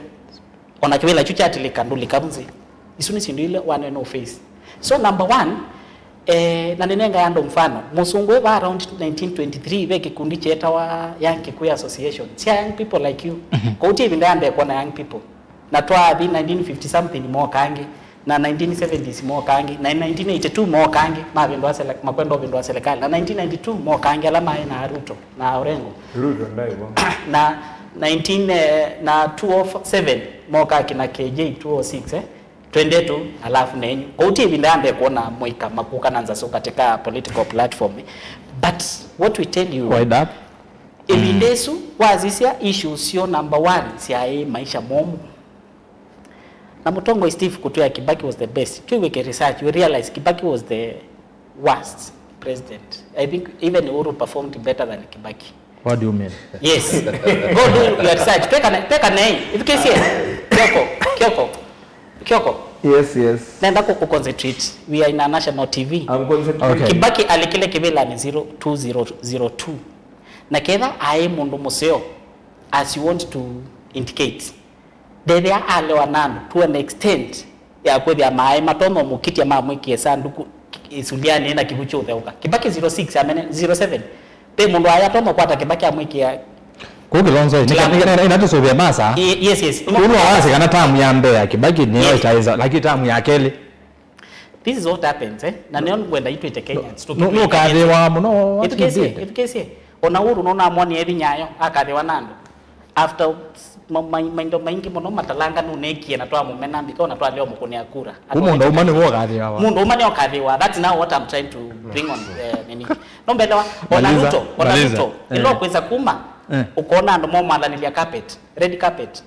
Ona kĩvĩla kyu kyatilika, ndũlika nzĩ. Isu nĩ syĩndũ ile wane no face. So number one, eh, na nĩnengae andũ mfano, mũsũngũ eva around nineteen twenty-three, ve kĩkundi kyetawa Young Kikuyu Association, sya young people like you. Mhm. Kũu ti ĩvinda ya mbee kuona young people. Na twathi nineteen fifty something moka angĩ, na nineteen seventies moka angĩ, na nineteen eighty-two moka angĩ, mavĩndũa sele-, makwenda ũvĩndũa serikali. Na nineteen ninety-two moka angĩ, ala maĩ na Ruto na Orengo. Ruto ndaĩ vo. Na nineteen, eh, na two oh seven moka kina K J two oh six, eh? Twendetu, alafu nenyu. Kũu ti ĩvinda ya mbee kuona mũika makuka na nzasũ katika political platform. But what we tell you, why that? Ĩvinda ĩsu, wasisya issues syo number one syaĩ maisha momũ. Na mũtongoi Steve kũtwĩa Kibaki was the best. Twĩw'ĩke research, we realize Kibaki was the worst president. I think even Uhuru performed better than Kibaki. What do you mean? Yes. Go do your research. Peka ne, peka ne. Ithukĩĩsye. Kioko, Kioko, Kioko. Yes, yes. Nenda ku, ku concentrate. We are in a national T V. I'm concentrating. Okay. Kibaki alikile kĩvĩlanĩ zero two zero zero two. Na ketha aĩ mũndũ mũseo, as you want to indicate, ndethĩa alewa na andũ to an extent ya kwĩthĩa maaĩ matonya ũmũkitya mamwĩkĩe sanduku ĩsulyanĩ na kĩvu kyũtheũka. Kibaki zero six, amene, zero seven. Ve mũndũ aĩ atonya kwata Kibaki amwĩkĩa. Kũu Kilonzo, ĩ, ĩna tũsũvĩa masa. Ye-, yes, yes. Ũla wasya kana tamu ya mbee ya Kibaki nĩyo ĩtaĩsa, lakini tamu ya kelĩ. This is what happens, eh? Na nĩyo ngwenda itwĩte Kenyans. Nũkathĩwa mũno. Ĩthukĩĩsye, ĩthukĩĩsye. Ona Uhuru nũnamwonie vinya yo, akathĩwa na andũ. After ma-, ma-, maindo maingĩ mũno matalanga nũneekie na twamũmena mbika ona twalea ũmũkũnĩa kura. Kũ mũndũ ũma nĩwe ũkathĩawa. Mũndũ ũma nĩwe ũkathĩwa. That's now what I'm trying to bring on, eh, nini. No mbelewa, ona Ruto, ona Ruto. Ĩla ũkwĩsa kuma, ũkona andũ momwalanĩlya carpet, red carpet.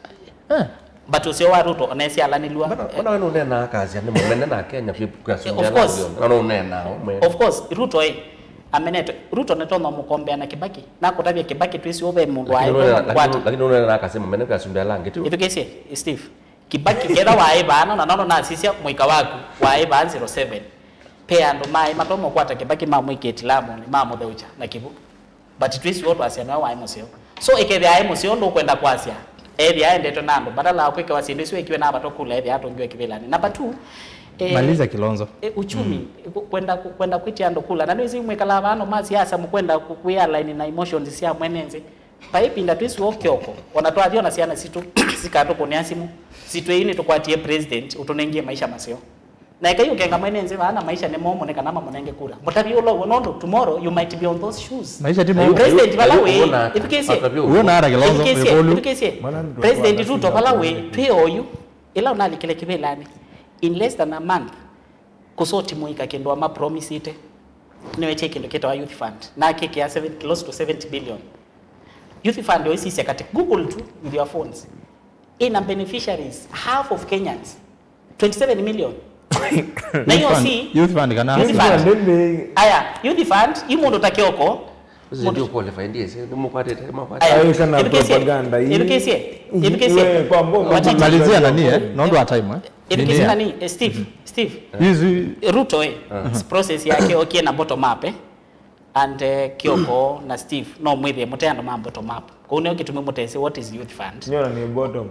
Eh. But ũseo wa Ruto, ona esi alanĩlwa. Mbona, mbona we nũneenaa akasya nĩ mũmene na Kenya kwĩ, kwĩ asungi ala onthe? Na nũneenaa ũmwe. Of course, Ruto ĩ, amenete. Ruto nĩtonya mũkombea na Kibaki. Nakũtavya Kibaki twĩsĩ ũve mũndũ waĩ. Lakini nũneenaa akasya mũmene kwĩ asungi ala angĩ tu. Ĩthukĩĩsye, Steve. Kibaki ketha waĩ vaa, na nono nasisya mũika waku, waĩ vaa zero seven. Pe andũ maĩ matomo kwata Kibaki mamwĩkĩe tilamonĩ, mamũtheũkya na kĩvu. But twĩsĩ ũũ twasya nĩwe waĩ mũseo. So, ĩkethĩa aĩ mũseo, ndũkwenda kwasya. Ethĩa aendetwe na andũ. Badala wa kwĩkĩwa syĩndũ isu ekiwe na avatwa kula, ethĩa atongiwe kĩvĩlanĩ. Number two, eh, maliza Kilonzo. Eh, uchumi, ku-, kwenda, ku-, kwenda kwĩtya andũ kula. Na nĩwĩsĩ mwĩkalaa vano ma siasa mũkwenda ku-, kwĩ align na emotions sya mwene nthĩ. Vai ĩvinda twĩsĩ ũũ Kioko. Ona twathi ona syana sitũ, sikatũkũnĩa simũ. Sitwĩi nĩtũkwatie president, ũtũnengie maisha maseo. Na ekai ũkenga mwene nthĩ vaa na maisha nĩ momũ nĩ kana mamũnenge kura. Mũtavye ũla ũw'o nũndũ tomorrow you might be on those shoes. Maisha ti momũ. President vala wĩ, ĩthukĩĩsye. Ũw'o na ara Kilonzo, ĩthukĩĩsye, ĩkũlũ. Ĩthukĩĩsye. President Ruto vala wĩ, twĩ oyu. Ĩla ũnalikile kĩvĩlanĩ. In less than a month, kũsoti mũika kĩndũ amapromisĩte. nĩwetie kĩndũ kĩtawa youth fund, na kĩkĩa seven, close to seventy billion. Youth fund yo isisya katĩ, Google tu with your phones. Ina beneficiaries, half of Kenyans. Twenty-seven million. Na hiyo si youth fund kana youth fund. Aya, youth fund, yu mũndũ ta Kioko. Ũcio ndio qualified, yes. Nĩ mũkwatĩte, makwatĩte. Aya, ĩkana propaganda hii. Education. Education. Malizia nani, eh? Nondu wa time, eh? Education nani, eh, Steve, Steve. Hizi Ruto, eh, process yake okie na bottom up, eh? And, eh, Kioko na Steve, no mwĩthĩe mũte andũ ma bottom up. Kũu nĩo kĩtumi mũtesĩ what is youth fund. Nyona nĩ bottom.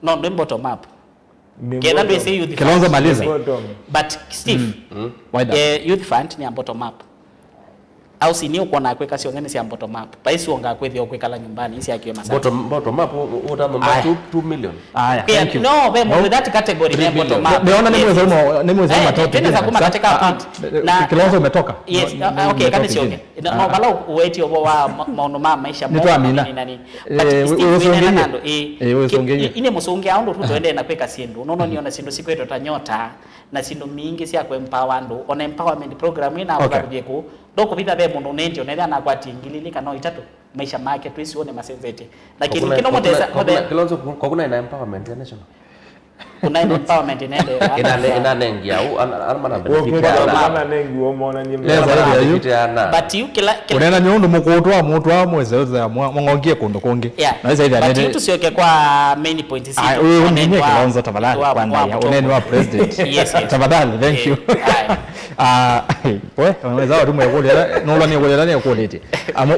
No, nĩ bottom up. Nĩ ketha bottom. Ndwĩsĩ youth fund. Kilonzo maliza. Bottom. But Steve, eh, youth fund nĩ ya bottom up. Au si nĩ ũkwona kwĩka syonthe nĩ sya bottom up. Vai sionga kwĩthĩa kwĩkala nyumbani isiakiwe masati. Bottom, bottom up, u- u- utamamba Aya. two, two million. Aya, thank you. No, ve mũndũ that category nĩ bottom up. Niona ni mwezi umo, ni mwezi umo topic. Tena za kuma katika point. Na Kilonzo umetoka. Yes, okay, kana sioke. No, vala uwetie ũvoo wa ma- maũndũ ma maisha. Nĩtwamina. Nini na nini. But Steve, wĩneena na andũ, ĩĩ. Ĩĩ, wĩsũngĩie. Ine mũsũngĩa ũndũ tu tũendee na kwĩka syĩndũ. Nono niona syĩndũ sikwĩtwe ta nyota na syĩndũ mingĩ sya kũempower andũ. Ona empowerment program ĩna Okay. kũthiĩ kũ. Ndokũvitha ve mũndũ ũnendio na ĩla anakwatie ngili ilĩ kana o itatũ. Maisha make twĩsione masenzetie. Na kĩndũ kĩno mũtesa, mũtesa. Kilonzo, kwa kuna ina empowerment ya national. Kuna ina empowerment inaendelea. Ina, ina nengi au, ana, ana mana benefit. Bottom up. Ana nengi wa mwana nyimbo. Leza ya yu. But you kila, kila. Unena nyondo mũkũtwa mũtwa mweze mwangongie kũndũ kũngĩ. Yeah. Na isa ithia. But you tusioke kwa main point. Ai, uyu nini Kilonzo tafadhali kwa ndaya. Uneni wa president. Yes, yes. Tafadhali, thank you. Ah, we, unaweza watu mwe kule, no la ni kule, ni kule.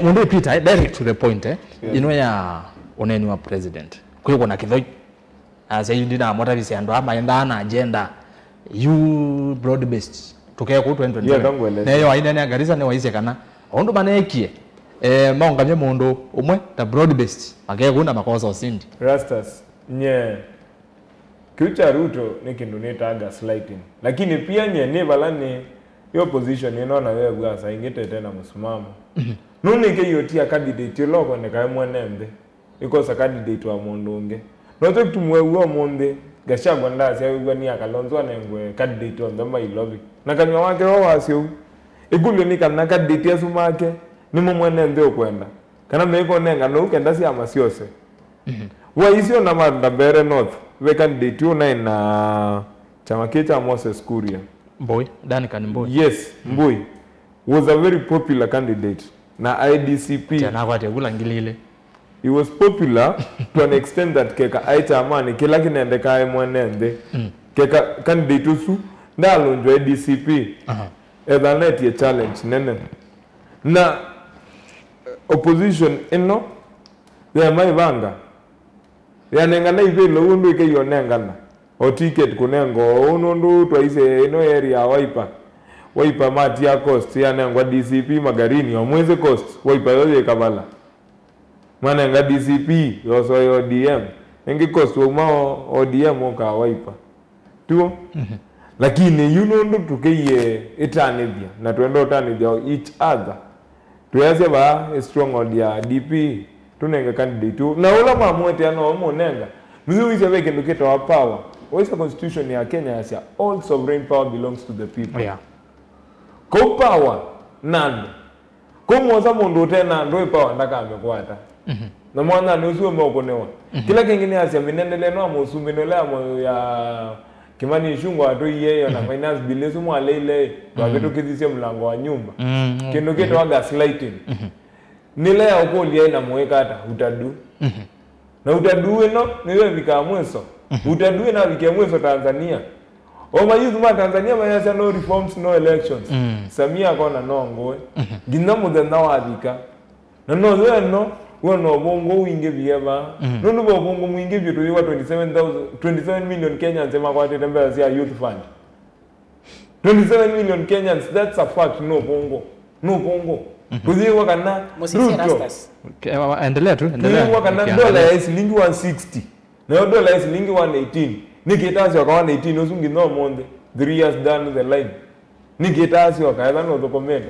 Mundu Peter, eh, direct to the point, eh. Ino ya uneni wa president. Kwĩkwa na kĩthoi. Asya yu ndinamũtavisya andũ aa maendaa na agenda yu broad based. Tũkee kũu twenty twenty-seven. Ndio, ndangweleza. Neyo ainene a Garissa nĩwaisye kana ũndũ maneekie, eh, maũngamye mũndũ ũmwe ta broad based, makee kũu na makosa ũsindi. Rastas, nye. Kĩu kya Ruto nĩ kĩndũ nĩtaa gaslighting. Lakini pia nye nĩ vala nĩ yo position ĩno na wew'a saa ingĩ tete na mũsimamo. Nũnĩkĩie ũtia candidate ũla ũkwendeka e mwene nthĩ. Ĩkosa candidate wa mũndũ ũngĩ. Nokyo kĩtumi weew'a ũmũnthĩ, Gachagua ndaasya wĩw'a nĩ ya Kalonzo anengwe candidate onthe ma Ilovi. Na kanyw'a wake wo wasya ũu. Ĩkũlyo nĩ kana candidate asu make nĩmo mwene nthĩ ũkwenda. Kana meĩkonengana ũu kenda syama syose. Wa isio na Manda Mbeere North, ve candidate ũnaĩ na kyama kĩĩ kya Moses Kuria. Mbũi, Duncan Mbũi. Yes, Mbũi was a very popular candidate na I D C P. Tena akwate kula ngili ilĩ. He was popular to an extent that keka aĩ kyamani kĩla kĩnendekaa e mwene nthĩ. Keka candidate ũsu ndalũnjwa A D C P. Aha. Ethanĩtie challenge nene. Na, eh, opposition ĩno yamaĩvanga. Yanengana ivĩlo ũndũ ĩkĩyonengana. O ticket kũnengwa ũũ nũndũ twaisye ĩno area ya Wiper. Wiper matia coast yanengwa D C P Magarini, o mwĩsĩ coast, Wiper yo yĩ Kavala. Manenga D C P, yosoe O D M. Ĩngĩ coast wauma O D M ũkaa Wiper. Tuo? Lakini yu nũndũ tũkĩie ĩtanĩthya, na twenda ũtanĩthya each other. Twĩasya vaa stronghold ya D P, tũnenge candidate ũũ. Na ũla mamũetea no ũmũnenga. Nũthi wĩsya ve kĩndũ kĩtawa power. Waisya constitution ya Kenya yasya, "All sovereign power belongs to the people." Yeah. Kau power na andũ. Kau mwosa mũndũ ũte na andũ ĩ power ndakamĩkwata. Na mwanyanĩ ũsu ũmeũkũnĩwa. Kĩla kĩngĩ nĩasya mĩnendelee no mũsumbĩ nĩ ũla ya mo-, ya Kimani Ichung'wah atũie yo na finance bill ĩsu mwaleile, twavĩtũkĩthisye mũlango wa nyumba. Kĩndũ kĩtawa gaslighting. Nĩla ya ũkũlya ĩna mũĩka ata, utadu. Na utadu ĩno nĩyo ĩvikaa mwiso. Utadu ĩnavikie mwiso Tanzania. O mayouth ma Tanzania mayasya no reforms, no elections. Samia akona no ngũĩ. Nginya mũthenya wavika. Na no yo ĩno, wona ũvũngũ ũingĩvie vaa. Nũndũ ve ũvũngũ mwingĩ vyũ tũyĩwa twenty-seven thousand, twenty-seven million Kenyans makwatĩte mbesa sya youth fund. Twenty-seven million Kenyans, that's a fact, no ũvũngũ. No ũvũngũ. Tũyĩwa kana Mũsisi Ruto. Rastas. Okay, endelea tu, endelea. Tũyĩwa kana dola ya silingi one sixty. Nayo dola ya silingi one eighteen. Nĩkĩ ĩtasyoka one eighteen ũsu nginya ũmũnthĩ? Three years down the line. Nĩkĩ ĩtasyoka etha nũthũkũmĩte?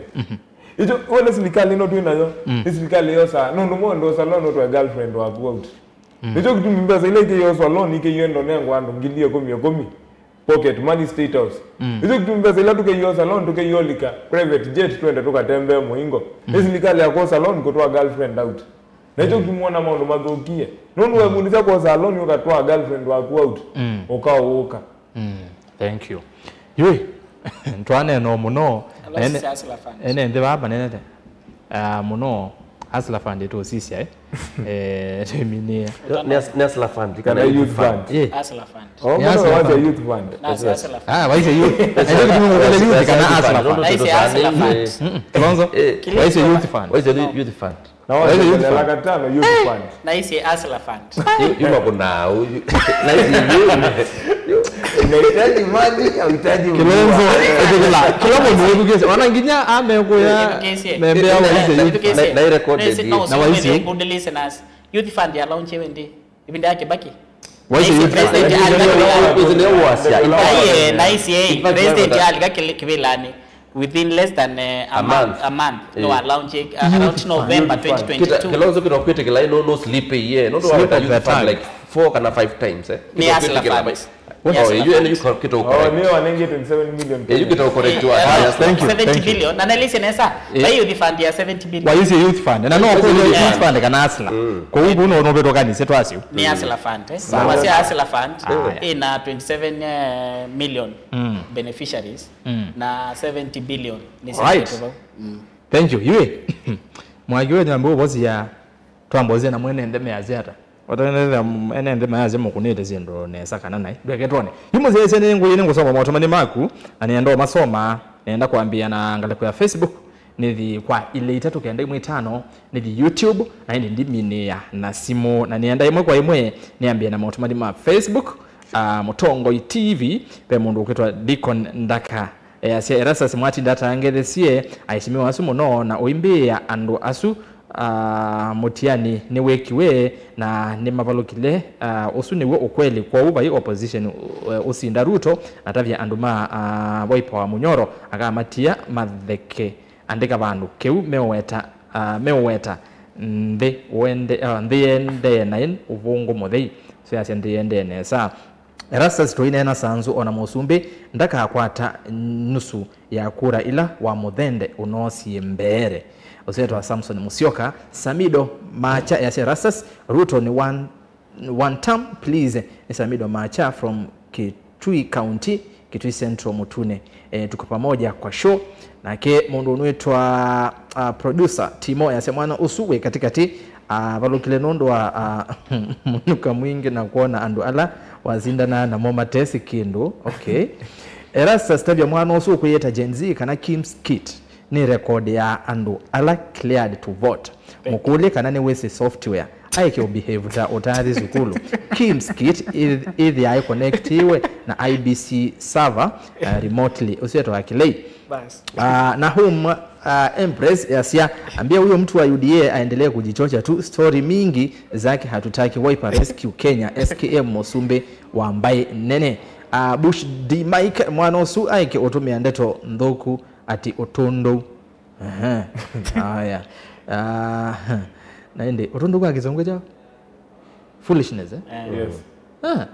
Ĩkyo, wone silikalĩ ĩno twĩ nayo, nĩ silikalĩ yosaa. Nũndũ mũndũ ũsa loan ũtwae girlfriend waku out. Nĩkyo kĩtumi mbesa ila ikĩyoswa loan ikĩyenda ũnengwa andũ ngili ĩkũmi ĩkũmi. Pocket money, State House. Isu kitu mbesa ila tukeiosa loan, tukeio lika private jet, twende tukatembee muingo. Ni silikali ya kuosa loan kutoa girlfriend out. Na icho kimwona maundu mathukie. Nundu wemundisya kuosa loan ukatoa girlfriend waku out. Ukauka. Thank you. Yui, ntwaneno muno. Alafu sisi Hustler Fund. Ene nthi vaa manenete. Ah, muno. Hustler Fund tusisya, eh. Eh, tuiminia. Nĩ Hustler Fund, Kana youth fund. Eh. Hustler Fund. Oh, Yes, mbona wacha fund. Youth fund. Na si Hustler Fund. Ah, waise youth. Aitha kitu mukutele youth kana Hustler Fund. Na isi Hustler Fund. Kilonzo. Kile Waise kama- youth fund. Waise youth fund. Na wacha Youth fund. Laka tano youth fund. Na isi Hustler Fund. Yuma kuna. Nice. Unahitaji maji, unahitaji Kilonzo. Kila kila mundu withukise. Ona nginya amekuya Withukise. membea waise youth. Withukise. Na- na irecorded Nesi- hii. No, Na waisi. Good listeners. Youth fund ya launch wendi. Ibindi yake baki. Waise youth fund. President Ali- Hizi ndio wasia. Aye, na isi, eh, In fact, President whatever. Ali kakile kivilani. Within less than uh, a, A month, month. A month. No, Eh. a launch uh, around November Youth fund. Kita twenty twenty-two. Kilonzo kino kwite kila no no sleep here. No no Sleep wata at youth the fund time. Like four kana five times eh. Ni Hustler Fund. Oh, you and you can kito Oh, correct. ni wanenge twenty-seven million. Eh, you kito correct wa. Eh, Haya, thank you. Seventy billion. Na nalise nesa. Bayo the fund ya seventy billion. Waise youth fund. Na no kwa youth fund kana Hustler. Kwa hiyo no no beto kanise twasio. Ni Hustler Fund. Eh. Wasia Hustler Fund. Ah, Ina twenty-seven eh, million beneficiaries na seventy billion ni Right. Senegal. Thank you. Yui. Mwaki we nyambo bosi ya twamboze na mwene ndeme ya ziata. Watanetha ene ndeme ya zimu kunite zindo nesa kana nai. Ndweke twone. Yumo zese ni nguye ni ngusoma maũtũmani maku na nienda masoma. Nienda kwambia na ngalĩko ya Facebook. Nithi kwa ile itatu kenda imwe itano. Nithi YouTube na indi ndiminĩa na simu na nienda imwe kwa imwe niambia na maũtũmani ma Facebook. Uh, Mũtongoi T V ve mũndũ ũkwĩtwa Deacon Ndaka. Easya Erastus Mwati ndatangethesie aisimiwa asu mũno na ũimbĩĩa andũ asu. Ah, mũtiani nĩwĩkiwe na nĩmavalũkile. Ah, ũsu nĩw'o ũkweli. Kwoou vai opposition, eh, ũsinda Ruto atavya andũ ma, ah, Wiper wa Munyoro akamatia matheke. Andĩka vandũ kĩu meũweta, ah, meũweta nthĩ ũende-, ah, nthĩ yendee naĩ ũvũngũ mũthei. Syo yasya nthĩ yendee nesa. Erastus tũineena sanzu ona mũsumbĩ ndakakwata nusu ya kura ila wa mũthende ũnoosie mbeere. Ũsetwa Samson Musyoka, Samido Macha easya Erastus, Ruto ni one, one term please. Ni Samido Macha from Kitui County, Kitui Central Mutune. Eh, tuko pamoja kwa show. Nake mũndũ ũnwĩtwa, uh, producer Timo easya mwana ũsu wĩ katikati avalũkile nũndũ wa, uh, mũnuka mwingĩ na kwona andũ ala wasindana namo matesĩ kĩndũ. Okay. Erastus tavya mwana ũsu ũkwĩyĩta Gen Z kana Kim's Kit nĩ record ya andũ ala cleared to vote. Mũkũlye kana nĩwĩsĩ software aĩke ũbehave ta ũtaathi sukulu. Kim's Kit ĩth-, ĩthĩae connectiwe na I B C server, uh, remotely. Ũsu etwa Kilei. Bas. Ah, Nahum, ah, Empress yasya, ambia huyo mtu wa U D A aendelee kujichocha tu, story mingi zake hatutaki. Wiper Rescue Kenya, S K M Musumbi wa Mbai Nene. Ah, Bush D Mike, mwana ũsu aĩke ũtũmĩa ndeto nthũku ati ũtũndũ. Aha. Aya. Ah, na ĩndĩ ũtũndũ kwa kĩsũngũ kyao? Foolishness, eh? Eh, Yes. Ah.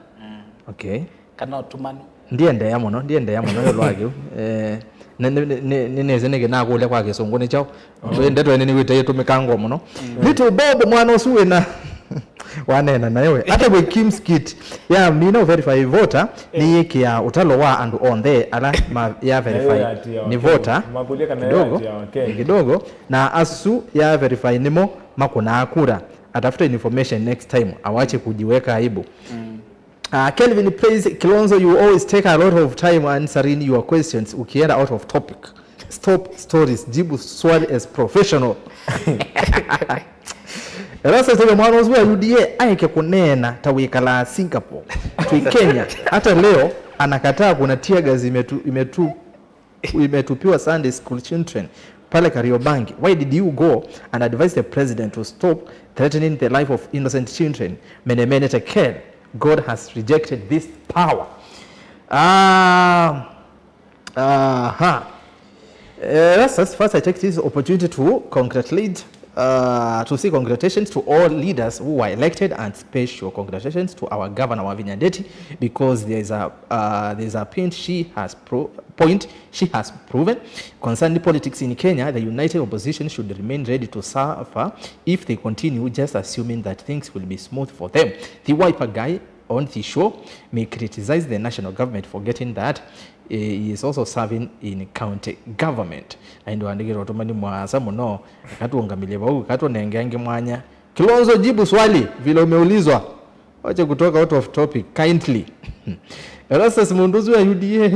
Okay. Kana ũtumanu. Ndiendeea mũno, ndiendeea mũno ĩũlũ wa kĩu. Eh, nĩ- nĩ- nĩ- nĩ- nĩnĩsĩ nĩkĩ nakũlya kwa kĩsũngũ nĩ kyaũ. Ndeto ĩno nĩwĩte ĩtũmĩkangwa mũno. Little Bob, mwana ũsu wĩna waneena nayo we. Hata we Kim's Kit ya mina verify voter nĩyĩkĩaa ũtalo wa andũ onthe ala ma ya verify ya tia nĩ Wakenya. Voter Makũlya kana kidogo, ya tia Wakenya. Kidogo, na asu ya verify nĩmo makũnaa kura. Atafuta information next time, awache kujiweka aibu. Uh, Kelvin Praise Kilonzo, you always take a lot of time answering your questions. Ukienda out of topic. Stop stories, jibu swali as professional. Erastus tavya mwana ũsu wa U D A aĩke kũneena ta wĩkalaa Singapore. Twĩ Kenya, hata leo anakataa kuna tear gas imetu, imetu, imetupiwa Sunday school children pale Kariobangi. Why did you go and advise the president to stop threatening the life of innocent children? Mene mene tekel. God has rejected this power. Ah, aha. Uh, Erastus, first I take this opportunity to congratulate, Uh, to say congratulations to all leaders who were elected and special congratulations to our governor Wavinya Ndeti, because there is a uh, there is a point she has pro- point she has proven concerning politics in Kenya. The united opposition should remain ready to suffer if they continue just assuming that things will be smooth for them. The Wiper guy on the show may criticize the national government, forgetting that eh, he is also serving in county government. Na ĩndĩ waandĩkĩte ũtũmani mwaasa mũno, akatũũngamĩlye vau, akatũnenge angĩ mwanya. Kilonzo, jibu swali vile umeulizwa. Wache kutoka out of topic kindly. Erastus, mũndũ ũsu wa U D A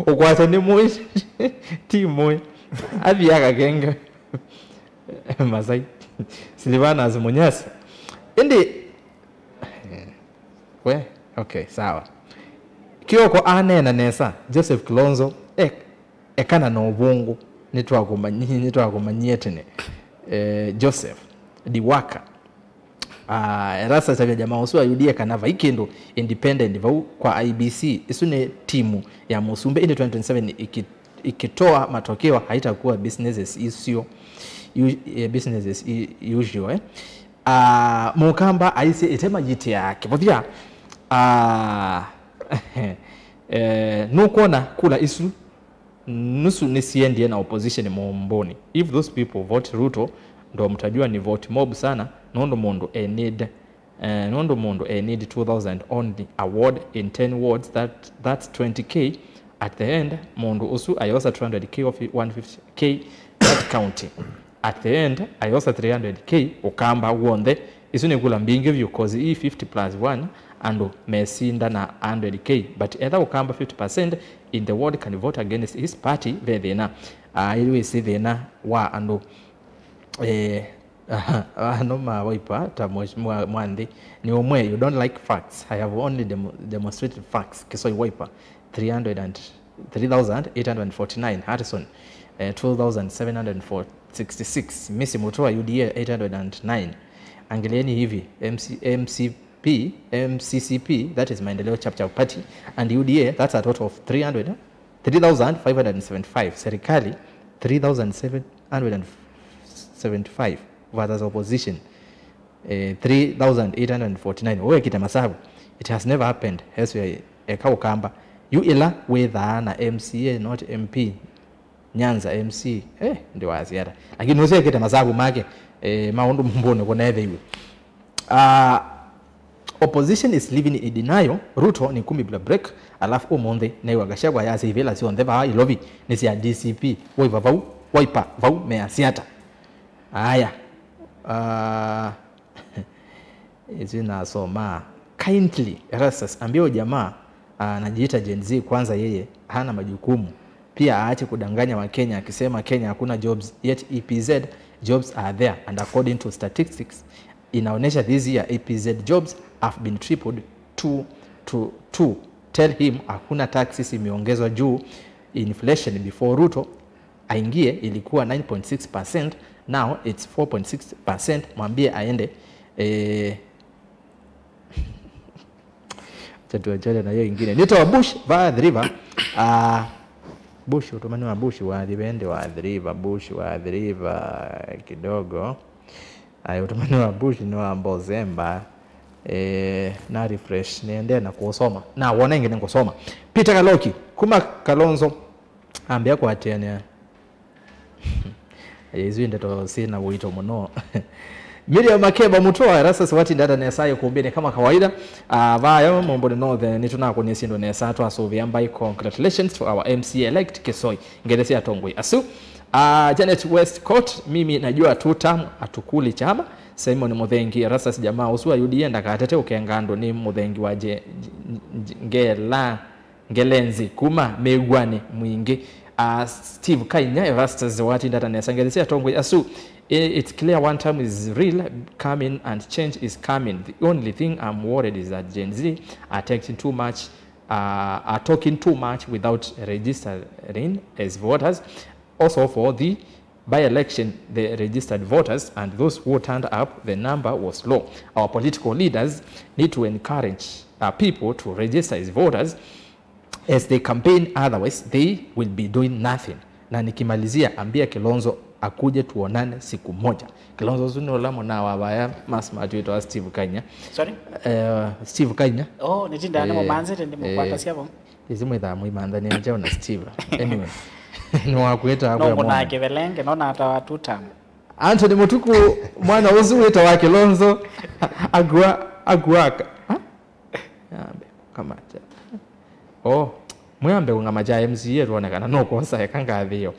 ũkwasya nĩ mũĩ ti mũĩ. Athiaga kenge. Masai. Silvanus Munyasi. Ĩndĩ we, okay, sawa. Kioko aneena nesa, Joseph Kilonzo e- ekana na ũvũngũ, nĩtwakũmanyi- nĩtwakũmanyie tene. Eh, Joseph Diwaka. Ah, Erastus avya jamaa ũsu wa U D A kana vai kĩndũ independent vau kwa I E B C. Ĩsu nĩ timu ya mũsumbĩ, ĩndĩ twenty twenty-seven iki- ikitoa matokeo haitakuwa businesses isio u- eh, businesses i- usual, eh. Ah, Mũkamba aisye ĩtema yĩtĩa kĩvũthya. Ah, eh, nũkwona kula isu nusu nĩsiendie na opposition mũmbũnĩ. If those people vote Ruto, ndo mtajua ni vote mob sana, nũndũ mũndũ e need, eh, nũndũ mũndũ e need two thousand only a ward in ten wards, that, that's twenty K. At the end, mũndũ ũsu ayosa two hundred K of one fifty K that county. At the end, ayosa three hundred K Ũkamba w'onthe. Isu nĩ kula mbingĩ vyũ, cause ii fifty plus one, andũ mesinda na hundred K. But etha Ũkamba fifty percent in the world can vote against his party, ve thĩna. Aĩ wĩsĩ thĩna wa andũ, eh, ano ma Wiper ta mwa- mwa- mwanthi. Nĩ ũmwe, you don't like facts. I have only dem- demonstrated facts. Kisoi Wiper, three hundred and three thousand eight hundred forty-nine, Harrison, eh, two thousand seven hundred sixty-six, Misi Mutua, U D A, eight hundred nine. Angalieni hivi, M C, M C P, M C C P, that is Maendeleo Chap Chap Party, and U D A, that's a total of three hundred, three thousand five hundred seventy-five. Serikali, three thousand seven hundred seventy-five versus opposition, eh, three thousand eight hundred forty-nine. Wewe kite masabu. It has never happened elsewhere. Eka Ũkamba. Yu ĩla wĩthaa na M C A, not M P. Nyanza M C. Eh, ndiwasiata. Lakini ũcio ekĩte masabu make, eh, maũndũ mbũnĩ kũnetheiwe. Ah, opposition is living in denial. Ruto nĩ kumi bila break. Alafu ũmũnthĩ nĩwa Gachagua yasya ivĩla syonthe vaa Ilovi nĩ sya D C P. Waipa vau, Wiper vau, measiata. Aya. Ah, isu nasoma. Kindly, Erastus, ambia huyo jamaa, ah, anajiita Gen Z kwanza, yeye hana majukumu. Pia aache kudanganya Wakenya akisema Kenya hakuna jobs, yet E P Z jobs are there, and according to statistics inaonyesha this year E P Z jobs have been tripled to, to, to. Tell him hakuna taxes imeongezwa juu inflation before Ruto aingie ilikuwa nine point six percent, now it's four point six percent. Mwambie aende, eh, acha tuachane na hiyo ingine. Nitoa Bush vaa Athi River. Ah, Bush, ũtũmani wa Bush wa Athi Vende wa Athi River, Bush wa Athi River kidogo. Ai, ũtũmani wa Bush nĩ wa Mbozemba. Eh, na refresh, niendee na kũsoma. Na wona ingĩ nĩngũsoma. Peter Kaloki, kuma Kalonzo, ambĩa kũatĩanĩa. Isu ndeto syĩ na ũito mũno. Miriam Makeba Mutua, Erastus watinda ata nesa ikumbini kama kawaida. Ah, vaya Momboni North, eh, nĩtũnakũnie syĩndũ nesa, twasũvĩa mbai. Congratulations to our M C A elect Kisoi. Ngele sya atongoi asu. Ah, Janet Westcott, mimi najua two term atukuli chama. Simon Muthengi, Erastus jamaa ũsu wa U D A ndakatete ũkenga andũ nĩ Muthengi wa je, je, je, ngela. Ngelenzi kuma Mĩw'anĩ Mwingĩ. Uh, Steve Kainya, Erastus watinda ata nesa. Ngethi sya atongoi asu. I- it's clear one time is real coming and change is coming. The only thing I'm worried is that Gen Z are taking too much, uh, are talking too much without registering as voters. Also for the by-election, the registered voters and those who turned up, the number was low. Our political leaders need to encourage, uh, people to register as voters as they campaign, otherwise they will be doing nothing. Na nikimalizia, ambia Kilonzo akuje tuonane siku moja. Kilonzo ũsu nĩ ũla mũna wa vaya ma smart wĩtawa Steve Kainya. Sorry? Eh, Steve Kainya. Oh, nĩtindaa nĩmũmanzĩte ndĩmũkwatasya vo. Ĩsi mwĩthaa mũimanthanĩa kyaũ na Steve? Anyway, nĩwakwĩtaa kwĩa nongo na mwana. Kĩvelenge, nona atawa two term. Anthony Mutuku, mwana ũsu wĩtawa Kilonzo, akua, akuaka. Ha? Yambe kũkamacha. Oh, mwĩambe kũngama kya M C A tuone kana nũkwosa eka ngathĩĩo.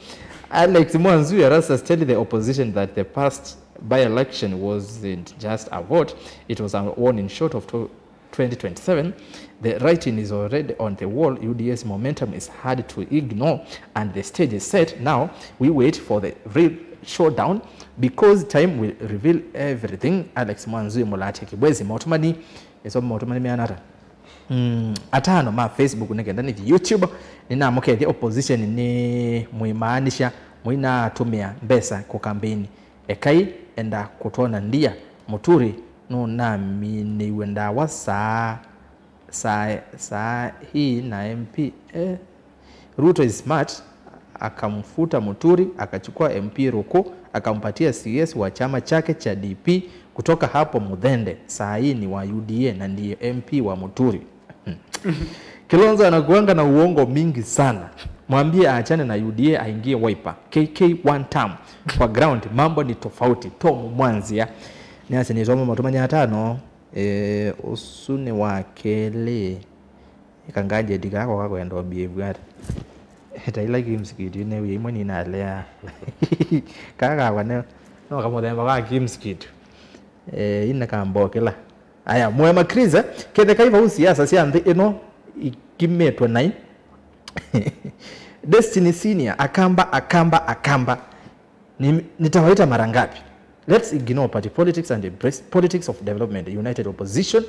Alex Mwanzu, Erastus, tell the opposition that the past by-election wasn't just a vote, it was a warning shot of to-, twenty twenty-seven. The writing is already on the wall. U D A's momentum is hard to ignore and the stage is set. Now we wait for the real showdown because time will reveal everything. Alex Mwanzu, Mulatia Kibwezi, Motumani. Ĩsoma maũtũmani meana ata? Mm, atano ma Facebook nĩ kenda nĩthi YouTube. Nĩnamũkethya opposition nĩ mũimaanisha mũinatũmĩa mbesa kũkambeini. Ekai enda kũtwona ndia. Mũturi nũnaminĩiwe ndawa saa, saa, saa hii na M P. Eh. Ruto is smart, akamfuta Muturi, akachukua M P Ruku, akampatia C S wa chama chake cha D P. Kutoka hapo Muthende, saa hii ni wa U D A na ndiye M P wa Muturi. Kilonzo anakuanga na uongo mingi sana. Mwambie aachane na U D A, aingie Wiper. K K one term. Kwa ground mambo ni tofauti. Tom Mwanzia. Nĩasya nĩsoma maũtũmani atano. Eh, ũsu nĩ wa kelĩ. Ĩka ngajeti kako kakwenda ũbehave ata? Ta ila kimsikiti nĩ wĩ imwe ninalea. Kaka kakwa ne no kamũthemba ka kimsikiti. Eh, ina kambokela. Aya, Mwema Chris, eh? Ketheka iva u siasa sya nthĩ ĩno ikimĩtwe nai. Destiny Senior, akamba, akamba, akamba. Ni, nitawaita mara ngapi? Let's ignore party politics and embrace politics of development. United opposition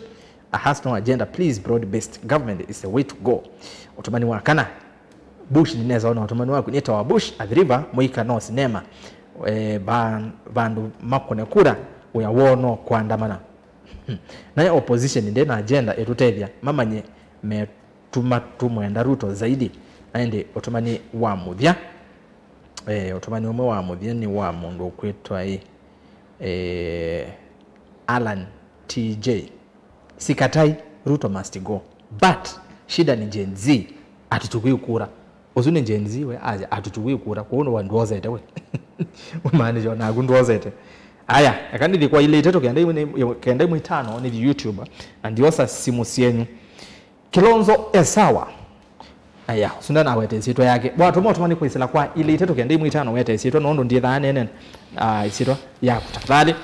has no agenda. Please, broad-based government is the way to go. Ũtũmani wa kana. Bush, nĩnesa ona ũtũmani waku. Nĩtawa Bush, Athi River, mũika no sinema. Eh, van-, vandũ makũne kura, wĩa woo no kũandamana. Hmm. Nayo opposition ndĩ na agenda ĩtũtethya, mamanye me tuma tũmwenda Ruto zaidi. Na ĩndĩ ũtũmani wa mũthya, eh, ũtũmani ũmwe wa mũthya nĩ wa mũndũ ũkwĩtwa ĩ, eh, Alan T J. Sikatai, Ruto must go. But shida ni Gen Z, hatuchukui kura. Ũsu nĩ Gen Z we, aja, hatuchukui kura. Kwoou nĩwe ndwozete we. Umaanisha naku ndwozete. Aya, eka nĩthi kwa ilĩ itatũ kenda imwe nĩ, kenda imwe itano nĩthi YouTube, na ndiosa simu syenyu. Kilonzo e sawa. Aya, ũsu ndanaweta ĩsyĩtwa yake. Watũma ũtũmani kwĩsĩla kwa ilĩ itatũ kenda imwe itano weta ĩsyĩtwa, nũndũ ndiĩthaa nene, ah, ĩsyĩtwa yaku tafadhali.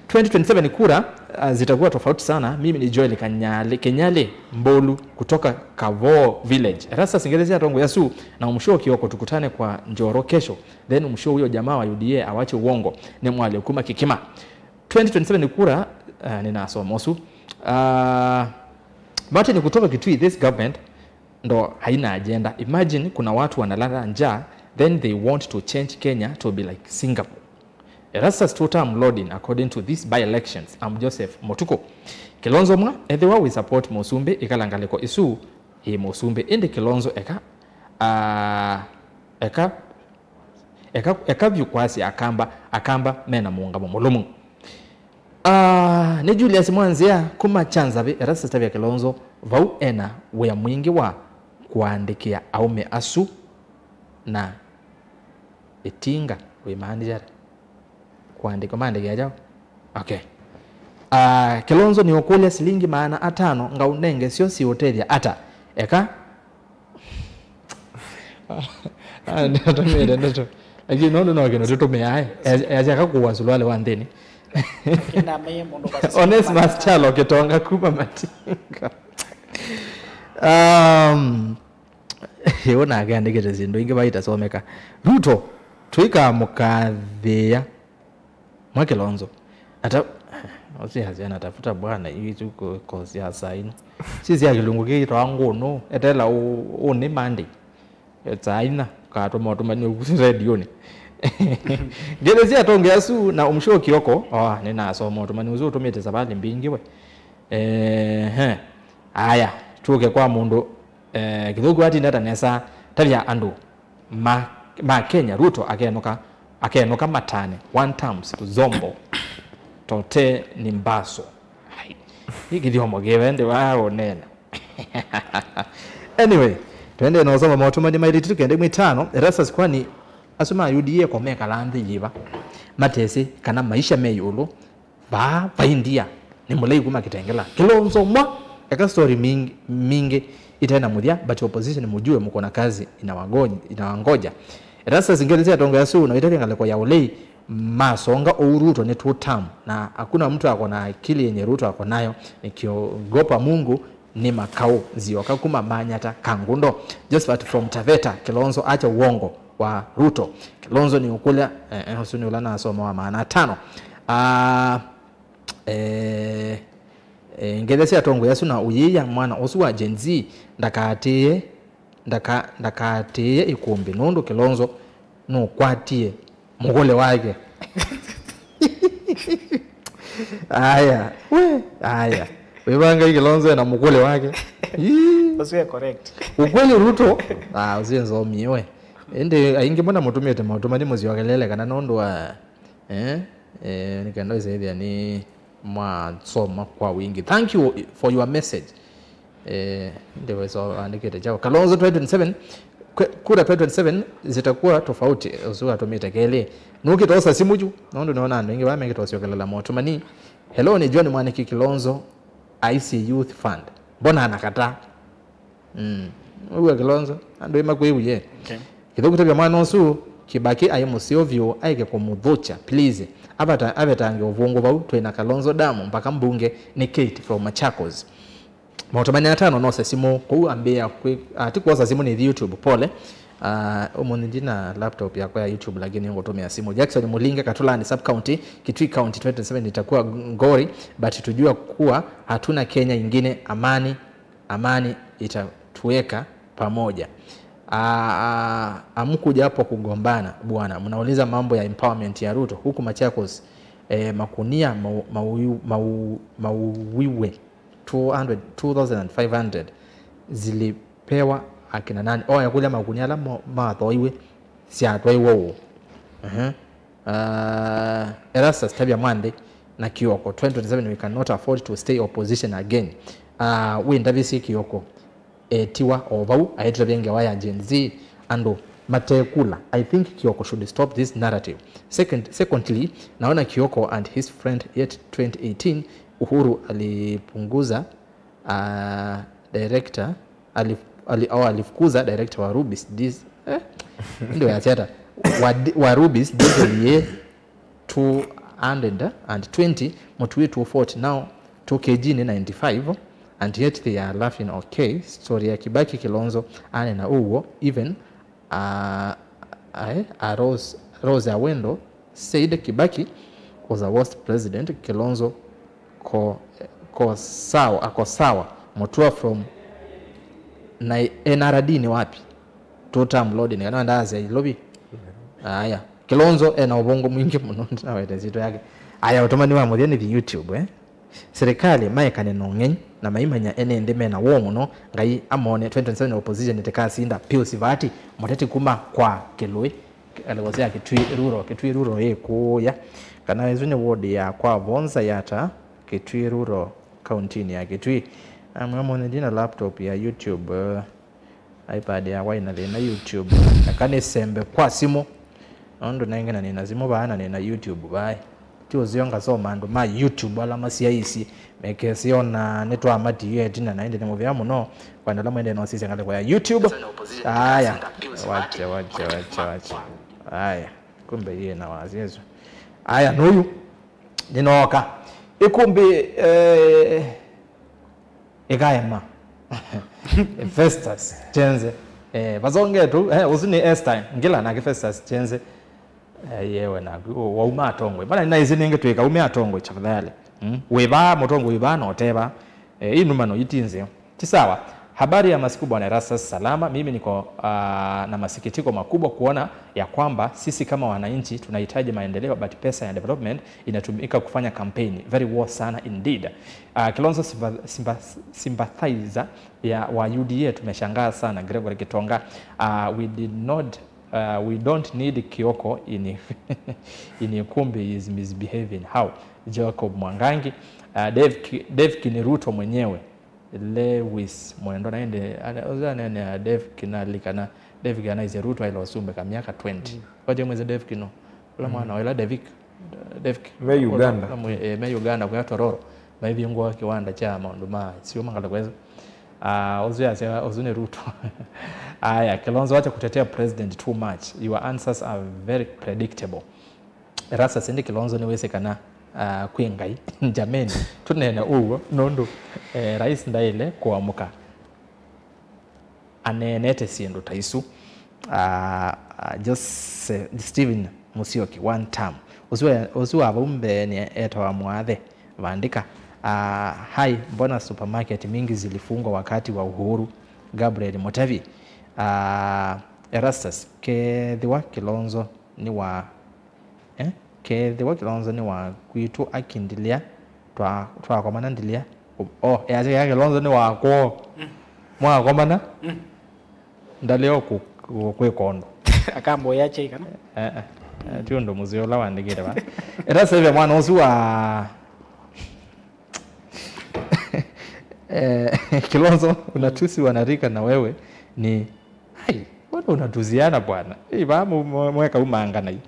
Twenty twenty-seven kura, ah, zitakuwa tofauti sana. Mimi ni Joel Kanyali, Kenyali Mbolu kutoka Kavoo Village. Erastus, ngelesya atongoĩ asu na umshow Kioko, tukutane kwa Njoro kesho. Then umshow huyo jamaa wa U D A awache uongo. Nĩ Mwalĩ kuma Kikima. Twenty twenty-seven kura, ah, ninasoma ũsu. Ah, Martin kutoka Kitui, this government ndo haina agenda. Imagine kuna watu wanalala njaa, then they want to change Kenya to be like Singapore. Erastus, two term loading according to these by-elections. I'm Joseph Motuko. Kilonzo mwa, ethĩwa we support Mũsumbĩ, ĩkala ngalĩko ĩsu ĩ Mũsumbĩ. Ĩndĩ Kilonzo eka, ah, eka, eka, eka vyũ kwasya Akamba, Akamba mena mũũngamo mũlũmu. Ah, nĩ Julius Mwanzĩa kuma Kyanzavĩ, Erastus, tavya Kilonzo vau ena wĩa mwingĩ wa kũandĩkĩa aũme asu na ĩtinga. Wĩmaanisha ata? Kũandĩkwa maandĩkĩa kyaũ? Okay. Ah, Kilonzo, nĩũkũlya silingi maana atano ngaũnenge syo siũtethya ata? Eka Ah, ndatũmĩĩte ndeto. Lakini nũndũ no kĩndũ tũtũmĩaa, eh. Easya aka kũua suluali wa nthĩnĩ. Onesmus Chalo Kĩtonga kuma Matinga. Um, ĩũ nake andĩkĩte syĩndũ ingĩ vaitasomeka. Ruto, tũikamũkathĩĩa. Mwa Kilonzo. Ata-, ũsiasya natafuta bwana, hizi uko kosi ya saini. Si sia kĩlungu kĩtawa ngũnũ, etela ũnĩ Monday. Saa inya, katũma ũtũmani ũku redionĩ. Ngelesya atonge asu na umshow Kioko, oh, nĩnasoma ũtũmani ũsu ũtũmĩte savali mbingĩ we. Ehe. Aya, tũke kwa mũndũ, eh, kĩthũku atinda ta nesa, tavya andũ ma, ma Kenya, Ruto akenũka Akenũka matane, one terms, zombo, tote ni mbaso. Ai, hii kĩthyomo kĩve ndĩ wa ũnena. Anyway, twende na ũsoma maũtũmani maĩlĩ tũkende mwĩtano. Erastus, kwani asu ma U D A ko mekala nthĩ yĩva? Matesĩ kana maisha me ĩũlũ vaa vaindia nĩ mũlei kuma Kitengela. Kilonzo mwa, eka story mingi, mingi itaĩ na mũthya, but opposition mujue mko na kazi inawago-, inawangoja. Erastus, ngelesya atongoĩ asu na ũitavya ngalĩko ya ũlei, masonga ũu Ruto nĩ two term, na hakuna mtu ako na akili yenye Ruto ako nayo, nikiogopa Mungu ni makau nzioka kuma Manyata Kangundo. Josephat from Taveta, Kilonzo acha uongo wa Ruto. Kilonzo ni ũkũlya, eh, eh, ũsu nĩ ũla nasoma wa maana atano. Ah, eh, eh, ngelesya atongoĩ asu na ũyĩya mwana ũsu wa Gen Z ndakatĩĩe, ndaka-, ndakatĩĩe ikũmbĩ nũndũ Kilonzo nũkwatie mũkũlĩ wake. Aya, we, aya. Wĩvangai Kilonzo ena mũkũlĩ wake. Ii. Ũsu e correct. Ukweli Ruto. Ah, ũsu nzomie we. Ĩndĩ aingĩ mũna mũtũmĩte maũtũmani mũsyokelele kana nũndũ wa, eh, eh, nĩ kenda ũsethĩa nĩ mwasoma kwa wingi. Thank you for your message. Eh, ndivyo andikite chao. Kalonzo twenty twenty-seven, kwe-, kura twenty twenty-seven zitakuwa tofauti. Ũsu atũmĩte kelĩ. Nũkĩtosa simu yu, nũndũ nĩona andũ aingĩ vamekĩtosyokelela maũtũmani. Hello, ni John Mwaniki Kilonzo, I C Youth Fund. Mbona anakataa? Mm. Ũw'a Kilonzo, andũ ĩmakwĩw'ie. Okay. Kĩthũku tavya mwana ũsu, Kibaki aĩ mũseo vyũ, aeke kũmũthũkya, please. Avata-, avetange ũvũngũ vau, twĩ na Kalonzo damu, mpaka mbunge, nĩ Kate from Machakos. Maũtũmani atano nose simũ, kũu ambĩa kwĩ, ah, ti kwosa simũ nĩ YouTube, pole. Ah, ũmũnthĩ ndina laptop yakwa ya YouTube, lakini ngũtũmĩa simũ. Jackson Mulinge, Katulani Sub County, Kitui County, twenty twenty-seven itakuwa ngori, but tujua kuwa hatuna Kenya ingine, amani, amani itatuweka pamoja. Ah, ah, amkuja hapo kugombana bwana, mnauliza mambo ya empowerment ya Ruto huku Machakos, eh, makunia mau-, mau-, mau-, mauiwe two hundred, two thousand five hundred zilipewa akina nani? Oya kũlya makunia ala mo-, mathoiwe syatwaiwe ũũ. Ehe. Uh, Erastus, tavya mwanthi na Kioko, twenty twenty-seven we cannot afford to stay opposition again. Uh, wĩ ndavĩsye Kioko etiwa o vau aetĩtavya ngewa ya Gen Z, andũ matekula. I think Kioko should stop this narrative. Second, secondly, naona Kioko and his friend yet twenty eighteen Uhuru alipunguza, uh, director, alif-, ali-, au alifukuza director wa Rubis Dis-, eh? Ndio ya chata. Wa di-, wa Rubis Diesel ye two hundred and twenty, Mutui two forty, now two K G ni ninety-five, and yet they are laughing. Okay, story ya Kibaki, Kilonzo anena uwo, even, uh, I, uh, Rose, Rose Awendo said Kibaki was a worst president. Kilonzo ko, ko sawa, ako sawa. Mutua from na N R D ni wapi? Two term lord ni kana ndasya Ilovi. Aya. Kilonzo ena ũvũngũ mwingĩ mũno, ndinawete nzito yake. Aya, ũtũmani wa mũthya nĩ YouTube, eh? Serikali maekane na ũng'ei na maimanya ene nthĩ mena woo mũno. Ngai amone twenty twenty-seven opposition ĩtĩkasinda. Pius Vati, mũteti kuma kwa Kĩlũĩ, alivosea Kitui Rural, Kitui Rural ĩ kũya. Kana ĩsu nĩ ward ya kwa Vonza Yata, Kitui Rural, kauntinĩ ya Kitui. Amwe amone ndina laptop ya YouTube, eh, iPad yakwa ĩna thĩna YouTube. Eka nĩsembe kwa simũ. Nũndũ nengĩ na nĩna simũ vaa na nĩna YouTube vaa. Ti ũseo ngasoma andũ ma YouTube ala masyaĩĩsye mekesĩ ona nĩtwamatiie ĩtina, na ĩndĩ nĩ mũvea mũno kwa andũ ala mwendee no sisya ngalĩko ya YouTube. Aya, wacha, wacha, wacha, wacha. Aya, kumbe yĩ na wasya ĩsu. Aya, nũyu. Nĩnooka. Ĩkũmbĩ, eh, ĩkaema. Festus Chenze. Eh, vasongetũ, eh, ũsu nĩ Esther Ngila nake Festus Chenze. Eh, yewe naku, wauma atongoi. Bana, ninaisi ningi twika ume atongoi, tafadhali. Mm? Wĩ vaa, mũtongoi wĩ vaa, na ũte vaa. Eh, hii nũmano iti nzeo. Ti sawa. Habari ya masiku, Bwana Erastus, salama. Mimi niko, ah, na masikitiko makubwa kuona ya kwamba sisi kama wananchi tunahitaji maendeleo, but pesa ya development inatumika kufanya kampeni. Very worse sana indeed. Ah, Kilonzo sympa-, sympa-, sympathizer ya wa U D A, tumeshangaa sana. Gregory Kitonga, ah, we did not Uh, we don't need Kioko in, in Ikumbi, he is misbehaving. How? Jacob Mwangangi. Uh, Dave Ki-, Dave Ki ni Ruto mwenyewe. Lewis Mwendo na ende, ana-, ũza nene ya Dave Ki nalika na Dave Ki anaisye Ruto aile ũsumbĩka myaka twenty. Mm. Kwa jemweze Dave Ki no. Ula mwana wa ila David, Dave Ki. Me Uganda. Ula mwe-, eh, me Uganda kwa Tororo. Maithi ngwa kiwanda cha maũndũ ma sio mangala kwezo. Ah, ũzu ya sema, ũzu ni Ruto. Aya, Kilonzo, wacha kutetea president too much. Your answers are very predictable. Erastus, ĩndĩ Kilonzo nĩwĩsĩ kana, ah, kwĩ Ngai? Jameni, tũneene ũw'o nũndũ, eh, rais ndaĩle kũamũka aneenete syĩndũ ta isu. Ah, ah, Joseph, Stephen Musyoki, one term. Ũsu wa, ũsu wa vau mbee nĩ etawa Mwathe. Vandĩka, ah, hi, mbona supermarket mingi zilifungwa wakati wa Uhuru? Gabriel Mutevi. Ah, Erastus, kethĩwa Kilonzo nĩ wa Eh? Kethĩwa Kilonzo nĩ wa kwitũ, aki ndilia, twa-, twakomana ndilia. Oh, easya kethĩwa Kilonzo nĩ wa kwoo. Mm. Mwakomana? Mm. Ndaleo ku-, ku-, kwĩka ũndũ. Akamboya chai kana? Eh, eh. Eh, ti ũndũ mũzee ũla wandĩkĩte va. Ĩta seve mwana ũsu wa, eh, Kilonzo, unatusi wanarika na wewe ni Ai, mbona unatuziana bwana? Ei, vaa mu-, mu-, mweka umanga nai.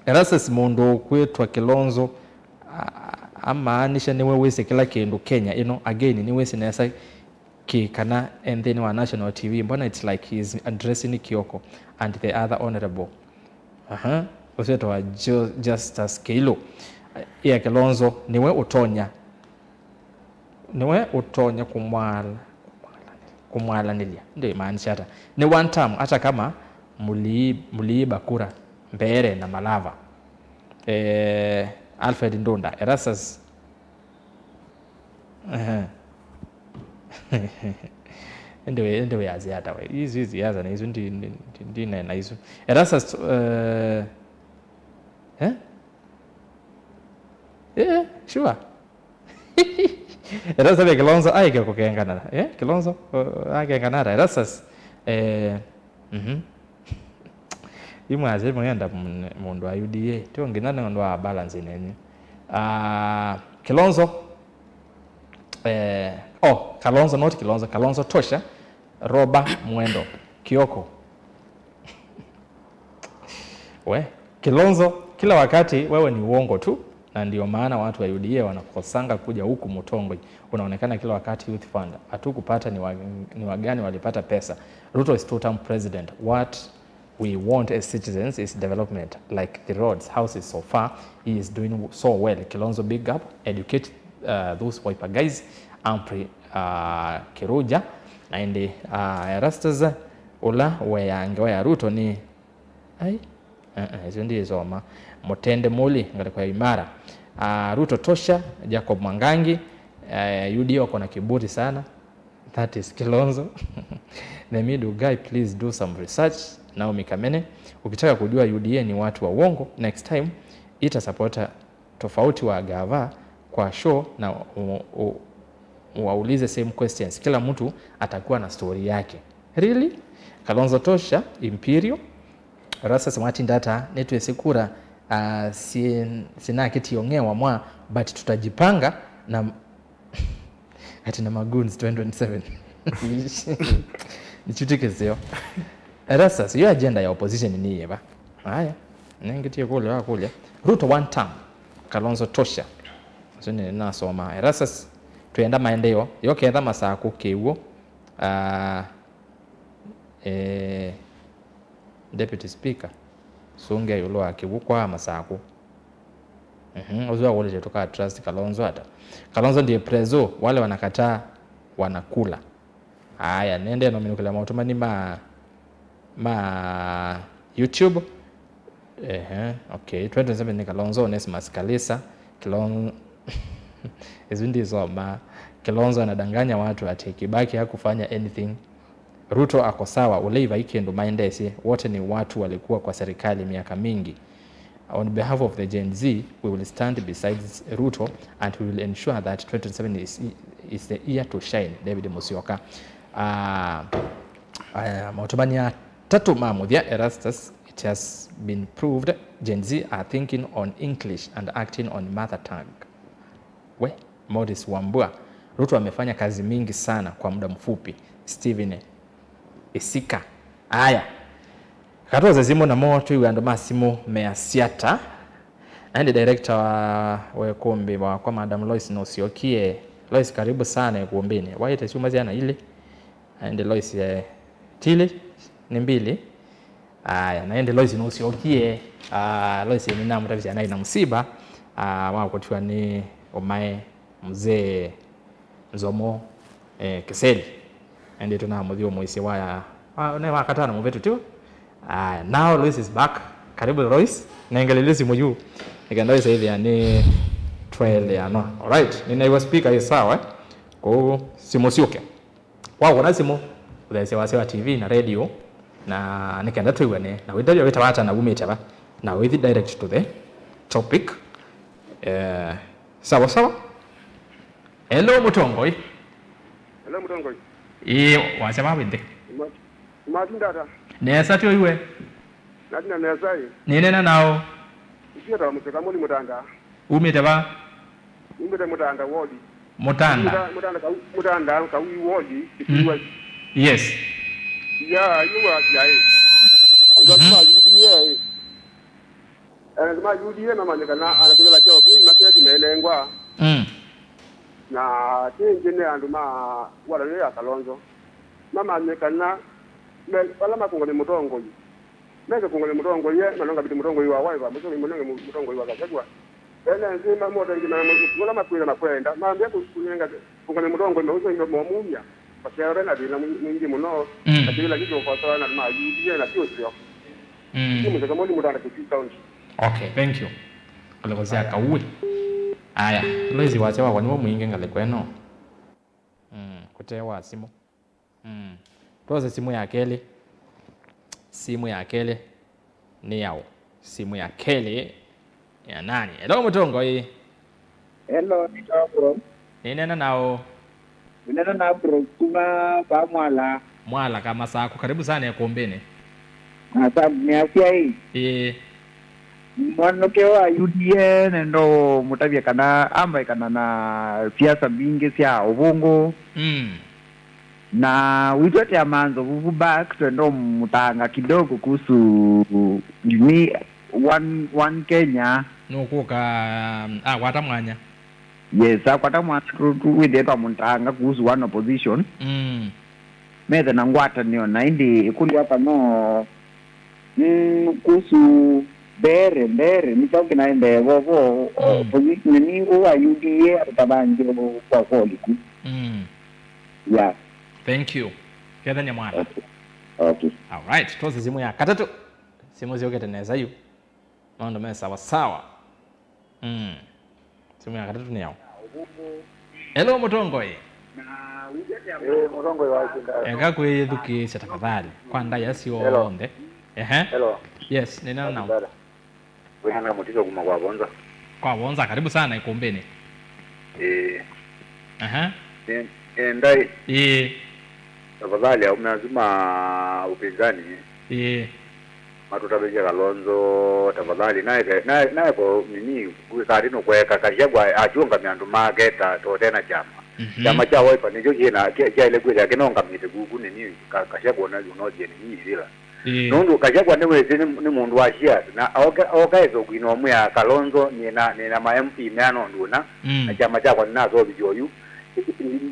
Erastus, mũndũ ũkwĩtwa Kilonzo, a-, amaanisha nĩwe wĩsĩ kĩla kĩndũ Kenya ĩno. Again, nĩwĩsĩ nesa kĩ kana e nthĩnĩ wa national T V. Mbona it's like he is addressing Kioko and the other honorable. Aha, ũsu wĩtawa Ju-, Justus Kĩilũ. Ia Kilonzo, nĩwe ũtonya Nĩwe ũtonya kũmwala-, kũmwalanĩlya. Ndĩmaanisha ata? Nĩ one term, hata kama mli-, mliiba kura mbele na Malava. Eh, Alfred Ndunda, Erastus. Ehe. Ĩndĩ wĩ-, ĩndĩ wĩasya ata we? Isu, isu siasa na isu ndi-, ndi-, ndi-, ndinena isu. Erastus, eh, eh? Eh, sure. Erastus ve Kilonzo aike kũkengana. Eh, Kilonzo, uh, akengana ata? Erastus, eh, mhm. Imwe asyai mũyenda mũne-, mũndũ wa U D A. Tio nginya nĩ ũndũ wa balance nenyu. Ah, Kilonzo, eh, oh, Kalonzo, not Kilonzo, Kalonzo Tosha, Roba Mwendo, Kioko. We, Kilonzo, kila wakati wewe ni uongo tu, na ndio maana watu wa U D A wanakosanga kuja huku Mutongoi. Unaonekana kila wakati youth fund. Hatukupata ni wa-, ni wagani walipata pesa. Ruto is two-term president. What we want as citizens is development, like the roads, houses so far. He is doing so well. Kilonzo, big up, educate, uh, those Wiper guys. Humphrey, uh, Kiruja, na ĩndĩ, uh, Erastus, ũla weange wa Ruto ni Ai, eh, eh, isu ndiisoma. Mutende Muli, ngalĩko ya Imara. Ah, Ruto Tosha, Jacob Mwangangi, eh, U D A wako na kiburi sana. That is Kilonzo. The middle guy, please do some research. Naomi Kamene, ukitaka kujua U D A ni watu wa uongo, next time ita supporter tofauti wa gava kwa show na u-, u-, uwaulize same questions. Kila mtu atakuwa na story yake. Really? Kalonzo Tosha, Imperial. Erastus Martin Data, nĩtwĩsĩ kura, ah, si-, sinakĩtie ong'ewa mwa, but tutajipanga na ati na magoons twenty twenty-seven. Nĩchutikĩseo. Erastus, yo agenda ya opposition nĩ yĩva? Haya, nengĩtie kũlya wa kũlya. Ruto one term, Kalonzo Tosha. Asu nĩ nasoma. Erastus, twenda maendeeo. Yo ketha Masakũ kĩw'ũ. Ah, eh, Deputy Speaker, sũngĩa ĩũlũ wa kĩw'ũ kwa Masakũ. Mhm, ũsu akũlĩtye tũka trust Kalonzo ata? Kalonzo ndiye prezo, wale wanakataa wanakula. Aya, nende nominũkĩla maũtũmani ma, ma YouTube. Ehe, okay. Twenty twenty-seven ni Kalonzo, Onesmus Kalisa, Kilon-, isu ndisoma. Kilonzo anadanganya watu ati Kibaki hakufanya anything. Ruto ako sawa, ulei vai kĩndũ maendesye. Wote ni watu walikuwa kwa serikali miaka mingi. On behalf of the Gen Z, we will stand besides Ruto and we will ensure that twenty twenty-seven is, is the year to shine. David Musyoka. Ah, Aya, maũtũmani atatũ ma mũthya, Erastus, it has been proved Gen Z are thinking on English and acting on mother tongue. We, Morris Wambua, Ruto amefanya kazi mingi sana kwa muda mfupi. Steven Isika. Aya. Katose simũ namo twĩw'e andũ ma simũ measya ata. Na ĩndĩ director wa, wa ĩkũmbĩ wakwa, Madam Lois, nũsyokie. Lois, karibu sana ĩkũmbĩnĩ. Waĩte syumwa syana ilĩ. Na ĩndĩ Lois, eh, tilĩ, nĩ mbili. Aya, na ĩndĩ Lois nũsyokie. Ah, Lois nĩnamũtavisya naĩ na mũsiba, ah, wa kũtiwa nĩ ũmae mzee Nzomo, eh, Keseli. Ĩndĩ tũnamũthiũmũisye wa, wa, nĩ wa katano mũvĩtu, tio? Aya, now Lois is back. Karibu, Lois. Nengelele simũ yu. Nĩkenda wĩsaĩthĩa nĩ twaeleanwa. Alright, nĩnaĩwa speaker ĩ sawa, eh? Kũu simũ syũke. Kwa kuona simũ, ũtheesya wasya wa T V na radio, na nĩkenda twĩw'ane, na wĩtavya wĩtawa ata na wumĩte va, na wĩthi direct to the topic. Eh, sawa sawa. Hello, Mũtongoi. Hello, Mũtongoi. Ĩĩ, wasya va wĩnthĩ? Mati ndata. Nesa tyo iwe. Natina nesa ĩ. Nĩnena nao. Isieta wa mũseka moni mũtanda. Umĩte va? Umĩte mũtanda wodi. Mũtanda. Mũta- Mũtanda kau, mũtanda kau wodi. Mm. Kisiwa. Yes. Ya, yu wa ya ĩ. Andũ asu ma U D A ĩ. Andũ ma U D A mamanyĩkana ana kĩvĩla kyao tu imaketi menengwa. Mm. Na kĩngĩ nĩ andũ ma watanĩo ya Kalonzo. Mamanyĩkana me vala makũngwa nĩ mũtongoi. Meke kũngwa nĩ mũtongoi, manonga vitu mũtongoi wa Wiper, mũtongoi mũnenge mu- mũtongoi wa Gachagua. Ene nzĩ ma- motengi ma- vala makwĩla makwenda, mambia kũ- kũnenga kũngwa nĩ mũtongoi mauso ino momumya. Masyaro na thĩna mwĩ- mwingĩ mũno. Mm. Na kĩvĩla kĩkĩ ũkosoa na ma U D A na sio sio. Mm. Ni mzee Kamoli Mutanda, Kitui County. Okay, thank you. Ngalĩko sya kauĩ. Aya, Lois wasya wakwa nĩwe mwingĩ ngalĩko ĩno. Mm, kũte wa simũ. Mm. Twose simũ ya kelĩ. Simũ ya kelĩ nĩ yaũ? Simũ ya kelĩ ya nani? Hello, Mũtongoi. Hello, nĩ Abro. Nĩnena naũ? Nĩnena na Abro kuma va Mwala. Mwala Kamasaku, karibu sana ĩkũmbĩnĩ. Asante, nĩ asyai. Ĩĩ. Mwanake wa U D A nendo mũtavya kana ambaĩkana na siasa mbingĩ sya ũvũngũ. Mm. Na witũ ate amanzo vuvu back twenda ũmũtanga kidogo kuhusu ni one, one Kenya. Nũkũka, um, akwata mwanya. Yes, akwata mwanya tu, tu wĩthĩe twamũtanga kuhusu one opposition. Mm. Methe na ngwatanĩo na ĩndĩ ĩkũlyo apa no, mm, kuhusu mbere, mbere, nĩ kyaũ kĩnaendee vovo, mm, opposition nĩ ũũ wa U D A atatavange kwa kwoliku. Mm. Yeah. Thank you. Kethania mwana. Okay. Okay. All right. Twose simũ ya katatũ. Simũ syũkĩte nesa yu. Maũndũ me sawa sawa. Mm. Simũ ya katatũ nĩ yaũ? Hello, Mũtongoi. Eh, Mũtongoi wa Isinda. Eka kwĩyĩthukĩĩsya tafadhali. Kwa ndaĩa syonthe. Ehe. Hello. Yes, nĩ nao. Wĩna na mũtito kuma kwa Vonza. Kwa Vonza, karibu sana ĩkũmbĩnĩ. Eh. Aha. Eh, eh, ndai. Eh. Tafadhali, aume asu ma upinzani. Eh. Matũtavĩsye Kalonzo, tafadhali. Naeke, nae-, naeko nini, kwĩka ati nũkweka Gachagua akyũngamya andũ make ta, ta ũte na kyama. Mhm. Kyama kya Wiper nĩkyo kĩna, kya-, kyaĩle kwĩthĩa kĩnongamĩte kuku nini, Ka-, Gachagua na ũnothie nini ithĩla. Ĩĩ. Nũndũ Gachagua nĩwĩsĩ nĩ, nĩ mũndũ wa shares, na oka, oka esa ũkwina ũmwĩa Kalonzo, nĩna, nĩna ma M P meana ũndũ ũna, mm, na kyama kyakwa nĩnaseũvisye oyu,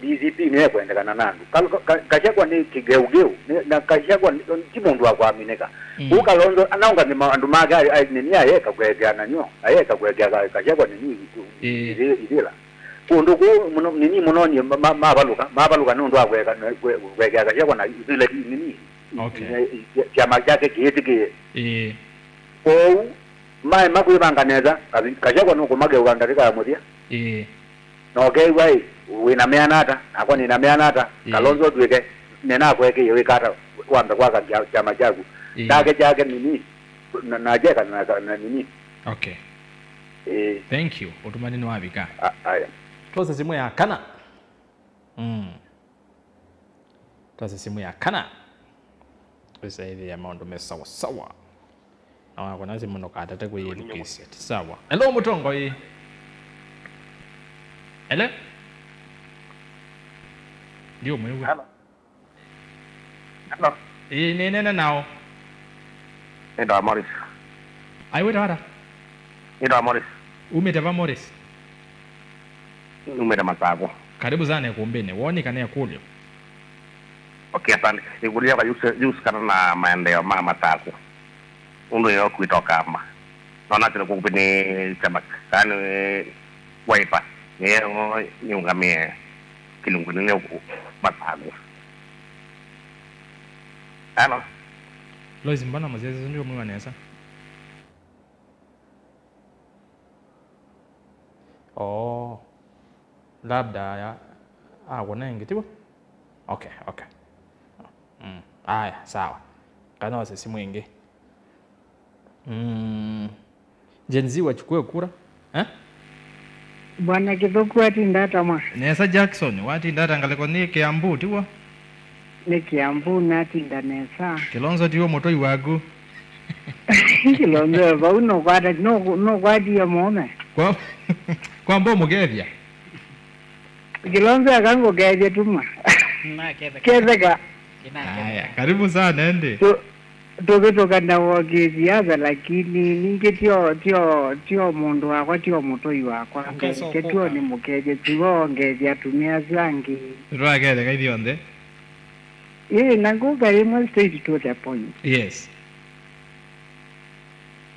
D C P nĩyekwendekana na andũ. Ka-, ka-, Gachagua nĩ kĩgeugeu, nĩ, na Gachagua nĩ, ti mũndũ wa kũaminĩka. Mm. Kũu Kalonzo anaũngamya ma-, andũ make, a-, a-, nĩni ayeka kũekea nanyo, ayeka kũekea Ka-, Gachagua nĩni, ĩĩ, ithĩ-, ithĩla. Kũndũ kũu mũno, nĩni mũno nyie ma-, ma-, mavalũka, mavalũka nũndũ wa kũeka, kũe-, kũekea Gachagua na ithĩla nĩni. Okay. Ĩ-, ĩ-, kyama kyake kĩĩtĩkĩe. Ĩĩ. Kwoou, maema kwĩvanga nesa, Kavi-, Gachagua nũkũmageũka ndatĩka ya mũthya. Ĩĩ. Na ũkeew'a, ĩ, wĩna meana ata, nakwa nĩna meana ata, ĩĩ, Kalonzo twĩke, nĩnakwekĩie wĩka ata, wambe kwaka kya-, kyama kyaku. Ĩĩ. Kyake kyake nini, na, na kyeka na, na nini. Okay. Ĩĩ. Thank you. Ũtũmani nĩwavika. A-, aya. Twose simũ ya kana. Mm. Twase simũ ya kana. Sasa hivi ya maũndũ me sawa sawa. Na wako nasi mũno katate kwĩyĩthukĩĩsya. Ti sawa. Hello, mũtongoi. Hello? Ndio mwĩw'a. Hello. Hello. Ĩĩ, nĩ nene nao. Nĩtawa Morris. Ai, wĩtawa ata? Nĩtawa Morris. Umĩte va, Morris? Numĩte Masaku. Karibu sana ikumbini. Woni kana ĩkũlyo? Okay, asante. Ĩkũlyo yakwa yus-, yusikana na maendeeo ma Masaku. Ũndũ nĩyo kwĩta Ũkamba. Nona atĩ nĩ kũkupĩ nĩ kyama kana nĩ Wiper. Nĩyo nĩũngamĩe kĩlungu nĩ Masaku. Hello. Lois, mbona mũsyaĩĩsya ndio mwĩwa nesa? Oh. Labda ya, ah, kuna ĩngĩ, tiw'o? Okay, okay. Mm. Aya, sawa. Kana ose simu ĩngĩ. Mm. Gen Z wachukue kura. Eh? Bwana Kithuku atinda atamwa. Nesa Jackson, watinda ata ngalĩko nĩ Kiambu, tiw'o? Nĩ Kiambu natinda nesa. Kilonzo tiwe mũtoi waku. Kilonzo vau no kwata, no, no kwatie mome. Kwa, kwa mbo mũkethya. Kilonzo akangũkethya tuma. Naketheka. Ketheka. Aya, karibu sana ende. Tu-, tũvĩtũka na wokĩĩthi asa, lakini ningĩ tio, tio, tio mũndũ wakwa, tio mũtoi wakwa. Ngai, ketio nĩ mũkethya, tiwe ongethya atumĩa asu angĩ. Tũraketheka ithyonthe. Ĩĩ, na ngũka ĩmwe straight to the point. Yes.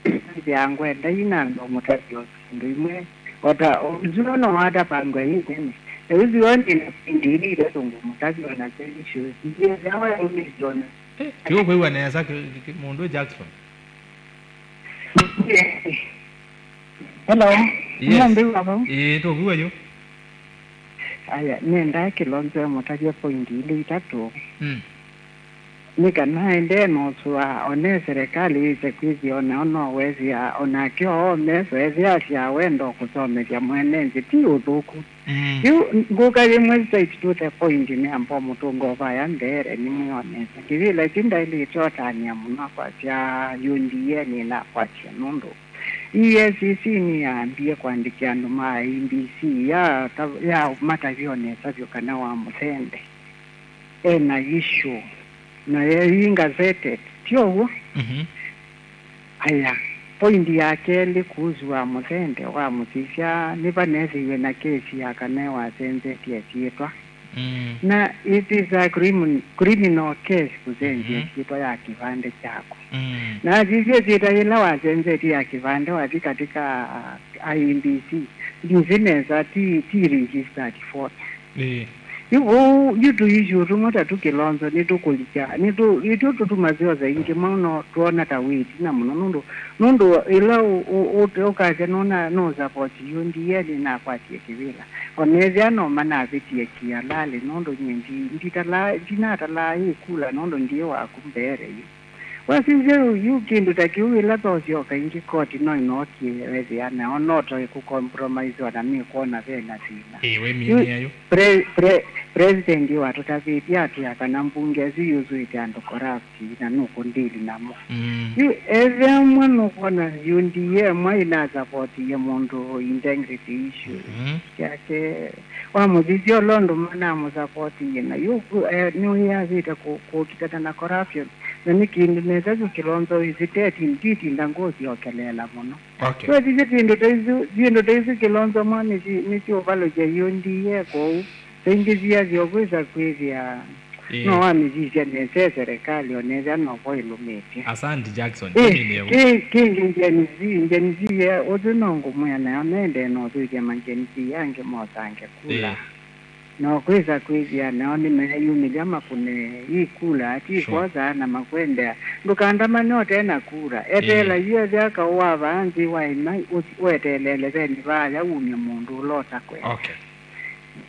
Nzĩa ngwenda ina ndo mũtavyo syĩndũ imwe. Ota ũzuo no watavangwa ĩ tene. Ũzuo nĩ na indi ili itatũ ngũmũtavyo na session. Nzĩa wa ũmĩsona. Eh, tiwe kwĩwa nesa ki-, ki-, ki-, mũndũ Jackson. Hello. Yes. Mũmbĩ wavo. Ĩĩ, tũkwĩwa yu. Aya, nenda Kilonzo mũtavye point ili itatũ. Mm. Nĩ kana aendee na ũsũa, one serikali yĩse kwĩthĩa, onao no wesĩa, onake oo meso ethĩa asyaa wendo kũsomethya mwene nthĩ, ti ũthũku. Mm. Yu ngũka yĩmwe straight to the point, nĩ ambao mũtũnga ũvaya mbere, nĩ mwĩonesa. Kĩvĩla kĩ ndaĩlĩte ũtanĩa mũno kwasya, U D A nĩnakwatya nũndũ E A C C nĩyambie kũandĩkĩa andũ ma I E B C ya, ya matavyo nesa vyũ kana wa mũsende e na issue, na yĩ gazetted, ti ũw'o? Mhm. Aya, point ya kelĩ kuhusu wa mũsende, wa mũsisya, nĩvanethĩiwe na kesi ya kana wasenzetye syĩtwa. Mm. Na it is a crimin-, criminal case kũsenzya, mhm, syĩtwa ya kĩvandĩ kyaku. Mm. Na asisye syĩtwa yĩla wasenzetye ya kĩvandĩ wathi katika I E B C, ndizi nesa, ti, ti registered voter. Ĩĩ. Yu ũu, yu tũisue tũmwe ta tũ Kilonzo, nĩtũkũlikya, nĩtũ-, nĩtũ tũtuma syosa ingĩ mũno twona ta wĩtina mũno, nũndũ, nũndũ ĩla ũ-, ũ-, ũ-, ũkasya nũna, nũ support U D A nĩnakwatie kĩvĩla. Ona ethĩa no manavĩtie kĩalalĩ, nũndũ nyie ndi-, nditalaa, ndinatalaa ĩ kula, nũndũ ndiĩ waku mbere yu. Wasisya yu, yu kĩndũ ta kĩu, ĩla tosyoka ĩngĩ koti no ĩnookie wethĩa, nao no toe kũ compromise ona nĩkwona ve na thĩna. Ĩĩ, wĩminie yu. Pre-, pre-, president watũtavĩtye atwĩa kana mbunge ĩsu yusũĩte andũ corrupt na nũkũndili namo. Mm. Yu ethĩa mwe nũkwona U D A mwe ina support ya mũndũ integrity issue, mhm, yake. Wamũthithya ũla ũndũ manamũsapotie, na yu ku-, eh, nĩwĩasĩte kũ-, kũkitana na corruption. Na nĩ kĩndũ nesa kyu Kilonzo wĩsĩ, teti nditinda ngũsyokeleela mũno. Okay. Twethĩsye syĩndũ ta isu, syĩndũ ta isu Kilonzo mwa nĩsi-, nĩsiũvalũkya yu ndiye kũu. Saingĩ siasyo kwĩsa kwĩthĩa. Ĩĩ. No wamĩsisya nesa serikali onethĩa novo ĩlũmĩtye. Asante Jackson. Ĩĩ, kĩngĩ nĩ kĩ-, kĩngĩ Gen Z, Gen Z, eh, ũsu no ngũmwĩa nayo nendee na ũthũĩthya ma Gen Z angĩ mosange kula. Ĩĩ. Na ũkwĩsa kwĩthĩa nao nĩmeyumĩlya makũne ikula, ti, sure, kwosa na makwendea. Ndũkandamane ũte na kura. Eteela, ĩĩ, yu ethĩa kaũ wa vaa nthĩ wa ĩma, ũthi-, ũeteelele veni vaaya wumye mũndũ ũla ũtakwenda. Okay.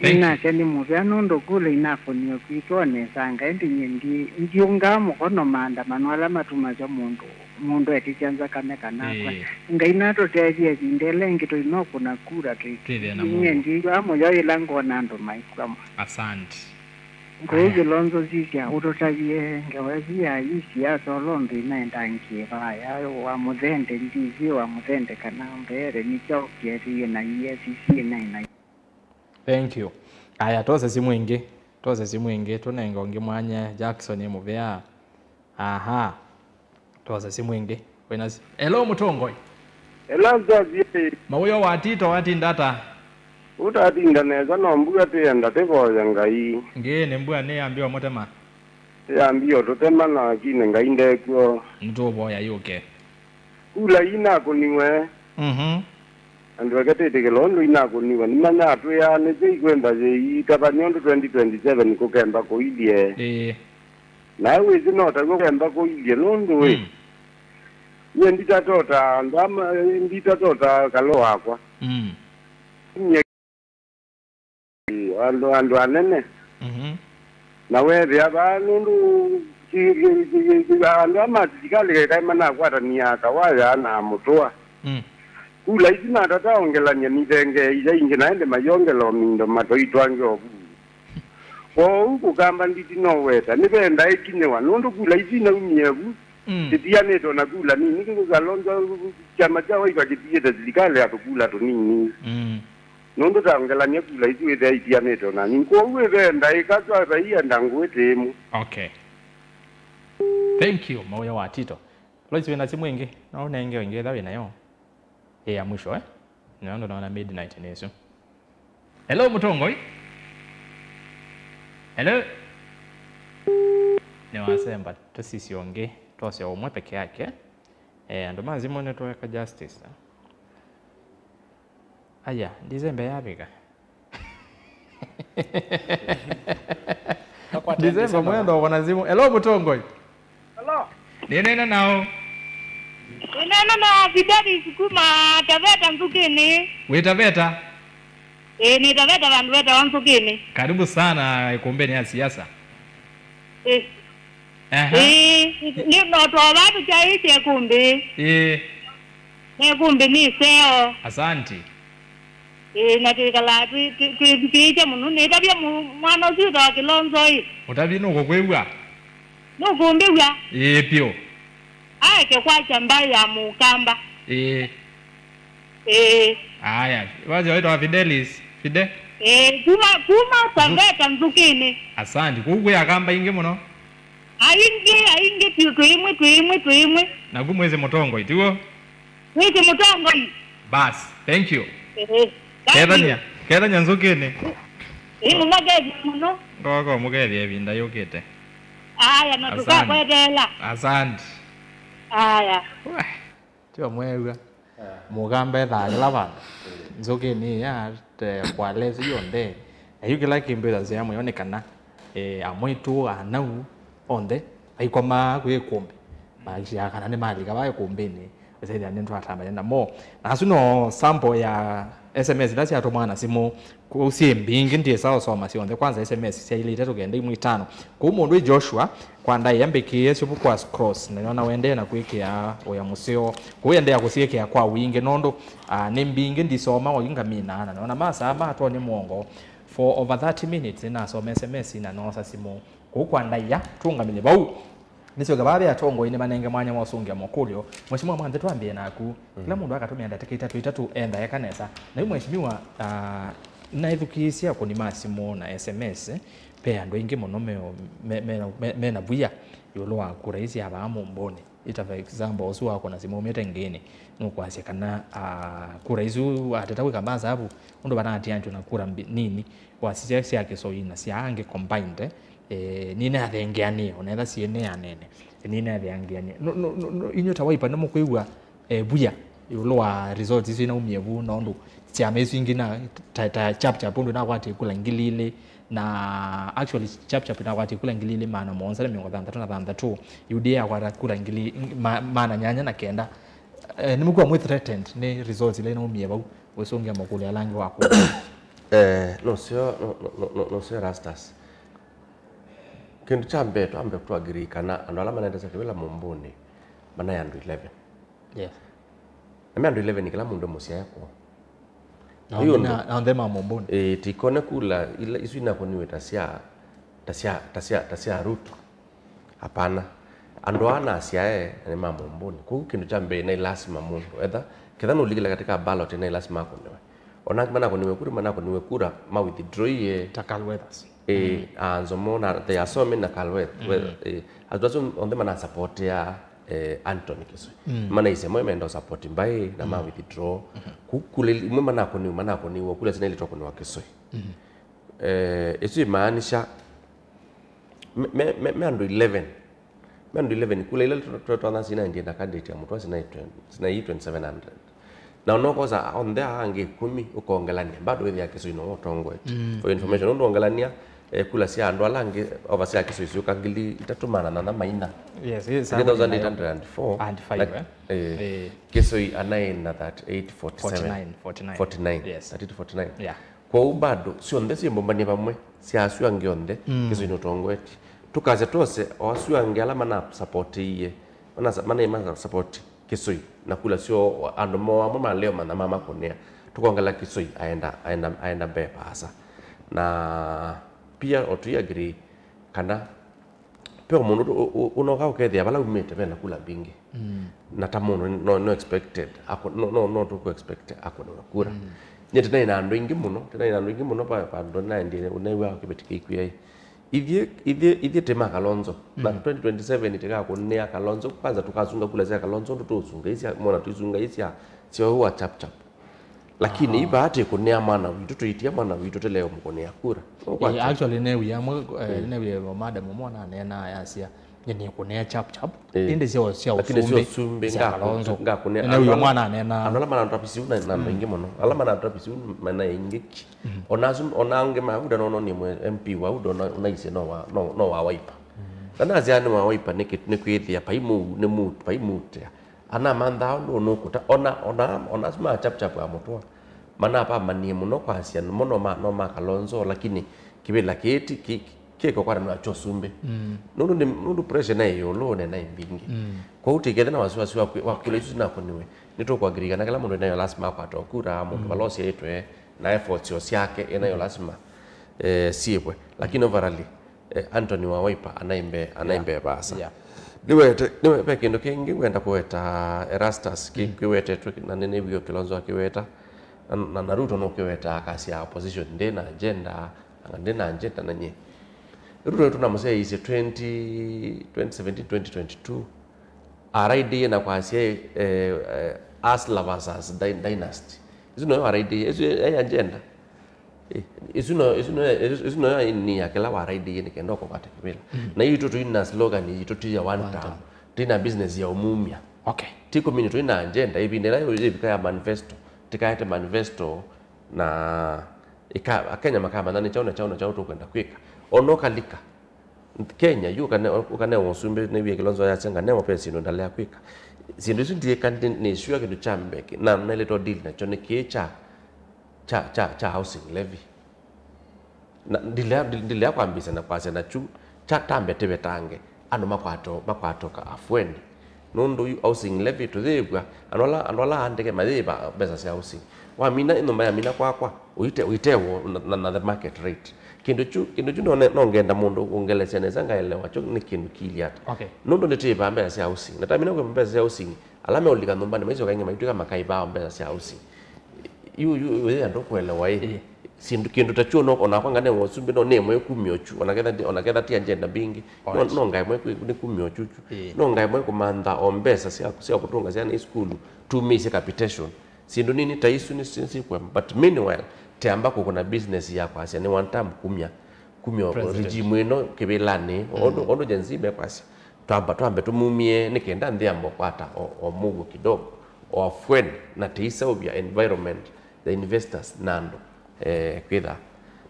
Thank you. Nake nĩ mũvea nũndũ kula inakũniwe kwitũ onesanga, ĩndĩ nyie ndi-, ndiũngaa mũkono maandamano ala matumasya mũndũ mũndũ etĩkya nzakame kana akwe. Ĩĩ. Ngai natũtethye ĩvinda ĩla ĩngĩ tũinokũna kura tũi-, twĩthĩe na Mungu. Nyie ndiw'aa mũyo yĩla ngona andũ maikw'a. Asante. Kũu Kilonzo sisya ũtũtavye ngewa ĩsu ya isi ya Solo mbĩ naenda ngĩva ya wa mũthende ndisi wa mũthende kana mbeere nĩ kyaũ kĩatĩĩe na E A C C naĩ naĩ. Thank you. Aya, tose simu ĩngĩ. Tose simu ĩngĩ. Tũnenge ũngĩ mwanya. Jackson ĩ mũvea. Aha. Tose simu ĩngĩ. Wĩna si-, hello, Mũtongoi. Hello, Nzovie. Mawĩo wa Tito watinda ata? Ũtatinda nesa, no mbua tĩenda tĩvoya Ngai. Ngĩ nĩ mbua nĩ yambio mũtema. Yambio tũtema, lakini Ngai ndekw'o. Nĩtũũvoya yũke. Kula inakũniwe. Mhm. Andũ eke twĩtĩkĩla ũndũ inakũniwe. Nĩmanyatwĩa nĩsyo ikwenda yĩitavany'a ũndũ twenty twenty-seven kũkemba kũilye. Ĩĩ. Nawe wĩsĩ no taw'o kemba kũilye nũndũ wĩ. Mm. Nyie nditatota andũ ama, nditatota kalo wakwa. Mm. Nyie andũ, andũ anene. Mhm. Na weethĩa vaa nũndũ ki-, ki-, ki-, ki-, ki-, andũ ama silikalĩ kaĩ manakwatania kawaya na mũtũa. Mm. Kula isu natataongelany'a nithengee ila ingĩ na ĩndĩ mayongela o mindo matoi twange o vu. Kwoou kũkamba nditi no weta nĩvenda ĩkinyĩwa nũndũ kula isu inaumie vu. Mm. Sitianĩtwe na kula nini, Kalonzo kyama kya Wiper kĩtiĩte silikalĩ ya tũkula tũnini. Mm. Nũndũ taongelany'a kula isu wĩthĩa itianĩtwe na nini. Kwoou ĩvenda ĩkatwa vaienda ngũĩ tĩmũ. Okay. Thank you, mawĩa wa Tito. Lois, wĩna simu ĩngĩ? No ũnenge ĩngĩ ĩla wĩnayo. Ĩ ya mwisho, eh? Nĩ ũndũ naona midnight nĩ ĩsu. Hello, Mũtongoi. Hello. Nĩ wasemba, tũsisye ũngĩ, twose ũmwe peke yake. Eh, andũ ma simũ nĩ tweka justice. Aya, December yavika. December mwendo wana simu. Hello, Mũtongoi. Hello. Nĩneena nao. Nĩneena na Fidelis kuma Taveta Nzukini. Wĩ Taveta? Ĩĩ, nĩ Taveta vandũ vetawa Nzukini. Karibu sana ikumbini ya siasa. Ĩĩ. Aha. Ĩĩ, nĩ no twova tũkyaĩtye ĩkumbĩ. Ĩĩ. Na ĩkumbĩ nĩ ĩseo. Asanti. Ĩĩ, na twĩkalaa twĩ-, twĩ-, twĩ-, twĩĩkya mũno. Nĩtavya mũ-, mwana ũsu wĩtawa Kĩlonzo ĩ. Ũtavye nũkũkwĩw'a? Nũkũmbĩw'a? Ĩĩ, pyũ. Aeke kwakya mbaĩ ya Mũkamba. Ĩĩ. Ĩĩ. Aya, wasya wĩtawa Fidelis. Fide? Ĩĩ, kuma, kuma Taveta Nzukini. Asanti. Kũu kwĩ Akamba aingĩ mũno? Aingĩ, aingĩ, twĩ, twĩ ĩmwe, twĩ ĩmwe, twĩ ĩmwe. Naku mwĩsĩ Mũtongoi, tiw'o? Wĩsĩ Mũtongoi. Bas, thank you. Ĩĩ. Kethania, kethania Nzukini. Ĩĩ, mũmakethia mũno. Ngoko mũkethia ĩvinda yũkĩte. Aya, na tũkakweteela. Asante. Aya. Wah, tio mwew'a. Mũkamba ethaa kĩla vandũ. Nzũkĩnĩ ya, te, kwalesĩ yonthe. Na yu kĩla kĩmbĩthasya mũyo nĩ kana, eh, amwĩtũ, anau, onthe, maikomaa kwĩ ĩkũmbĩ. Maakisyaa kana nĩmalika va ĩkũmbĩnĩ, ĩsethĩa nĩtwatambany'a namo. Na asu no sample ya S M S ila syatũmwa na simũ, kũu syĩ mbingĩ, ndyĩsa ũsoma syonthe. Kwanza S M S syailĩte tũkenda imwe itano. Kũu mũndũ ĩ Joshua, kwa ndaĩa mbĩkĩĩe syũvũ kwa scrolls, na nĩona ũendee na kwĩkĩa wĩa mũseo. Kũu endeea kũsyĩkĩa kwa wingĩ, nũndũ, ah, nĩ mbingĩ ndisoma, o yu ngaminaa, na nĩona masaa matony'a mũongo. For over thirty minutes, nĩnasoma S M S na noosa simũ. Kũu kwa ndaĩa, tũũngamĩlye vau. Nĩsyoke vaa ve atongoi nĩmanenge mwanya wa ũsũngĩa makũlyo. Mheshimiwa Mwanthe, twambĩe naku. Kĩla mũndũ akatũmĩa ndatĩka itatũ itatũ, entha eka nesa. Na yu Mheshimiwa, ah, naĩthukĩĩsye akũni ma simũ na S M S, ve andũ aingĩ mũno me, me, me, me, mena via ĩũlũ wa kura ii sya vaa Mũmbũnĩ. Ita for example, ũsu wakũna simũ umĩte Ngĩnĩ, nũkwasya kana, ah, kura isu ateta kwĩka masavu, ũndũ vanatianjwa na kura mbi-, nini, wasisya sya Kĩsoi na sya angĩ combined, eh, ninathengeanĩe, onetha syĩ nĩ anene, ninathengeanĩe. No, no, no, no, inyuĩ ta Wiper nĩmũkwĩw'a, eh, via ĩũlũ wa results isu inaumie vu, nũndũ syama isu ingĩ na ta, ta Chap Chap ũndũ inakwatie kula ngili ilĩ, na actually Chap Chap inakwatie kula ngili ilĩ maana mũonza na mĩongo thanthatũ na thanthatũ, U D A yakwata kula ngili ma-, maana nyanya na kenda. Eh, nĩmũkw'a mwĩ threatened nĩ results ila inaumie vau, wĩsũngĩa makũlyo ala angĩ waku? Eh, nũseo, nũ-, nũ-, nũ-, nũseo Rastus. Kĩndũ kya mbee, twambe tũ agree kana andũ ala manendesya kĩvĩla Mũmbũnĩ manaĩ andũ eleven. Yes. Na me andũ eleven, kĩla mũndũ e mũsyae kwoo. Na onthe ma Mũmbũnĩ. Ĩĩ, tikone kula ila, isu inakũniwe ta sya, ta sya, ta sya, ta sya Ruto. Hapana. Andũ aa nasyae na nĩ ma mũmbũnĩ. Kwoou kĩndũ kya mbee, nĩ lasima mũndũ, etha, ketha nũlikile katika ballot, nĩ lasima akũniwe. Ona angĩ manakũniwe kura, manakũniwe kura ma withdrawie. Ta Carl Weathers. Eh, a Nzomo na, they are so many na Carl Weathers. Eh, andũ asu onthe manasupportia, eh, Anthony Kisoi. Manaisye mo menda support mbaĩ na ma withdraw. Ku-, kula imwe manakũniwe, manakũniwe kula sina ilitwa kũniwa Kisoi. Eh, isu imaanisha me, me, me, me andũ eleven. Me andũ eleven, kula ila twa-, twa-, twana sinaendie na candidate ya Mũtwa sinai twenty, sinai twenty-seven hundred. Na ũnokosa onthe aa angĩ ikũmi ũkongelania, bado wĩthĩa Kisoi no ũtongoetye. For information, nũndũ ongelania, eh, kula sya andũ ala angĩ over sya Kisoi syũka ngili itatũ maana nana maina. Yes, yes, three thousand eight hundred and four. And five, na, eh? Eh, Kisoi anaĩ na thirty-eight forty-seven. Forty-nine, forty-nine. Forty-nine. Yes. Thirty-eight forty-nine. Yeah. Kwoou bado syonthe syĩmbũmbanie vamwe, sya asu angĩ onthe, Kisoi nũtongoetye. Tũkasya twose o asu angĩ ala manasapotĩie, manasa-, manaĩ masapoti Kisoi, na kula syoo andũ moo amwe maleo mana mamakũnĩa, tũkongela Kisoi aenda, aenda, aenda mbee vaasa. Na pia o tũi agree kana ve mũndũ ũ-, ũ-, ũnoka ũkethĩa vala umĩte ve na kula mbingĩ. Na ta mũndũ no, no expected, ako-, no, no, no tũkũ expect akũnĩwa kura. Nyie tĩnaĩ na andũ aingĩ mũno, tĩnaĩ na andũ aingĩ mũno va, vandũ naendie, ũnew'a kĩveti kĩikwĩai. Ithyĩ, ithyĩ, ithyĩ tĩ ma Kalonzo. Na twenty twenty-seven tĩkakũnĩa Kalonzo, kwanza tũkasunga kula sya Kalonzo, ndũ tũsunga isya, mona tũisunga isya, sya ũũ wa chap chap. Lakini ivaa tĩkũnĩa mwana witũ, tũitia mwana witũ tũleo mũkũnĩa kura. No kwa Eh, actually, newie amwe, eh, newie madam ũmwe ananeenaa yasya, "Nye nĩkũnĩa chap chap, eh, ĩndĩ sya, sya lakini sya ũsumbĩ, ũsumbĩ sya nga-, Kalonzo." Ngakũnĩa. Newie andũ ala, mwana aneenaa. Andũ ala manatwapisi na, na maingĩ mũno. Ala manatwapisi na aingĩ ki. Ona asu, ona angĩ ma UDA, nono nĩ mwe M P wa UDA, ona, ona ise no wa, no, no wa Wiper. Na nasya nĩ wa Wiper nĩ kĩ-, nĩ kwĩthĩa pai mu, nĩ mu, pai mutea. Anamanthaa ũndũ nũkũta, ona, ona, ona asu ma chap chap a Mũtwa, manapamanie mũno kwasya nĩmo no ma, no ma Kalonzo, lakini kĩvĩla kĩĩ ti, kĩ, kĩko kwata na kyo ũsumbĩ. Nũndũ nĩ, nũndũ pressure naĩ ĩũlũ na naĩ mbingĩ. Kwoou tikethe na wasiwasi wa kwĩ-, wa kula isu sinakũniwe. Nĩtũkwagirika na kĩla mũndũ enayo lasima akwata kura, mũndũ vala ũsyaĩtwe, na efforts o syake enayo lasima, eh, syĩvwe. Lakini overall, eh, Anthony wa Wiper anaimbe, anaimbe vaasa. Yeah. Nĩwete, nĩwe, ve kĩndũ kĩngĩ wenda kũweta Erastus, kĩ-, kĩwetetwe, na nĩ, nĩ wio Kilonzo akĩweta, na, na, na Ruto nũkĩweta akasya opposition ndĩ na agenda, anga ndĩ na agenda na nyie. Ruto tũnamũsyaĩĩsye twenty, twenty seventeen, twenty twenty-two, araidie na kwasya, eh, eh, Hustler versus Dy-, Dynasty. Isu noyo araidie, isu ya agenda. Eh, isu no, isu no, isu, isu no ini ya kila wa raidi ni kenda kupata kivila. Na itu tuina slogan itu tu ya one term. Tuina business ya umumia. Okay. Tiko mini tuina agenda, ivinda ila yivika ya manifesto. Tikaete manifesto na ika, Akenya makamanya ni chao na chao na chao tukwenda kwika. Ono kalika. Kenya, yu ukane, ukanewa usumbĩ, nĩwie Kilonzo yasya nganewa ve syĩndũ ndalea kwĩka. Syĩndũ isu ndiĩka, ndi-, nĩsyũa kĩndũ kya mbee, na naĩlĩtwe deal nakyo nĩ kĩĩ kya, kya, kya, kya housing levy. Na ndilea, ndi-, ndilea kwambĩĩsya na kwasya nakyu, kya tambe tĩvetange, andũ makwate, makwate ka afueni. Nũndũ yu housing levy tũyĩĩvw'a, andũ ala, andũ ala aandĩke mayĩĩva mbesa sya housing. Wamina ĩnyũmba yamina kwakwa, ũite, ũitewo na, na, na the market rate. Kĩndũ kyu, kĩndũ kyu no ne-, no ngenda mũndũ ũngelesya nesa ngaelewa kyo nĩ kĩndũ kĩilyĩ ata. Okay. Nũndũ nĩtĩĩvaa mbesa sya housing. Na tamina kwĩva mbesa sya housing, ala meũlika nyũmbanĩ maisyoka ĩngĩ maitw'ĩka makaĩvaa mbesa sya housing. Yu, yu, yu, yu andũ kũelewa ĩ. Ĩĩ. Syĩndũ, kĩndũ ta kyu no, onakwa nganewa ũsumbĩ no nĩmwe kumya ũkyu, onaketha ndi-, onaketha ti agenda mbingĩ. No, alright, no ngaemwe kwĩ-, nĩ kumya ũkyu kyu. Ĩĩ. No ngaemwe kũmantha o mbesa sya, sya kũtũnga syana isukulu, tumĩsye capitation. Syĩndũ nini ta isu nĩ, nĩ, nĩsikwema. But meanwhile, teamba kũkũna business ya kwasya nĩ one term kumya, kumya o regime ĩno kĩvĩlanĩ. Ũndũ, ũndũ Gen Z mekwasya. Twamba, twambe tũmumie nĩ kenda nthĩ yambe ũkwata o, o mũuo kidogo, o afueni, na tĩiseũvya environment ya investors na andũ, eh, kwĩtha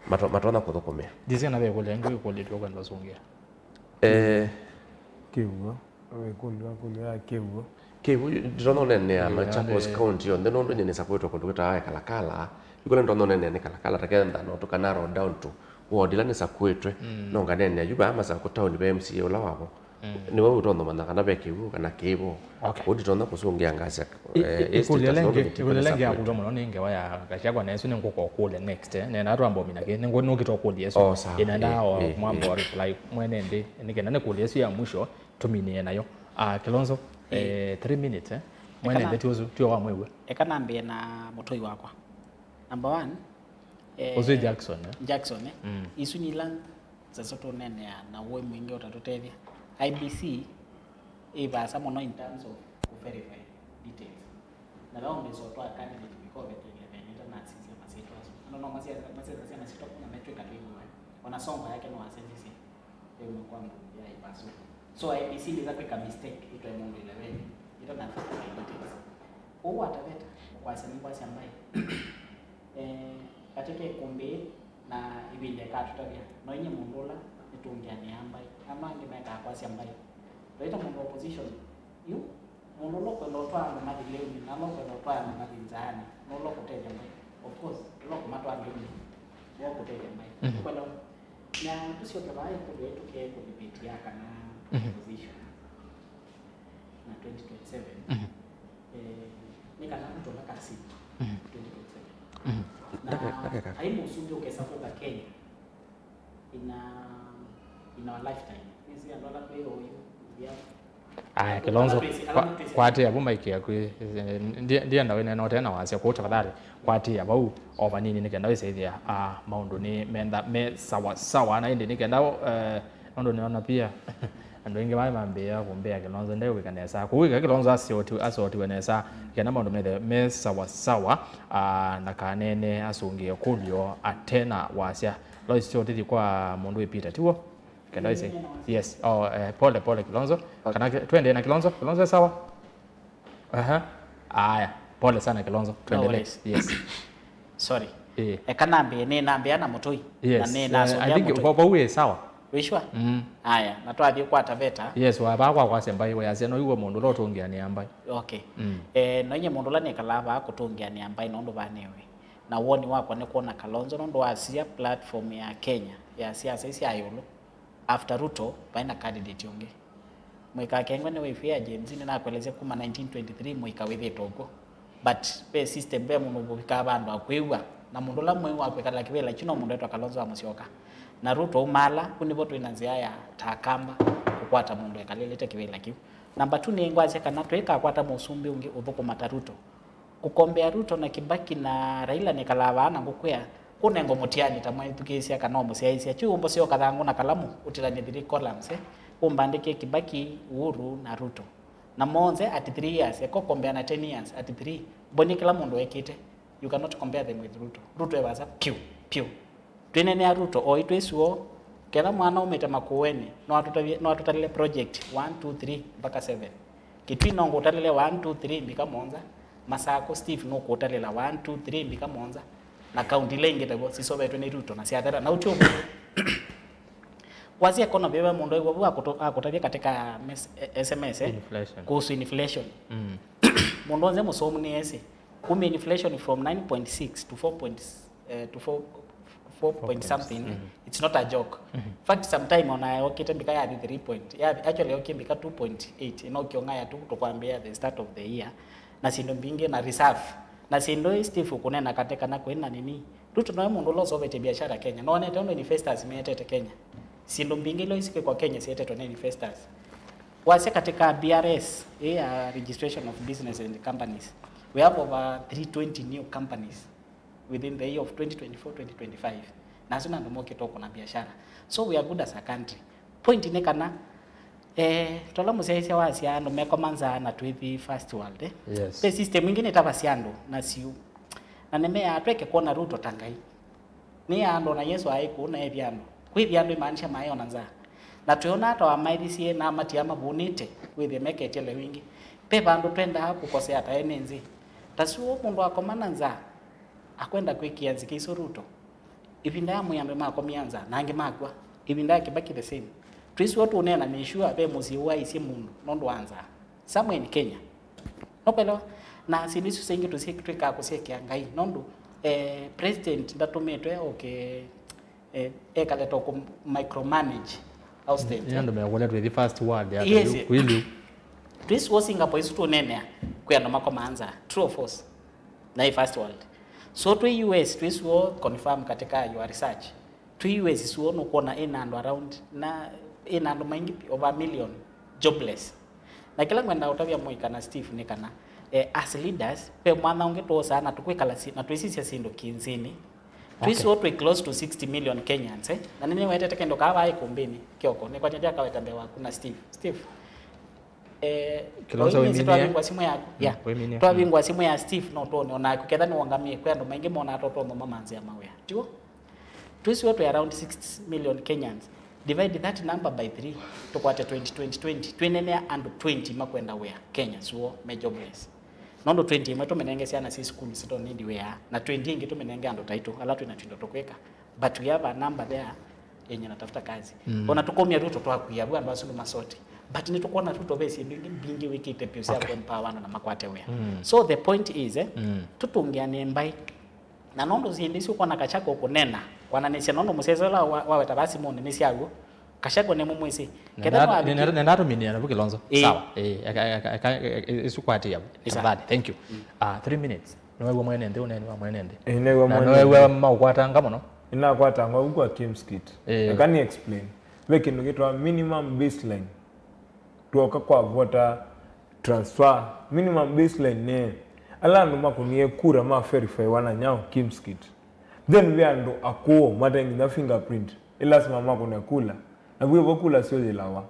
mato-, matonya kũthũkũmĩa. Ndisĩ kana ve ĩkũlyo ĩngĩ wĩkũlĩtw'e ũkwenda ũsũngĩa? Eh, kĩw'ũ. Wĩkũlyo, ĩkũlyo ya kĩw'ũ. Kĩw'ũ, nditonya ũneenea Machakos County yonthe, nũndũ nyie nĩsakwĩtwe kũndũ kwĩtawa Kalakala. Yu kũla ndonya ũneenea nĩ Kalakala, ta kenda no tũka narrow down to ward ila nĩsakwĩtwe. No nganeenea yu vaa Masakũ town ve M C A ũla wavo. Nĩwe ũtonya ũmanya kana ve kĩw'ũ kana kĩvo. Okay. Ũu nditonya kũsũngĩa ngasya. Ĩkũlyo lengĩ, ĩkũlyo lengĩ ya kũlwa mũno nĩ ngewa ya Gachagua, na ĩsu nĩngũka ũkũlya next, eh. Nena twamba ũmina kĩ, nĩngũ-, nũkĩta ũkũlya ĩsu. Oh, sawa. Ĩnenda o mwamba wa reply mwene nthĩ, nĩ kenda nĩkũlya ĩsu ya mwisho, tũminĩe nayo. Ah, Kilonzo, eh, three minutes, eh. Mwene nthĩ ti ũsu, ti o wa mwĩw'e. Eka nambĩe na mũtũi wakwa. Number one, eh, ũsu Jackson, eh? Jackson, eh? Isu nĩ ila nzasya tũneenea na ũĩ mwingĩ ũtatũtethya. I E B C ĩ vaasa mũno in terms of kũ verify details. Na vau mbesa ũtwaa candidate because vetegelethene ĩtanasisya masyĩtwa asu. Andũ no masyethasya masyĩtwa kuma metwĩka twĩw'e. Ona Sonko yake no asenzisye ĩmwe kwa mbunge ya Ivaso. So I E B C ndĩsa kwĩka mistake ĩtwae mũndũ ĩleweni ĩtanasisya details. Ũu wa Taveta, ũkwasya nĩkwasya mbaĩ. Eh, katĩ ka ĩkũmbĩ na ĩvinda ĩkatũtavya, no inye mũndũ ũla nĩtũngĩanĩaa mbaĩ. Andũ angĩ mekaa kwasya mbaĩ. Twaĩta mũndũ wa opposition, yu, mũndũ ũla ũkwenda ũtwaa andũ mathi lĩunĩ, na ũla ũkwenda ũtwaa andũ mathi nzaanĩ, no ũla ũkũtethya mbaĩ. Of course, ũla ũkũmatwaa lĩunĩ, nĩwe ũkũtethya mbaĩ. Mhm. Ũkwelewa? Na tũsyoke vaa ĩkũlyo ĩtũkee kũdebate ya kana Mhm. opposition na twenty twenty-seven. Mhm. Eh, nĩ kana Ruto ndakasindwa Mhm. twenty twenty-seven. Mhm. Na ndakeka. Ai mũsumbĩ ũkesa kũka Kenya in a, in our lifetime. Nĩsĩ andũ ala twĩ oyu, ya. Aya, Kilonzo, ala twĩsĩ, ala kwa-, twĩsĩ. Kwatĩa vu mike yaku, eh, ndi-, ndienda wĩneena ũtee na wasya kũu, tafadhali, kwatĩa vau o vanini nĩ kenda wĩsĩthĩa, ah, maũndũ nĩ menda, me sawa sawa, na ĩndĩ nĩ kenda, eh, nũndũ nĩona pia, andũ aingĩ maĩ mambĩĩa kũmbĩa Kilonzo ndekwĩka nesa. Kũu ĩka Kilonzo asotiwe, asotiwe nesa, kenda maũndũ methe me sawa sawa, ah, na kanene asũngĩe kũlyo atena wasya. Lois, sio tithi kwa mũndũ wĩ Peter, tiw'o? Kenda wĩsĩ? Yes. Oh, eh, pole, pole, Kilonzo. Okay. Kana ki-, twende na Kilonzo. Kilonzo, sawa? Aha. Aya. Pole sana, Kilonzo. No tuendelee. Worries. Yes. Sorry. Eh. Eka nambie, nĩ nambia na mũtũi. Yes. Na nĩ Eh, nasũngĩa I think mũtũi. Vau, vau ĩ sawa. Wĩ sure? Mm. Aya, na twathiĩ kwa Taveta. Yes, wa vaa kwa kwasya mbaĩ, we asya no iwe mũndũ ũla ũtũngĩanĩa mbaĩ. Okay. Mm. Eh, no inye mũndũ ũla nĩkalaa vaa kũtũngĩanĩa mbaĩ nũndũ vaa nĩwe. Na woni wakwa nĩ kwona Kalonzo nũndũ wasya platform ya Kenya ya siasa isi ya ĩũlũ. After Ruto, vai na candidate ũngĩ. Mũika Kengwa nĩ wĩfĩa Gen Z, nĩnakwelesya kuma nineteen twenty-three mũika wĩthĩtwe ũkw'o. But ve system, ve mũndũ ũvikaa vandũ akwĩw'a, na mũndũ ũla mwĩu wa kwĩkala kĩvĩla kyu no mũndũ etwa Kalonzo wa Musyoka. Na Ruto umaala, kũ nĩvo twĩ na nzĩa ya ta Akamba kũkwata mũndũ ekalĩlĩte kĩvĩla kyu. Number two, nĩ ngwasya kana tũikakwata mũsumbĩ ũngĩ ũthũkũma ta Ruto. Kũkombea Ruto na Kibaki na Raila nĩkalaa vaa na ngũkwĩa, kũnengo mũtiani ta mwethukĩĩsya kana ũmũsyaĩĩsya. Kyu ũmboseo kathangũ na kalamu, ũtilany'e three columns, eh? Ũmbandĩkĩe Kibaki, Uhuru na Ruto. Na monthe at three years, eka ũkombea na ten years at three. Mbonie kĩla mũndũ ekĩte. You cannot compare them with Ruto. Ruto e vaasa pyũ, pyũ. Twĩneenea Ruto, oĩ twĩ sure, ketha mwana umĩte Makueni, no atũtavye, no atũtalĩle project one, two, three mpaka seven. Kitui no ngũtalĩle one, two, three mbika mũonza. Masakũ Steve nũkũtalĩla one, two, three mbika mũonza. Na kaunti ila ingĩ taw'o sisovetwe nĩ Ruto na syathela. Na ũtyo ũmwe. Wasya economy, ve mũndũ wĩw'a vu akũtũ-, akũtavya katika mes-, eh, S M S, eh? Inflation. Kuhusu inflation. Mm. Mũndũ onze mũsomu nĩ esi. Kumia inflation from nine point six to four point, eh, to four, four point something, mm-hmm, it's not a joke. Mm-hmm. In fact, sometime ona yokite mbika yathi three point, yathi, actually yokie mbika two point eight, ino kiong'aya tu tukwambia the start of the year, na sindu mbingi na reserve, na sindu ii Steve kunena kate kana kwina nini, Ruto noe mundu ũla ũsovetie biashara Kenya, nonete undu investors metete Kenya, sindu mbingi ila isikwikwa Kenya sietetwe ni investors. Wasya katika B R S, ii ya registration of business and companies, we have over three twenty new companies within the year of twenty twenty-four, twenty twenty-five. Na asu nĩ andũ mokĩte ũkũna biashara. So we are good as a country. Point nĩ kana, eh, tola mũsyaĩĩsya wasya andũ mekoma nzaa na twĩthi first world, eh? Yes. Ve system ingĩ nĩtavasya andũ na syũ. Na nĩmeaa tweke kwona Ruto ta Ngai. Nĩ andũ na Yesu aĩ kũu na ethi andũ. Kwĩthi andũ imaanisha maĩ ona nzaa. Na twĩona ata wamaĩthisye na matia mavũnĩte, wĩthĩe meketye lĩu ĩngĩ. Ve vandũ twendaa kũkosea ta ene nzĩ. Ta syũ mũndũ akoma na nzaa, akwenda kwĩkĩa nzika isu Ruto. Ĩvinda ya Moi andũ makomie nzaa, na angĩ makw'a. Ĩvinda ya Kibaki the same. Twĩsũa tũneena nĩ sure ve mũsyĩ ũaisye mũndũ nũndũ wa nzaa. Somewhere in Kenya. Nũkwelewa? Na syĩndũ isu syingĩ tũsyĩ-, twĩkaa kũsyĩkĩa Ngai. Nũndũ, eh, president ndatũmĩtwe oke, eh, ekale to kũ micromanage House state. Nĩ andũ mekũlya twĩthi first world ya Yes. Kwĩlĩ. Twĩsĩ Singapore isu tũnenea kwĩ andũ makomaa nza. True or false? Na ĩ first world. So twĩ U S, twĩsĩ confirm katika your research. Twĩ U S isuo nũkwona ĩna andũ around, na ĩna andũ maingĩ, over a million jobless. Na kĩla ngwenda ũtavya Moi kana Steve nĩ kana, eh, as leaders, ve mwanya ũngĩ twosaa na tũkwĩkala si-, na twĩsisya syĩndũ kĩnzĩnĩ. Twĩsĩ Okay. Twĩ close to sixty million Kenyans, eh? Na nĩnĩwetete kĩndũ kaa vaa ikumbĩnĩ kĩoko. Nĩkwatya ndyakaweta mbee waku na Steve. Steve, eh, Kilonzo, oinĩsĩ wĩminie. Twavingwa simũ yaku. Mm, yeah. Wĩminie. Twavingwa simũ ya Steve, no twone onaku ketha nĩwongamie kwĩ andũ maingĩ monaa totwonoma manzĩa mawĩa. Tiwo? Twĩsĩ twĩ around sixty million Kenyans. Divide that number by three, tũkwate twenty, twenty, twenty. Twĩnenea andũ twenty makwenda wĩa Kenya, suo me jobless. Nũndũ twenty ĩmwe tũmĩnenge syana syĩ sukulu, sito need wĩa, na twenty ĩngĩ tũmĩnenge andũ taitũ, ala twĩna twindo tũkwĩka. But we have a number there yenye natafuta kazi. Mm. Ona tũkomia Ruto twakuia, vu andũ asu nĩ masoti. But nĩtũkwona Ruto ve syĩndũ ingĩ mbingĩ wĩkĩte piũ sya Okay. Kuempower andũ na makwate wĩa. Mm. So the point is, eh, Mm. tũtũngĩanĩe mbaĩ. Na nũndũ syĩndũ isu ũkwona Gachagua ũkũnena, kwananĩsya nũndũ mũsese ũla wa-, waweta vaa simũnĩ nĩ syaw'o, Gachagua nĩmũmwĩsĩ. Ketha nĩwaviki- Nenda tũminĩe navu Kilonzo. Ĩĩ. Sawa. Ĩĩ, eka, eka, eka, ĩsu kwatĩĩa. Nĩ sawa. Tafadhali, thank you. Mm. Ah, three minutes. Nĩwew'a mwene nthĩ, ũneeni wa mwene nthĩ. Ĩĩ, nĩwew'a Na mwene nĩwew'a nthĩ. Maũkwatanga mũno. Nĩnakwatanga ũu kwa Kim Skit. Ĩĩ. Eka ni explain. Ve kĩndũ kĩtwa minimum baseline. Tuoka kwa voter transfer, minimum baseline nĩ ala andũ makũnie kura ma verify wana nyao Kim Skit. Then ve andũ akũũ mate nginya fingerprint. Ĩ lazima makũne kula. Na vwĩ vo kula syoyĩlawa.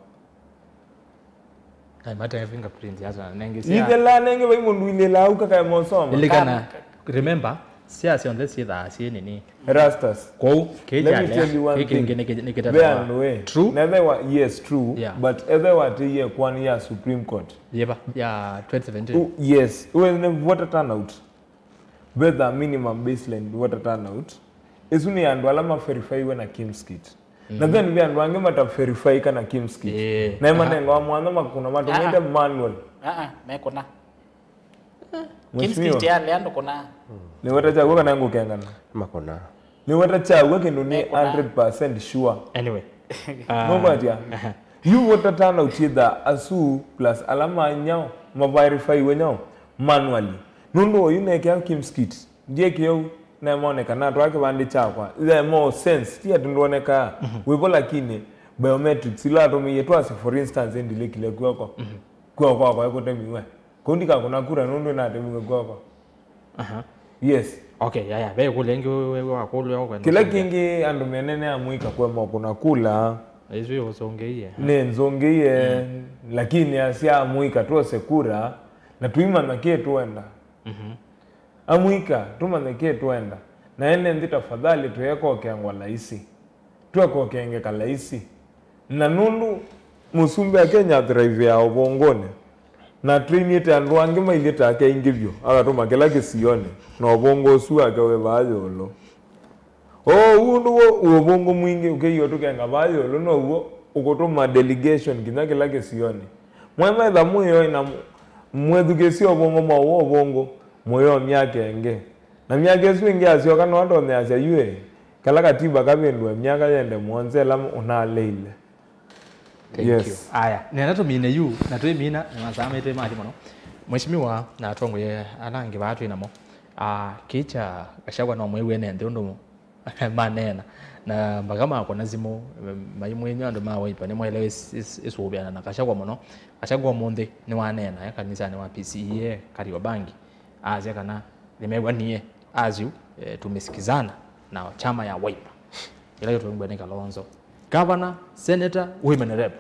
Ai, mate fingerprint hata nengi sia. Ithela nenge vai mũndũ ilĩla au kakae mosoma. Ilikana, remember, sia sionthe sithaa sie nini. Rastas. Kwoou, Let me tell you one thing. Kĩngĩ nĩ kĩ-, nĩ kĩtata. Ve andũ, eh. True. Nethewa, yes, true. Yeah. But ethewa ati ye kwani ya Supreme Court. Yeva, ya twenty seventeen. U-, yes. Uwe ne voter turnout. Vetha minimum baseline voter turnout. Isu nĩ andũ ala ma verifyiwe na Kim Skit. Na then ve andũ angĩ mata verify kana Kim Skit. Eh. Na manengawa mwanya makũna matũmĩte manual. Ah, ah, mekũna. Mheshimiwa. Kim Skit yale andũ kũna. Nĩweta kyaw'o kana ngũkengana? Makũna. Nĩweta kyaw'o kĩndũ nĩ hundred percent sure. Anyway. Nũkwatya? Yu voter turnout yĩtha asu plus ala ma nyao, ma verifyiwe nyao, manually. Nũndũ oyu nekea Kim Skit. Ndiekĩa ũu, naemone kana atwaa kĩvandĩ kyakwa. Ĩyaema o sense, ti atĩ ndwonekaa wĩvo, lakini biometrics ila atũmĩie twasye, for instance, ndilikile kw'oko. Kw'oko kwakwa ekũtemiwe. Kũu ndikakũna kura nũndũ natemiwe kw'oko. Aha. Yes. Okay, ya, ya. Ve kũlya ĩngĩ we, we wakũlya ũkwenda kĩla kũlya. Kĩngĩ andũ menene amũika kwema kũna kula. Isu ũsũngĩie. Nĩ nzũngĩie, lakini asya amũika twose kura, na tuimanya kĩ twenda. Mhm. Amũika, tũmanye kĩ twenda, na ene nthĩ tafadhali tũyekokengwa laisi, twekokengeka laisi. Na nũndũ mũsumbĩ wa Kenya athriveaa ũvũngũnĩ, na atwinĩte andũ angĩ mailyĩ take aingĩ vyũ, akatũma kĩla kĩsionĩ, na ũvũngũ ũsu wake wĩ vaa ĩũlũ. Oou ũndũ w'o wĩ ũvũngũ mwingĩ ũkĩie ũtũkenga vaa ĩũlũ, now'o ũkũtũma delegation nginya kĩla kĩsionĩ. Mwaĩmaitha mwĩoi na mw-, mwĩthukĩĩsye ũvũngũ mwaũ wa ũvũngũ, mũyoo myaka ĩngĩ. Na myaka ĩsu ĩngĩ yasyoka, no atonyeasya yu ĩ, kala katiba kavĩndũe myaka yende mũonza ĩla ũnaleile. Thank you. Yes. Aya, nenda tũmine yu, na twĩmina, nĩ masaa maitũ mathi mũno. Mheshimiwa, na atongoe ala angĩ vaa twĩ namo. Ah, kĩcha Gachagua no mwĩw'e ne nthĩ ũndũ maneena. Na mpaka makũna simũ, maimwĩnywa andũ ma Wiper, nĩmwaĩle ĩs-, ĩs-, ĩsũvĩana na Gachagua mũno. Gachagua ũmũnthĩ nĩwaneena, eh, kanisanĩ wa P C E A Kariobangi. Asya kana nĩmew'anie, asya, eh, tumesikizana na chama ya Wiper. Ĩla yĩtũngwe nĩ Kalonzo. Governor, senator, women rep.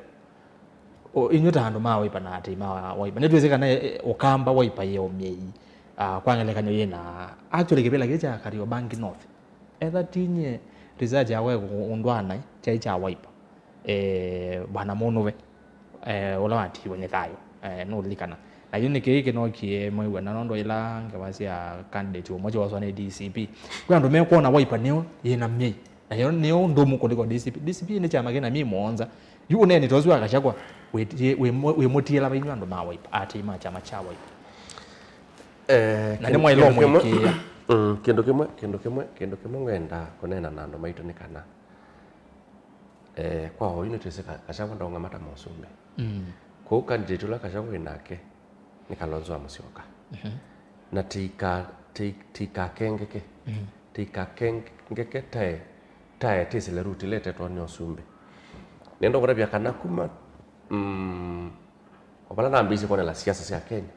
O, inyw'ĩ ta andũ ma Wiper na atei ma Wiper, nĩtwĩsĩ kana, eh, Ũkamba Wiper yĩ o myei, ah, kwa ngelekany'o yĩ na, actually, kĩvĩla kĩĩ kya Kariobangi North. Etha tinyie research yakwa ĩkũndwana kyaĩ kya Wiper. Eh, Bwana Mũnũve, eh, ũla watiiwe nĩ thayũ, eh, nũlilikana. Na yu nĩ kĩĩ kĩnokie mwĩw'ana nũndũ ila ngewa sya candidate ũmwe kyooswa nĩ D C P. Kwĩ andũ mekwona Wiper nĩyo yĩna myei. Na yo nĩyo ndũmu kũliko D C P. D C P nĩ kyama kĩna myei mũonza. Yu ũneeni ta ũsu wa Gachagua, wĩtie-, wĩmũ-, wĩmũtiĩla vainyũ andũ ma Wiper, atei ma kyama kya Wiper. Eh, na kĩndũ, nĩmwaĩle kĩndũ kĩmwe, ũmũĩkĩĩa. Mm, kĩndũ kĩmwe, kĩndũ kĩmwe, kĩndũ kĩmwe ngwenda kũneena na andũ maitũ nĩ kana, Eh, kwa oyu nĩtwĩsĩ Ka- Gachagua ndaũngama ta mũsumbĩ. Mm. Kwoou candidate ũla Gachagua wĩ nake nĩ Kalonzo wa Musyoka. Mhm. Na tĩika- tĩ- tĩikakengeke. Mhm. Tĩikakengeke tae tae tĩsĩle ruti letetwa nĩ ũsumbĩ. Nĩenda kũtavya kana kuma, mm, o vala nambĩĩsye kwonela siasa sya Kenya,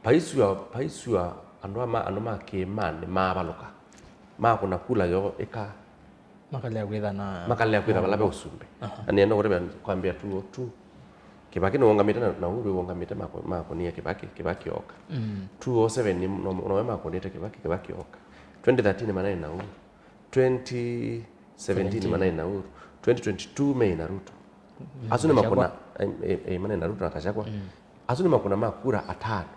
paisua paisua andũ ama andũ ma kĩĩmanĩ maavalũka, makũna kula yoo ĩka Makalea kwĩtha na makalea kwĩtha vala ve ũsumbĩ. Aha. Na nĩenda kũtavya kwambĩa two oh two, Kĩvakĩ nĩwongamĩte na, na Uhuru wĩwongamĩte mako- makũnie Kĩvakĩ, Kĩvakĩ oka. Mm. Two oh seven nĩ- no- nowe makũnĩte Kĩvakĩ, Kĩvakĩ oka. Twenty thirteen manaĩ na Uhuru. Twenty seventeen manaĩ na Uhuru. Twenty twenty-two meĩ na Ruto. Asu nĩ makũna, eh, eh, eh, manaĩ na Ruto na Gachagua. Mm. Asu nĩ makũna ma kura atano.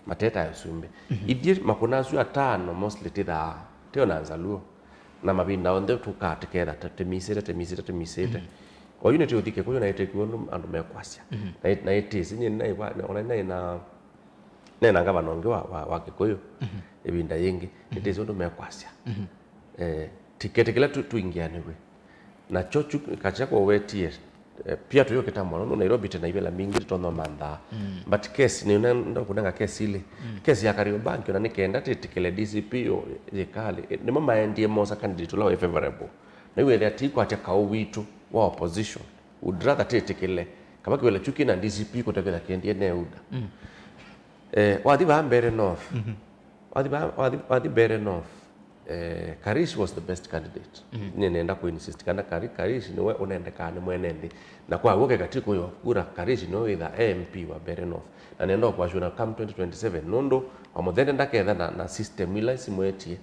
Matetae ũsumbĩ. Mhm. Ithyĩ makũna asu atano mostly tĩthaa, teo na Nzaluo. Na mavinda onthe tũkaa tũketha tĩ- tĩmisĩte, tĩmisĩte, tĩmisĩte. Mhm. Oyu nĩtĩ ũthi Kĩkũyũ na ĩtĩkiwa ũndũ andũ mekwasya. Mhm. Na ĩ- na ĩtĩsĩ nyie naĩ- ona naĩ na naĩ na ngavana ũngĩ wa, wa, wa Kĩkũyũ. Mhm. Ĩvinda yĩngĩ. Mhm. Nĩtĩsĩ ũndũ mekwasya. Mhm. Eh, tiketi kĩla tu- tuingĩanĩw'e nakyo kyu Gachagua wetie, eh, pia tũyũkĩta mũno nũndũ Nairobi tena ivĩla mbingĩ tũtonya manthaa. Mm. But case nĩ nenda kũnenga case ilĩ. Mm. Case ya Kariobangi ona nĩ kenda tĩtĩkĩle D C P yo yĩkalĩ. Eh, nĩmo maendie mosa candidate ũla wĩ favorable. Na iwethĩa tikwatya kaũ witũ wa opposition. Would rather tĩtĩkĩle kava kĩwĩla kyu kĩna D C P kũtavĩla kendie ne UDA. Mm. Eh, wathi vaa Mbeere North. Mhm. Wathi vaa- wathi- wathi Mbeere North. Eh, Karish was the best candidate. Mhm. Nĩ nenda kũ insist kana Kari- Karish nĩwe ũnendekaa nĩ mwene nthĩ. Na kwa w'o keka ti kũywa kura, Karish nĩwe wĩtha M P wa Mbeere North. Na nenda ũkwashuna come twenty twenty-seven nũndũ wa mũthende ndaketha na, na system ila simwetie.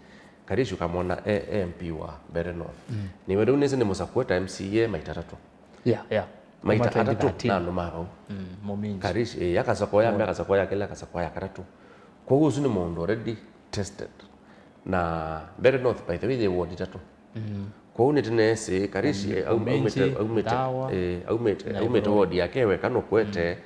Karish ũkamwona e M P wa Mbeere North. Mm. Nĩwe rĩu nĩsĩ nĩ mũsakũe ta M C A maita atatũ. Yeah, yeah. Maita atatũ na andũ ma vau. Mm, mũminji. Karish, eh, akasakoya mbee, akasakoya kelĩ, akasakoya katatũ. Kwoou ũsu nĩ mũndũ already tested. Na Mbeere North, by the way, yĩ ward itatũ. Mm. Kwoou nĩtĩnesĩ Karish, eh, aum- aumĩte, aumĩte, eh, aumĩte, aumĩte ward yake weka nũkwete,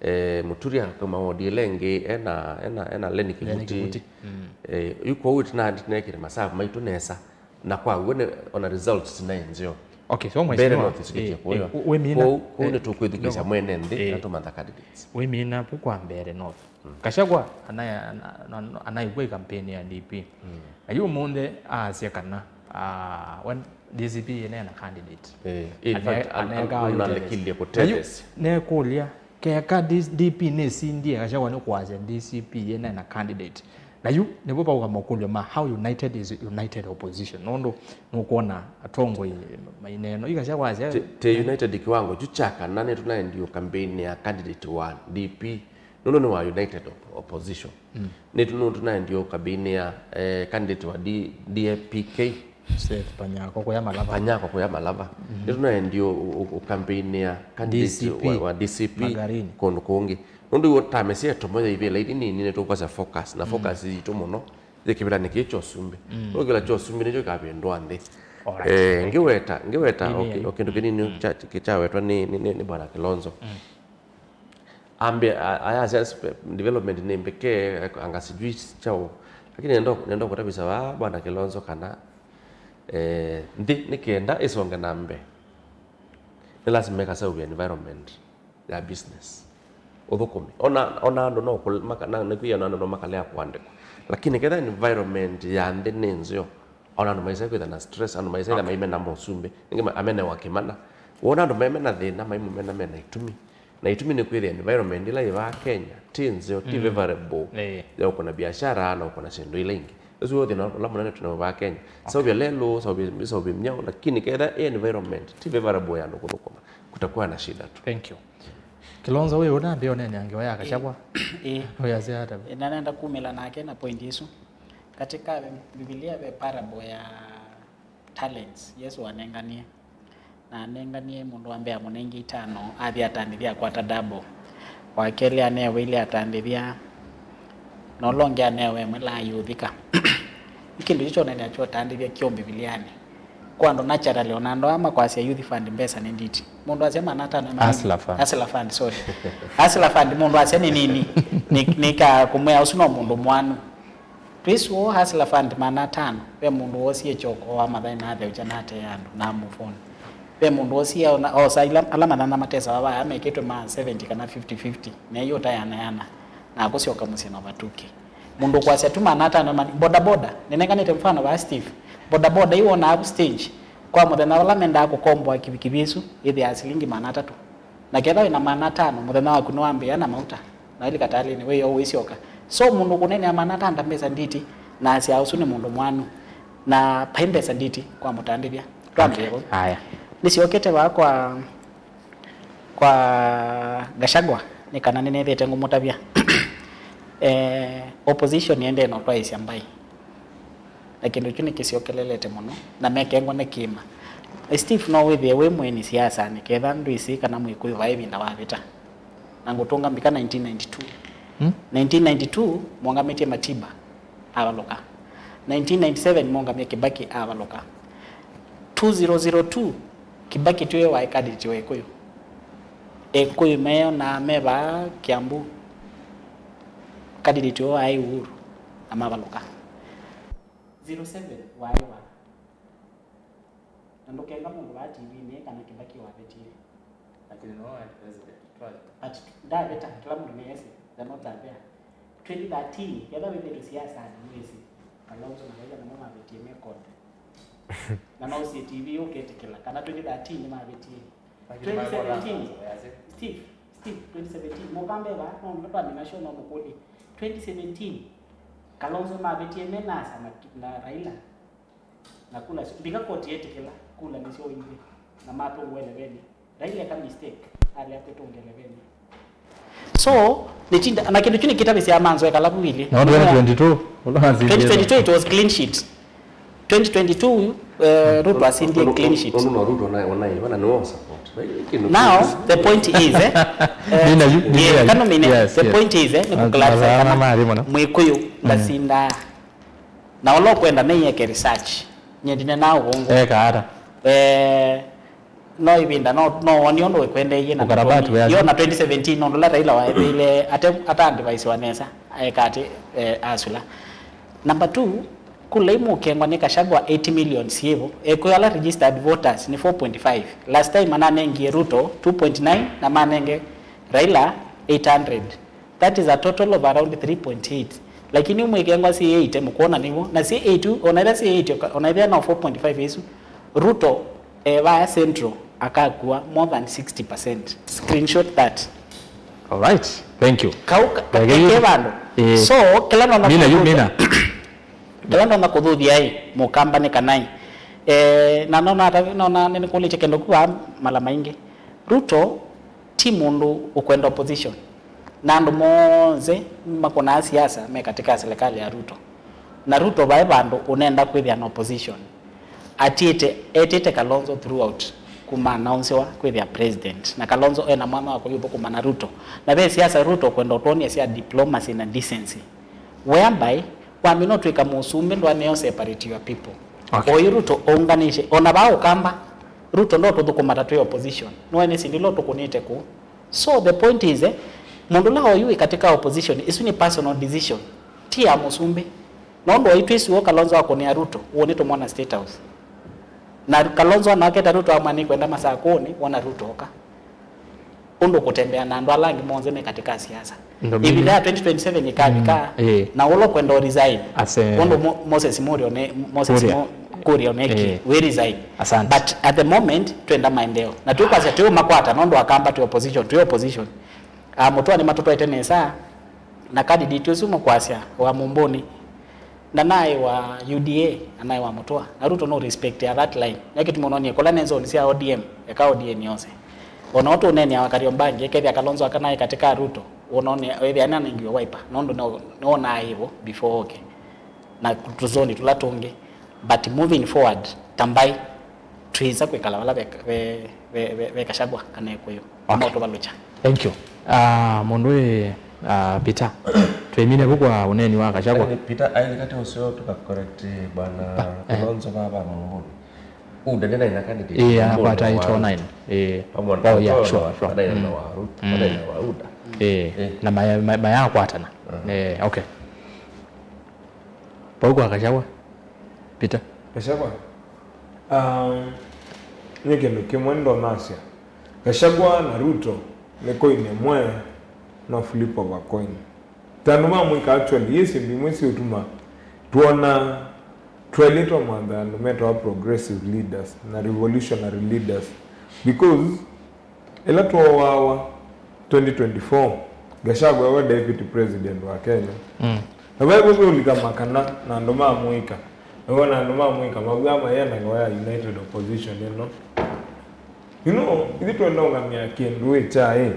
eh, Mũturi akauma ward ĩla ĩngĩ, ena, ena, ena Lenny Kivuti. Mm. Eh, yu kwoou tĩna- tĩnekĩte masavu maitũ nesa. Na kwa w'o nĩ- ona results naĩ nzeo. Okay, so Mbeere North ĩsikĩtie kũya. Kwoou nĩtũkwĩthukĩĩsya mwene nthĩ na tũmantha candidates. Wĩmina pu kwa Mbeere North. Mm. Gachagua anaĩkw'a ikampeni ya D P. Mm. Na yu ũmũnthĩ aasya kana, ah, when D C P ĩneena candidate. Eh, in fact, an- an- aneka- nalekilie kũtethesya. Nekũlya, keka D P nĩsindie, Gachagua nĩkwasya D C P ĩneena candidate. Na yu nĩvo vauka makũlyo ma how united is united opposition. Nũndũ nũkwona atongoi maineeno ikasya kwasya. Tĩ- tĩ united kiwango kyu kya kana nĩtũnaendie ũkambeini ya candidate wa D P nũndũ nĩ wa united op- opposition. Mm. Nĩtũ- nũndũ tũnaendie ũkambeini ya, eh, candidate wa D- D A P K. Seth Panyako kũya Malava. Panyako kũya Malava. Mhm. Nĩtũnaendie ũ- ũ- ũkambeini ya candidate D C P wa, wa D C P Magarini. Kũndũ kũngĩ. Nũndũ iwe tame syetu moya ivĩla ithi nini nĩtũkwasya focus, na focus yitũ mũno yĩ kĩvĩlanĩ kĩĩ kya ũsumbĩ. Mm. Nũndũ kĩvĩla kya ũsumbĩ nĩkyo kĩkavĩndũa nthĩ. Alright. Eh, ngĩweta, ngĩweta o kĩ- o kĩndũ kĩnini kya- kĩ- kyawetwa nĩ, nĩ, nĩ, nĩ Bwana Kilonzo. Mm. Ambe a- ayasya spe- development nĩ mbeke, anga sijui chao. Lakini nenda nenda kũtavisa wa Bwana Kilonzo kana, eh, nthĩ nĩ kenda ĩsonge na mbee, nĩ lazima ĩkaseũvya environment ya business. Ũthũkũmi. Ona, ona andũ no kũl- maka- na- nĩkwĩa ona andũ no makalea kũandĩkwa. Lakini ketha environment ya nthĩ nĩ nzeo, ona andũ maisai kwĩtha na stress, andũ maisai kwĩtha maimena mũsumbĩ, nĩngĩ ma- amenewa kĩmana. Wona andũ maimena thĩna, maimũmena mena itumi. Na itumi nĩ kwĩthĩa environment ĩla yĩ vaa Kenya ti nzeo, ti favorable ya ũkũna biashara na ũkũna syĩndũ ila ingĩ. Ũsu wĩ thĩna ũla mũnene twĩ naw'o vaa Kenya. Saũvya lelũ, saũvya, saũvya myaũ, lakini ketha environment ti favorable ya andũ kũthũkũma, kutakuwa na shida tu. Thank you. Kilonzo, wĩ ũna mbĩ ũneenea ngewa ya Gachagua? Ĩĩ. Ũyasya ata? Ĩĩ, na nenda kumĩla nake na point ĩsu. Katika Biblia ve parable ya talents Yesũ wanenganie. Na anenganie mũndũ wa mbee amũnengie itano, athi atandĩthya akwata double. Wa kelĩ anewe ilĩ atandĩthya, na ũla ũngĩ anewe ĩmwe la ayĩũthika. Nĩ kĩndũ kyu kyonene kyo ũtandĩthya kyo Mbivilianĩ. Kwa andũ naturally, ona andũ aa makwasya youth fund mbesa nĩ nditi. Mũndũ asya maana atano ma- Hustler fund. Hustler fund, sorry. Hustler fund, mũndũ asya nĩ nini. Nĩ, nĩ ka kũmwĩa ũsu no mũndũ mwanu. Twĩsĩ ũũ Hustler fund maana atano, ve mũndũ woosie kyoko, amathaĩ na atheũkya na atee andũ, na move on. Ve mũndũ osie ona, osa ila, ala mathantha matesawa vaya mekĩtwe ma seventy kana fifty fifty, na yu ũtayanayana, na akũsyoka mũsyĩ na vatuki. Mũndũ kwasya tu maana atano mani, boda boda, nĩnenganĩte mfano vaa Steve, boda boda yu wonaa ku stage, kwa mũthenya ũla mendaa kũkomboa kivikivi ĩsu, ĩthĩaa silingi maana atatũ. Na ketha wĩna maana atano, mũthenya waku nĩwambĩĩa na mauta, na wĩlika talĩnĩ, wĩoo ũisyoka. So mũndũ kũnenea maana atano ta mbesa nditi, na asya ũsu nĩ mũndũ mwanu, na vai mbesa nditi kwa mũtandĩthya. Twambĩĩe vau. Aya. Nĩsyokete vaa kwa, kwa Gachagua, nĩ kana nĩnethĩte ngũmũtavya. Eh, opposition yendee na ũtwaĩsya mbai. Na kĩndũ kyu nĩkĩsyokelelete mũno, na mekengwa nĩ kĩĩma. Eh, Steve, no wĩthĩe wĩ mũeni siasanĩ, ketha ndwĩsĩ kana Mwĩkũyũ vai ĩvinda wavĩta. Na ngũtũnga mbika nineteen ninety-two. Hmm? Nineteen ninety-two, mũngamĩtye Matiba, avalũka. Nineteen ninety-seven, mũngamya Kibaki, avalũka. Two zero zero two, Kibaki tiwe waĩ candidate wa Ĩkũyũ. Ĩkũyũ meonaa me vaa Kiambu. Candidate ũũ aĩ Uhuru, na mavalũka. Zero seven waĩ wa. Na ndũkenga mũndũ vaa T V-inĩ kana Kibaki wavetie. Lakini no waĩ president, twalĩ. But ndaveta, kĩla mũndũ nĩesĩ, they're not there. Twenty thirteen, ketha wĩthĩtwe siasanĩ, nĩwĩsĩ. Kalonzo na Raila namo mavetie me code. Na no ũsie T V ũketĩkĩla, kana twenty thirteen nĩmavetie. Lakini twenty seventeen, Steve, Steve, twenty seventeen, mũkambe va, no, no, twamina show no mũkũlye. Twenty seventeen, Kalonzo mavetie me NASA na, na Raila. Na kula syo, mbika koti yetĩkĩla, kula nĩsyo ithi. Na matũngwa eleveni. Raila eka mistake, alea kwĩtũnga eleveni. So, nĩtinda, na kĩndũ kyu nĩkĩtavĩsya manzo ekalavu ili. Na twenty twenty-two, twenty twenty-two, it was clean sheet. Twenty twenty-two, eh, Ruto asindie clean sheet. Nũndũ no Ruto na, na, na, na nĩwe support. Now, the point is, eh, eh, nina yu, nina yeah, yu. Kano mine, yes, the yes. Point is, eh, nĩ kũclarify kana Mwĩkũyũ ndasindaa. Na ũla ũkwenda nĩyeke research. Nye ndinenaa ũvũngũ. Eka ata? Eh, no ĩvinda, no, no woni ũndũ ĩkwendeeie na ũkarabati wa yo na twenty seventeen, ũndũ ũla Raila waetheile ate, ata advise wa nesa, aeka ati, eh, asula. Number two, kula imũkengwa nĩ Gachagua eighty million syĩvo. Ĩkũyũ ala registered voters nĩ four point five. Last time mananengie Ruto two point nine na manenge Raila eight hundred. That is a total of around three point eight. Lakini mwĩkengwa si eighty, mũkwona nĩw'o. Na si eighty, ona ĩla si eighty, ona ĩla no four point five isu, Ruto, eh, vaya Central, akakua more than sixty percent. Screenshot that. All right. Thank you. Kau ka-, ka-, ke vandũ. Eh. So, kĩla nona mina yu, mina. Kĩla nona kũthuthia ĩ, mũkamba nĩ kanai. Eh, na nona ata, nona nĩnĩkũlĩtye kĩndũ kũ vaa mala maingĩ. Ruto ti mũndũ ũkwenda opposition. Na andũ monthe makonaa siasa me katika ya serikali ya Ruto. Na Ruto vaĩ vandũ ũnenda kwĩthĩa na opposition. Atiĩte, etĩte Kalonzo throughout kuma announcewa kwĩthĩa president. Na Kalonzo ena mwanya wa kũyũthũkũma na Ruto. Na ve siasa Ruto kwenda ũtwony'a sya diplomacy na decency. Whereby, wamina ũtw'ĩka mũsumbĩ ndwaneo separate your people. Okay. Oyu Ruto ũnganĩte, ona vaa ũkamba, Ruto ndotũthũkũma ta twĩ opposition. Nĩwene sindi lo tũkũnĩte kũu. So the point is, eh, mũndũ ũla oyu wĩ katika opposition, isu nĩ personal decision. Ti ya mũsumbĩ. Nũndũ oyu twĩsĩ ũũ Kalonzo akũnĩa Ruto, ũũ nĩtũmwona State House. Na Kalonzo anaketa Ruto amwa nĩkwenda Masakũnĩ, wona Ruto oka. Ũndũ kũtembea na andũ ala angĩ monthe me katika siasa. Ĩvinda ya twenty twenty-seven ĩkavika, mm, eh, na ũla ũkwenda ũ resign. Ase- ũndũ Mo-, Moses Kuria one-, Moses Kuria. Mo-, Kuria oneki, eh, we resign. Asante. But at the moment, twenda maendeleo. Na tũkwasya tũmakwata, nũndũ akamba twĩ opposition, twĩ opposition. Ah, Mũtũa nĩmatũtwaĩte nesa, na candidate ũsu mũkwasya wa Mũmbũnĩ. Na naĩ wa U D A, na naĩ wa Mũtũa. Na Ruto no respect ya that line. Nĩkĩtumi ũnonie kũla nĩ zone sya O D M, eka O D M yose. Ona ũtũ ũneenea wa Kariobangi, kethĩa Kalonzo akanaĩ katika Ruto, ũnone, wĩthĩa nanengiwe Wiper. Nũndũ no, nĩwonaa ĩvo before oke. Na tũzoni tũla tũngĩ. But moving forward, tambai. Twĩsa kwĩkala vala ve, ve, ve, ve, ve Gachagua kana Ĩkũyũ. Okay. Maũtũvalũkya. Thank you. Ah, mũndũ wĩ, ah, Peter. Twĩmine vu kwa ũneeni wa Gachagua. Lakini Peter, aĩlĩ katĩ ũseo tũka correct bwana, ah, eh, Kalonzo vava Mũmbũnĩ. UDA nĩnaĩ na candidate. Eh, Mũmbũnĩ hapa ataitwa wa nine. Eh. Pamwe na, oh, yeah, Kalonzo sure, sure. Anaĩ na, mm, wa Ruto, mm, anaĩ na wa UDA. Eh, eh, na maya-, ma-, mayakwatana. Ah. Eh, okay. Vau kwa Gachagua, Peter. Gachagua? Um, Nĩ kĩndũ kĩmwe ndomasya, Gachagua na Ruto nĩ coin ĩmwe, no flip of a coin. Ta andũ ma mũika, actually, yĩ syĩndũ imwe siũtuma twona twaĩlĩtwe mwantha andũ metawa progressive leaders na revolutionary leaders, because ĩla twooawa twenty twenty-four, Gachagua ewe deputy president wa Kenya. Mm. Na vai vau ũlika makana na andũ ma mũika. Nĩwona andũ ma mũika mavw'a mayenda ngewa ya United Opposition ĩno. You know, ithyĩ twenda ũngamĩa kĩndũ ĩ kyaĩ,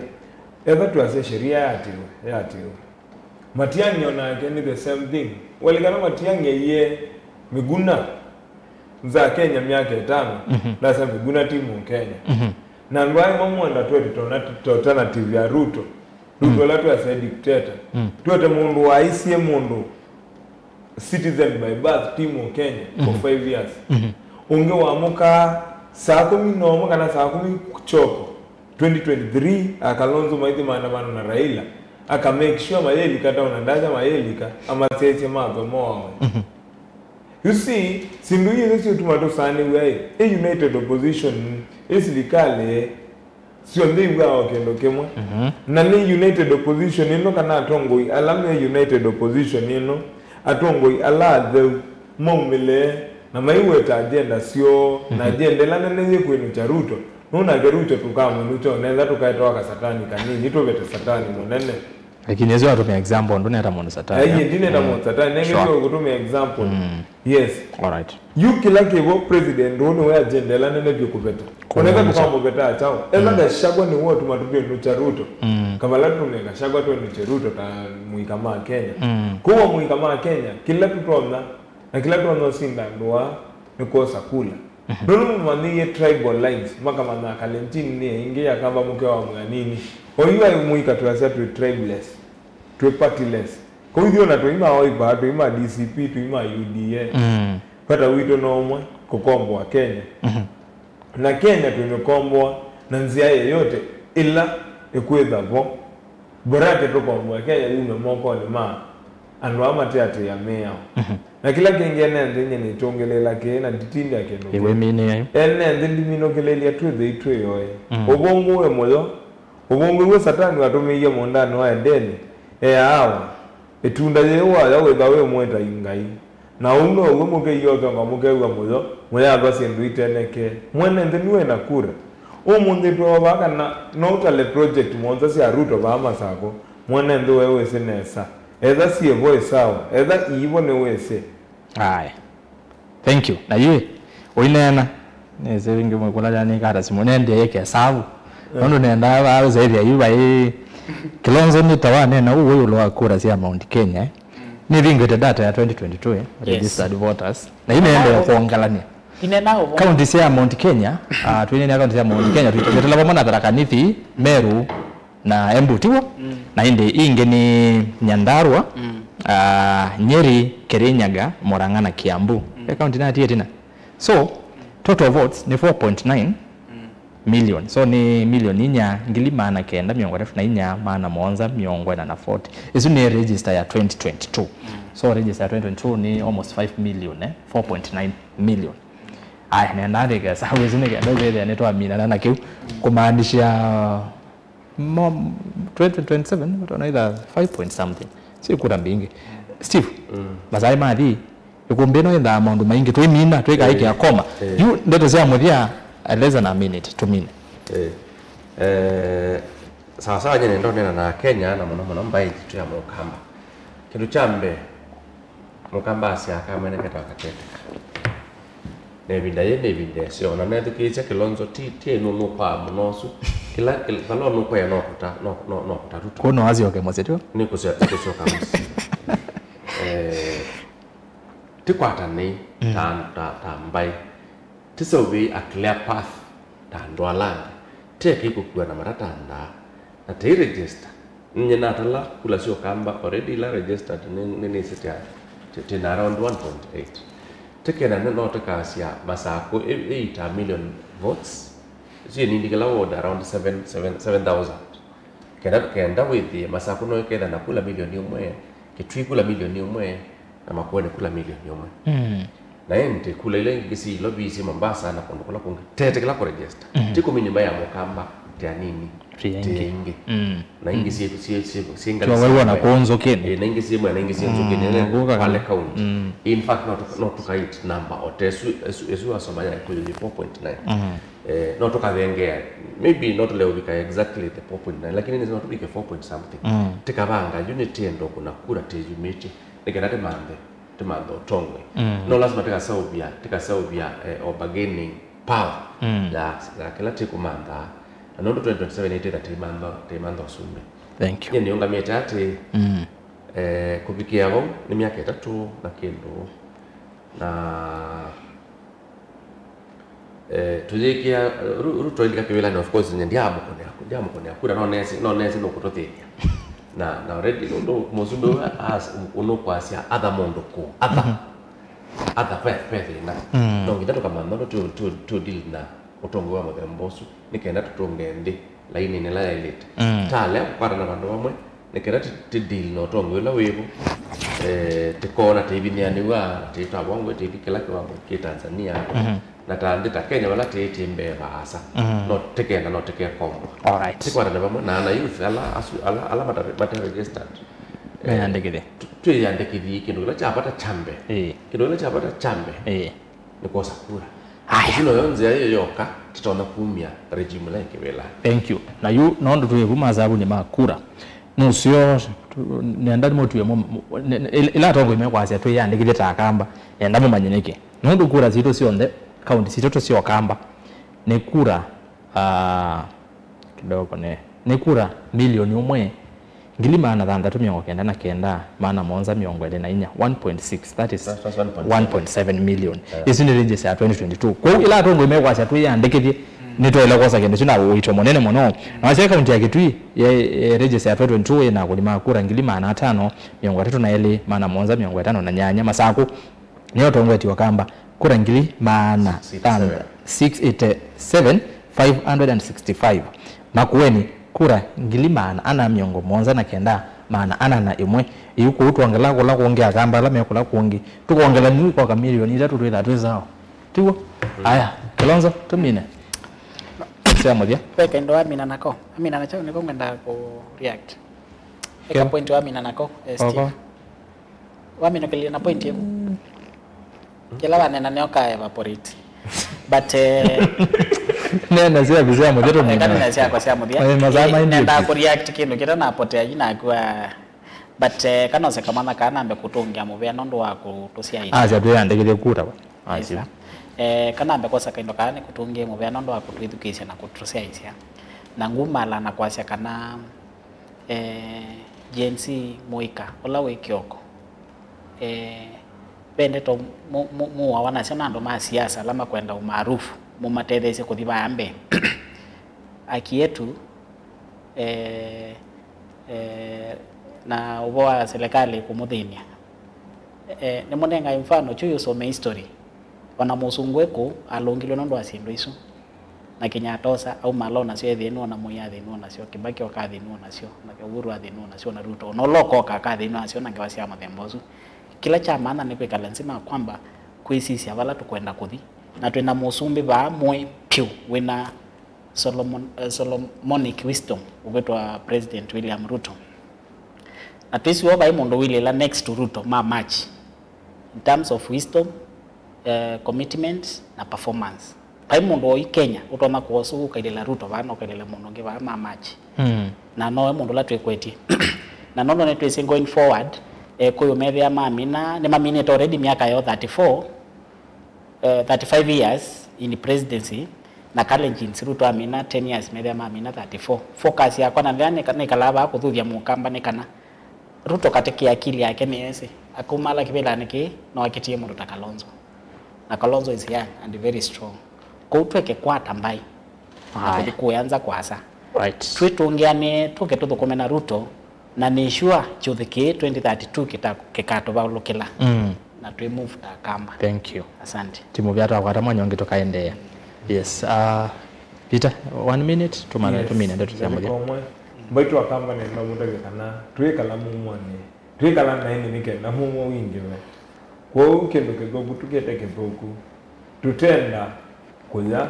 etha twasya sheria yatĩwe, yatĩwe. Matiang'i onake nĩ the same thing. Walikana Matiang'i aiye Miguna nza Kenya myaka ĩtano, mhm, ndasya Miguna ti Mũkenya. Mhm. Na andũ aĩ mamwenda twete tona-, alternative ya Ruto. Ruto, mm, ũla twasya dictator. Mm. Twete mũndũ waisye mũndũ citizen by birth ti Mũkenya for, mhm, five years. Mhm. Ũngĩ wamũkaa saa kũmi na ũmwe kana saa kũmi kyoko twenty twenty-three, a Kalonzo maithi maandamano na Raila, aka make sure mayĩlika town, na ndasya mayĩlika, amasyaisye matho moawe. Mhm. You see, syĩndũ iĩ nĩsyo syĩtuma tũsaanĩw'a ĩ, ĩ United Opposition, ĩ silikalĩ, syonthe iw'aa o kĩndũ kĩmwe. Mhm. Na nĩ United Opposition ĩno, kana atongoi ala me United Opposition ĩno, atongoi ala atheu maumĩle na maiweta agenda syoo, na, mhm, agenda ĩla nene yĩ kwĩnũkya Ruto. Nũnake Ruto tũkamwĩnũkya onetha tũkaetawa kasatani kanini, tũvete satani mũnene. Lakini ĩsu atũmĩa example, ndũneta mũndũ satani. Aiye, eh? Ndineta, mm, mũndũ satani, nenge, sure, ndio kũtũmĩa example. Mm. Yes. All right. Yu kĩla kĩvo president ũũ nĩwe agenda ĩla nene vyũ kũveta. Kũmũveta. Oneka tũkamũveta kyaũ. Etha, mm, Gachagua nĩwe ũtuma tũvĩndũkya Ruto. Mm. Kavala tũtũmĩa Gachagua twĩndũkye Ruto ta mũika ma Kenya. Mm. Kwoou mũika ma Kenya, kĩla tũtonya, na kĩla tũtonya ũsinda andũ aa nĩ kwosa kula. Mhm. Nũndũ nĩmũmanyĩie tribal lines, makamanya Kalenjin nĩ ĩngĩ ya Kamba mũkeo wa Mwĩanini. O yu aĩ mũika twĩasya twĩ tribeless, twĩ partyless. Kwoou ithyĩ ona tũima Wiper, tũima D C P, tũima U D A. Mm. Vata witũ no ũmwe, kũkomboa Kenya. Mhm. Na Kenya twĩmĩkomboa na nzĩa yeyote ĩla ĩkwĩtha vo. Borake tũkomboe Kenya yume mokonĩ ma andũ aa mateatĩĩa mĩao. Mhm. Na kĩla kĩngĩ, ene nthĩ nyie nĩtũngĩlĩĩla kĩĩ na nditindĩa kĩndũ kĩu. Ĩwĩminĩe. Ene nthĩ ndiminũkĩlĩĩlya twĩ thei twĩ oĩ. Mm. Ũvũngũ wĩ mũyo. Ũvũngũ w'o Satani watũmĩie mũũndanĩ wa Edeni, e Awa, ĩtunda yĩĩ waya wĩthwa wĩ mwĩtai Ngai. Na ũu now'o mũkĩie ũtonga mũkew'a mũyo, mũyathwa syĩndũ itenekee. Mwene nthĩ nue na kura. Ũmũnthĩ tweovaa kana no ũtale project mũonza sya Ruto vaa Masakũ, mwene nthĩ we wĩsĩ nesa. Etha syĩ vo ĩ sawa, etha iivo nĩwĩsĩ. Aya. Thank you. Na yu, ũineena. Nĩsĩ vingĩ mwĩkũla yani kata simũ nendie yeke savu. Nũndũ nendaa vaa ũsethia yu vai Kilonzo nĩ ta wanena ũu ĩũlũ wa kura sya Mount Kenya, eh. Nĩvingĩte data ya twenty twenty-two, eh, yes, registered voters. Na yu nĩendee kwongelania. Inena ũvũ. Kaunti sya Mount Kenya, ah, twinenia kaunti sya Mount Kenya, twitũkĩtela vamwe na Tharaka Nithi, Meru, na Embu, tiw'o? Mm. Na ĩndĩ ingĩ nĩ Nyandarua, mm, ah, Nyeri, Kirinyaga, Murang'a na Kiambu. Mm. E kaunti natie tina. So, total votes nĩ four point nine million. So, nĩ milioni inya, ngili maana kenda, mĩongo ĩtatũ na inya, maana mũonza, mĩongo ĩna na forty. Ĩsu nĩ register ya twenty twenty-two. Mm. So, register ya twenty twenty-two nĩ almost five million, eh? Four point nine million. Aya, nenda ndĩke sawa ĩsu nĩ kenda ũkethĩa nĩtwaminana na kĩu. Kumaanisha Mo-, twenty twenty-seven, but on either five point something. Si kura mbingĩ. Steve, mm, masaĩ mathi, ĩkũmbĩ ĩno yendaa maũndũ maingĩ, twĩmina, twĩkaĩkĩa, eh, koma. Eh. Yu ndeto sya mũthya, uh, less than a minute, tũmine. Eh. Eh, sawa sawa, nyene ndonena na Kenya, na mũno mũno mbaĩ yitũ ya Mũkamba. Kĩndũ kya mbee, Mũkamba asyaa kamwene ketawa Kaketeka. Na ĩvinda yĩĩ nĩ ĩvinda ĩseo, na nethukĩĩsya Kilonzo ti, ti ĩnũnũkwaa mũno ũsu. Kĩla, kĩla, vala ũnũkwaa no kũta, no, no, no kũta Ruto. Kũu no asyoke mũsyĩ tyo? Nĩ kũsyo-, nĩ kũsyoka mũsyĩ. Eh, tĩkwatanei, mm, ta, ta, ta mbaĩ. Tĩseũvĩei a clear path ta andũ ala angĩ. Tĩekei kũkuana matatanthaa. Na tei register. Nyie natala kula sya Ũkamba already ila registered nĩ, nĩ, nĩsĩ tĩ, tĩ, tĩ na around one point eight. Tĩkenda nĩ no tĩkasya Masakũ ĩ, ĩita million votes. Syĩ nini kĩla ward around seven, seven, seven thousand. Kenda, kenda wĩthĩe Masakũ no ĩketha na kula milioni ĩmwe, Kitui kula milioni ĩmwe, na Makueni kula milioni ĩmwe. Mm. Na ĩndĩ kula ila ingĩ syĩ Ilovi, syĩ Mombasa na kũndũ kũla kũngĩ, tetĩkĩla kũregister. Ti kũmi nyũmba ya Mũkamba, ti anini, ti aingĩ. Mm. Na ingĩ syĩ, syĩ, syĩ, syĩ ngalĩ Twawaiwa na kũũ Nzũkĩnĩ. Eh, na ingĩ syĩ mwea, na ingĩ syĩ Nzũkĩnĩ, Kwale County. In fact, no tũka-, no tũka hit number o ta ĩsu, ĩsu, ĩsu wasoma ya Kĩkũyũ yĩ four point nine. Eh, no tũkathengea, maybe no tũle ũvika exactly the four point nine, lakini nĩsĩ no tũvike four point something. Tĩkavanga unit endo kũna kura tĩyumĩtye, nĩ kenda tĩmanthe, tĩmanthe ũtongoi. No lazima tĩkaseũvya, tĩkaseũvya, eh, o bargaining power ya, ya kĩla tĩkũmanthaa. Na nũndũ twenty twenty-seven ĩtĩtha tĩimantha, tĩimantha ũsumbĩ. Thank you. Nyie nĩũngamĩte atĩ, eh, kũvikĩa vau nĩ myaka ĩtatũ na kĩndũ. Na Eh, tũyĩkĩa, Ru-, Ruto ailika kĩvĩlanĩ, of course, nye ndiamũkũnĩa, ndiamũkũnĩa kura, no nesi, no nesi nũkũtũthĩny'a. Na, na already, nũndũ mũsumbĩ ũyũ as-, ũnũkwasya, atha mũndũ kũ, atha. Atha, ve, ve thĩna. No nginya tũkamantha ũndũ tũ, tũ, tũ deal na ũtongoi wa mũthemba ũsu, nĩ kenda tũtũnge nthĩ lainĩnĩ ĩla yaĩlĩte. Ta lea kũkwatana vandũ vamwe, nĩ kenda tĩ, tĩ deal na ũtongoi ũla wĩvo, eh, tĩkoona tĩivinĩanĩw'a, tĩitwavwa ngũĩ, tĩithi kĩla kĩwango kĩ Tanzania, na ta nthĩ ta Kenya, vala tĩĩtye mbee vaasa, no tĩkenda, no tĩkekombwa. Alright. Tĩkwatane vamwe na ana youth ala asu, ala, ala mata, mata registered. Eh, meyandĩkĩthye. Tu-, twĩyandĩkĩthye kĩndũ kĩla kya vata kya mbee. Ĩĩ. Kĩndũ kĩla kya vata kya mbee. Ĩĩ. Nĩ kwosa kura. Aya. Ĩsu noyo nzĩa ĩyo yoka tũtonya kumya regime ĩla ĩkĩvĩla. Thank you. Na yu nũndũ twĩ vu masavunĩ ma kura, nũseo tu-, nenda mũtue mu-, mu-, ne-, ne-, ĩla atongoi mekwasya twĩyandĩkĩthye ta Akamba, nenda mũmanye nĩkĩ. Nũndũ kura sitũ syonthe, kaunti sitũ tũsyoka Akamba, nĩ kura, ah, kidogo nĩ, nĩ kura milioni ũmwe, ngili maana thanthatũ mĩongo kenda na kenda, maana mũonza mĩongo ĩlĩ na inya, one point six, that is one point seven million. Ĩsu nĩ register ya twenty twenty-two. Kwoou ĩla atongoi mekwasya twĩyandĩkĩthye, nĩtwaĩle kwosa kĩndũ kĩu na ũito mũnene mũno. Na wasya kaunti ya Kitui, ye, ye register ya twenty twenty-two ĩna akũni ma kura ngili maana atano mĩongo ĩtatũ na elĩ, maana mũonza mĩongo ĩtano na nyanya. Masakũ, nĩyo ũtongoetye Akamba kura ngili maana six eighty seven, five hundred and sixty-five. Makueni kura ngili maana ana mĩongo mũonza na kenda, maana ana na ĩmwe. Yu kũu twongela kũla kũngĩ Akamba ala me kũla kũngĩ. Tũkongela nĩu ikoka milioni itatũ twĩthaa twĩ sawa. Tiw'o? Aya, Kalonzo, tũmine. Sya mũthya. Ve kĩndũ wamina nako. Amina na kyaũ nĩko ngwendaa kũ react. Eka point wamina nako, eh, Steve. Waminũkĩlile na point ĩmwe. Kĩla wanena nĩyo ka evaporate. But, eh, nena sya visa mũthya tũmina. Eka nena syakwa sya mũthya. Eh, masaa maingĩ. Nenda kũ react kĩndũ kĩtanapotea yu nakua. But, eh, kanose kamanya kaa nambe kũtũngĩa mũvea nũndũ wa kũtũsyaĩĩsya. Asya twĩyandĩkĩthye kura. Asya. Eh, kanambe kwosa kaindo kaa nĩ kũtũngĩe mũvea nũndũ wa kũtwĩthukĩĩsya na kũtũsyaĩĩsya. Na ngumala na kwasya kana Eh, Gen Z mũika ũla wĩ kĩoko. Eh, ve ndeto mu-, mu-, mũawa nasyo na andũ ma siasa ala makwenda umaarufu mũmatetheesye kũthi vaa mbee. Haki yetu, eh, eh, na ũvoo wa serikali kũmũthĩny'a. Eh, nĩmũnengae mfano kyu yũsome history. Ona mũsũngũ ekũ alũngilwe nũndũ wa syĩndũ isu. Na Kenyatta osa aumala o nasyo ethĩnwa, na Moi athĩnwa nasyo, Kibaki oka athĩnwa nasyo, na Uhuru athĩnwa nasyo, na Ruto ona ũla ũkoka akathĩnwa nasyo na ngewa sya mũthemba ũsu. Kĩla kya maana nĩ kwĩkala nzĩ na kwamba kwĩsisya vala tũkwenda kũthi, na twĩ na mũsumbĩ vaa mũĩ pyũ wĩna Solomon, eh, Solomonic wisdom ũkwĩtwa President William Ruto. Na twĩsĩ o vai mũndũ ũilĩla next to Ruto ma match in terms of wisdom, eh, commitment na performance. Vai mũndũ oyu Kenya ũtonya kwosa ũkailĩla Ruto vaa na ũkailĩla mũndũ ũngĩ vaa ma match. Mm. Na nowe mũndũ ũla twĩkwetye. Na nono nĩtwĩsĩ going forward, eh, kũyũ methĩa mamina, nĩmaminĩte already myaka yoo thirty-four, eh, thirty-five years in presidency, na Kalenjins Ruto amina ten years, methĩa mamina thirty-four. Focus yakwa na nthĩa nĩka-, nĩkalaa vaa kũthuthya Mũkamba nĩ kana Ruto katĩ kĩ akili yake nĩ esĩ, akaumala kĩvĩlanĩ kĩĩ, no akĩtie mũndũ ta Kalonzo. Na Kalonzo is young and very strong. Kwoou tweke kwata mbaĩ na kũthi kũya nza kwasa. Right. Twĩtũngĩanĩe, tũke tũthũkũme na Ruto, na nĩ sure kĩũthĩ kĩĩ twenty thirty-two kĩta-, kĩkatũvaũlũkĩla. Mm. Na twĩ move ta Akamba. Thank you. Asante. Ti mũvea twakwata mwanya ũngĩ tũkaendeea. Yes. Uh, Peter, one minute, tũmane, yes, tũmine ndeto sya mũthya. Mbaitũ Akamba nenda mũtavye kana twĩkala mumwanĩ, twĩkala naĩnĩ nĩ kenda mumo wingĩve. Kwoou kĩndũ kĩthũku tũkĩte kĩthũku, tũtenda kũya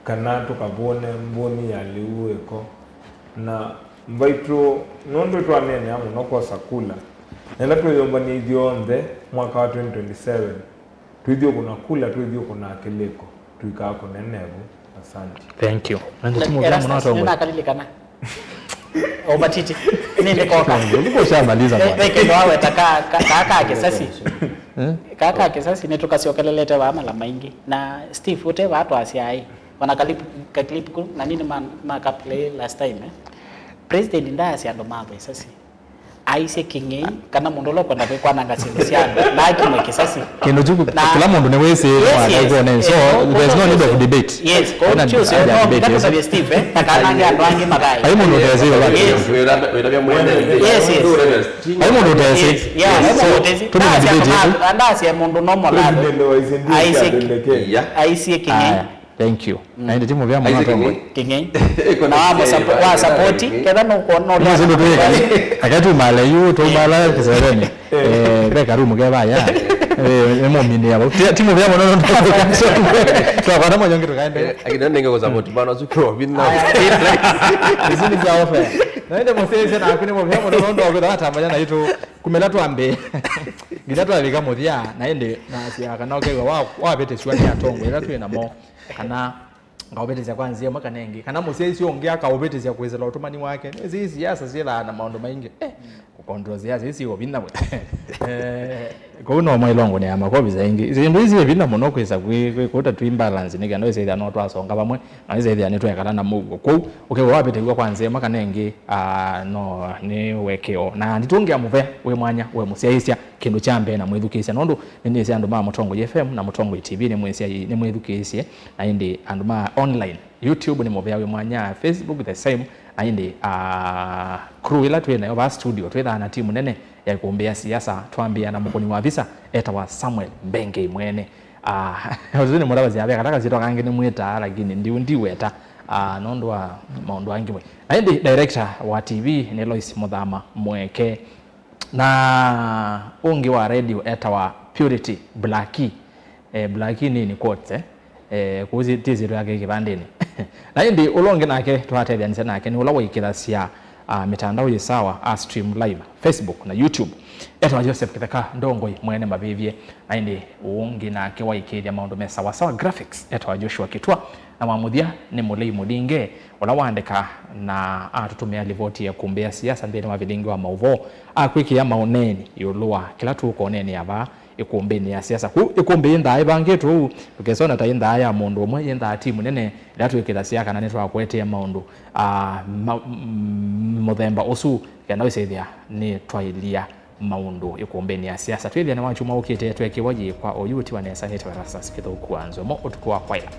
kana tũkavũne mbũni ya lĩu ĩko. Na mbaitũ, nũndũ twaneenea mũno kwosa kula, nenda twĩyũmbany'e ithyonthe mwaka wa twenty twenty-seven, twĩthyũkũna kula, twĩthyũkũna kĩlĩko, tũikaa kũnene vu. Asante. Thank you. Nandi timu vya mũno Erastus, atongwe. Nĩnakalilikana. Obatiti. Nĩndĩ koka. Ndio, uko ushamaliza bwana. Veke ndo aweta ka ka ka, ka kisasi. Eh? Ka ka kisasi nĩ tukasyokelelete wa mala maingi. Na Steve ute wa twasya ai. Wana clip ka clip ku na nini ma ma ka play last time eh. President ndasya ndo ma kisasi. Aisye kĩng'ei kana mũndũ ũla ũkwenda kwĩkwananga syĩndũ sya andũ na akimwe kĩsasi. Kĩndũ kyu na kĩla mũndũ nĩwĩsĩ. Yes, yes. So eh, there's no need of debate. Yes, kwa hiyo sio no ndakutavya Steve eh, akanange andũ angĩ mathai. Ai mũndũ ũtesĩ ũla. Yes. Wĩtavya mwene. Yes, yes. Ai mũndũ ũtesĩ. Yes, yeah, ai mũndũ ũtesĩ. Tũmĩ debate yetu. Ndasya mũndũ no molalo. Aisye kĩng'ei. Thank you. Na ĩndĩ ti mũvea mũno atongoi. Kĩng'ei. Na wa mũsapo- wa sapoti ketha no kuona no leo. Ndio sio tu. Akati mala yu tu mala kisereni. Eh, ve karumu ke vaya. Eh, nĩ mũmini hapo. Ti mũvea mũno no. Twakwana mwanyo ngitu kaende. Akina nenge kwa sapoti bana suko bina. Izini za ofe. Na ĩndĩ mũsese na akuni mũvea mũno no ndo kwa tamanya na itu kumela twambe. Nginya twavika mũthia na ĩndĩ na sia kana ũkegwa wa wavete swa ni atongoi ila twĩ namo. Kana ngaũvĩtĩsya kwa nzĩa ĩmwe kana ĩngĩ, kana mũsyaĩĩsya ũngĩ akaũvĩtĩsya kwĩsĩla ũtũmani wake. Nĩsĩ siasa syĩthaa na maũndũ maingĩ. Eh, kũkontrol siasa ĩsi ũvinya we. Eh, kũu no mwailongo nĩ ya makovi saingĩ. Syĩndũ isi ĩvinya mũno kwĩsa kwĩ kwĩ kũta twi balance nĩ kana wĩsĩthĩa no twasonga vamwe na wĩsĩthĩa nĩ twekala na mũuo. Kũu ũkew'a wavĩtĩw'a kwa nzĩa ĩmwe kana ĩngĩ, ah, no nĩ wekeo. Na nditũngĩa mũvea wĩ mwanya we mũsyaĩĩsya kĩndũ kya mbee na mwĩthukĩĩsya, nũndũ nĩnĩsĩ andũ ma Mũtongoi F M na Mũtongoi T V nĩmwĩsya, nĩmwĩthukĩĩsye, na ĩndĩ andũ ma online, YouTube nĩ mũvea wĩ mwanya, Facebook the same, na ĩndĩ, ah, crew ĩla twĩ nayo vaa studio, twĩthaa na timu nene ya ĩkũmbĩ ya siasa, twambĩĩa na mũkũni wa visa etawa Samuel Mbengei mwene. Ah, ũsu nĩ mũtavasya ve kataka syĩtwa kangĩ nĩmwĩtaa, lakini ndiu ndiweta, ah, nũndũ wa maũndũ angĩ mwe. Na ĩndĩ director wa T V nĩ Lois Mũthama Mweke. Na ũngĩ wa radio etawa Purity Blackie. Eh, Blackie nĩ in quotes, eh. Eh, kũu ti syĩtwa yake kĩvandĩnĩ. Na ĩndĩ ũla ũngĩ nake twatetheanĩsya nake nĩ ũla waĩkĩthasya, ah, mĩtandao yĩ sawa, a stream live, Facebook na YouTube. Etawa Joseph Kĩtheka Ndongoi mwene mavĩvye. Na ĩndĩ ũngĩ nake waĩkĩĩthya maũndũ me sawasawa, graphics, etawa Joshua Kitwa. Na wa mũthya nĩ Mũlei Mũlinge, ũla waandĩka na atũtũmĩa livoti ya ĩkũmbĩ ya siasa nthĩnĩ wa vilingi wa maũvoo, akwĩkĩa maũneeni ĩũlũ wa kĩla tũkũneenea vaa ĩkũmbĩnĩ ya siasa. Kũu ĩkũmbĩ yĩnthaa ĩvangĩtwe ũu, tũkesona ta yĩnthaa ya mũndũ ũmwe, yĩnthaa timu nene ĩla twĩkĩthasya kana nĩtwakwetee maũndũ, ah, ma, m-, mũthemba ũsu, kenda wĩsĩthĩa nĩtwaĩlya maũndũ ĩkũmbĩnĩ ya siasa. Twĩthĩa nĩ wakyumwa ũkĩte twekiwa yĩkwa oyu ũtiwa nesa nĩtawa Erastus Kĩthũku wa Nzomo ũtukũ wa kwaĩla.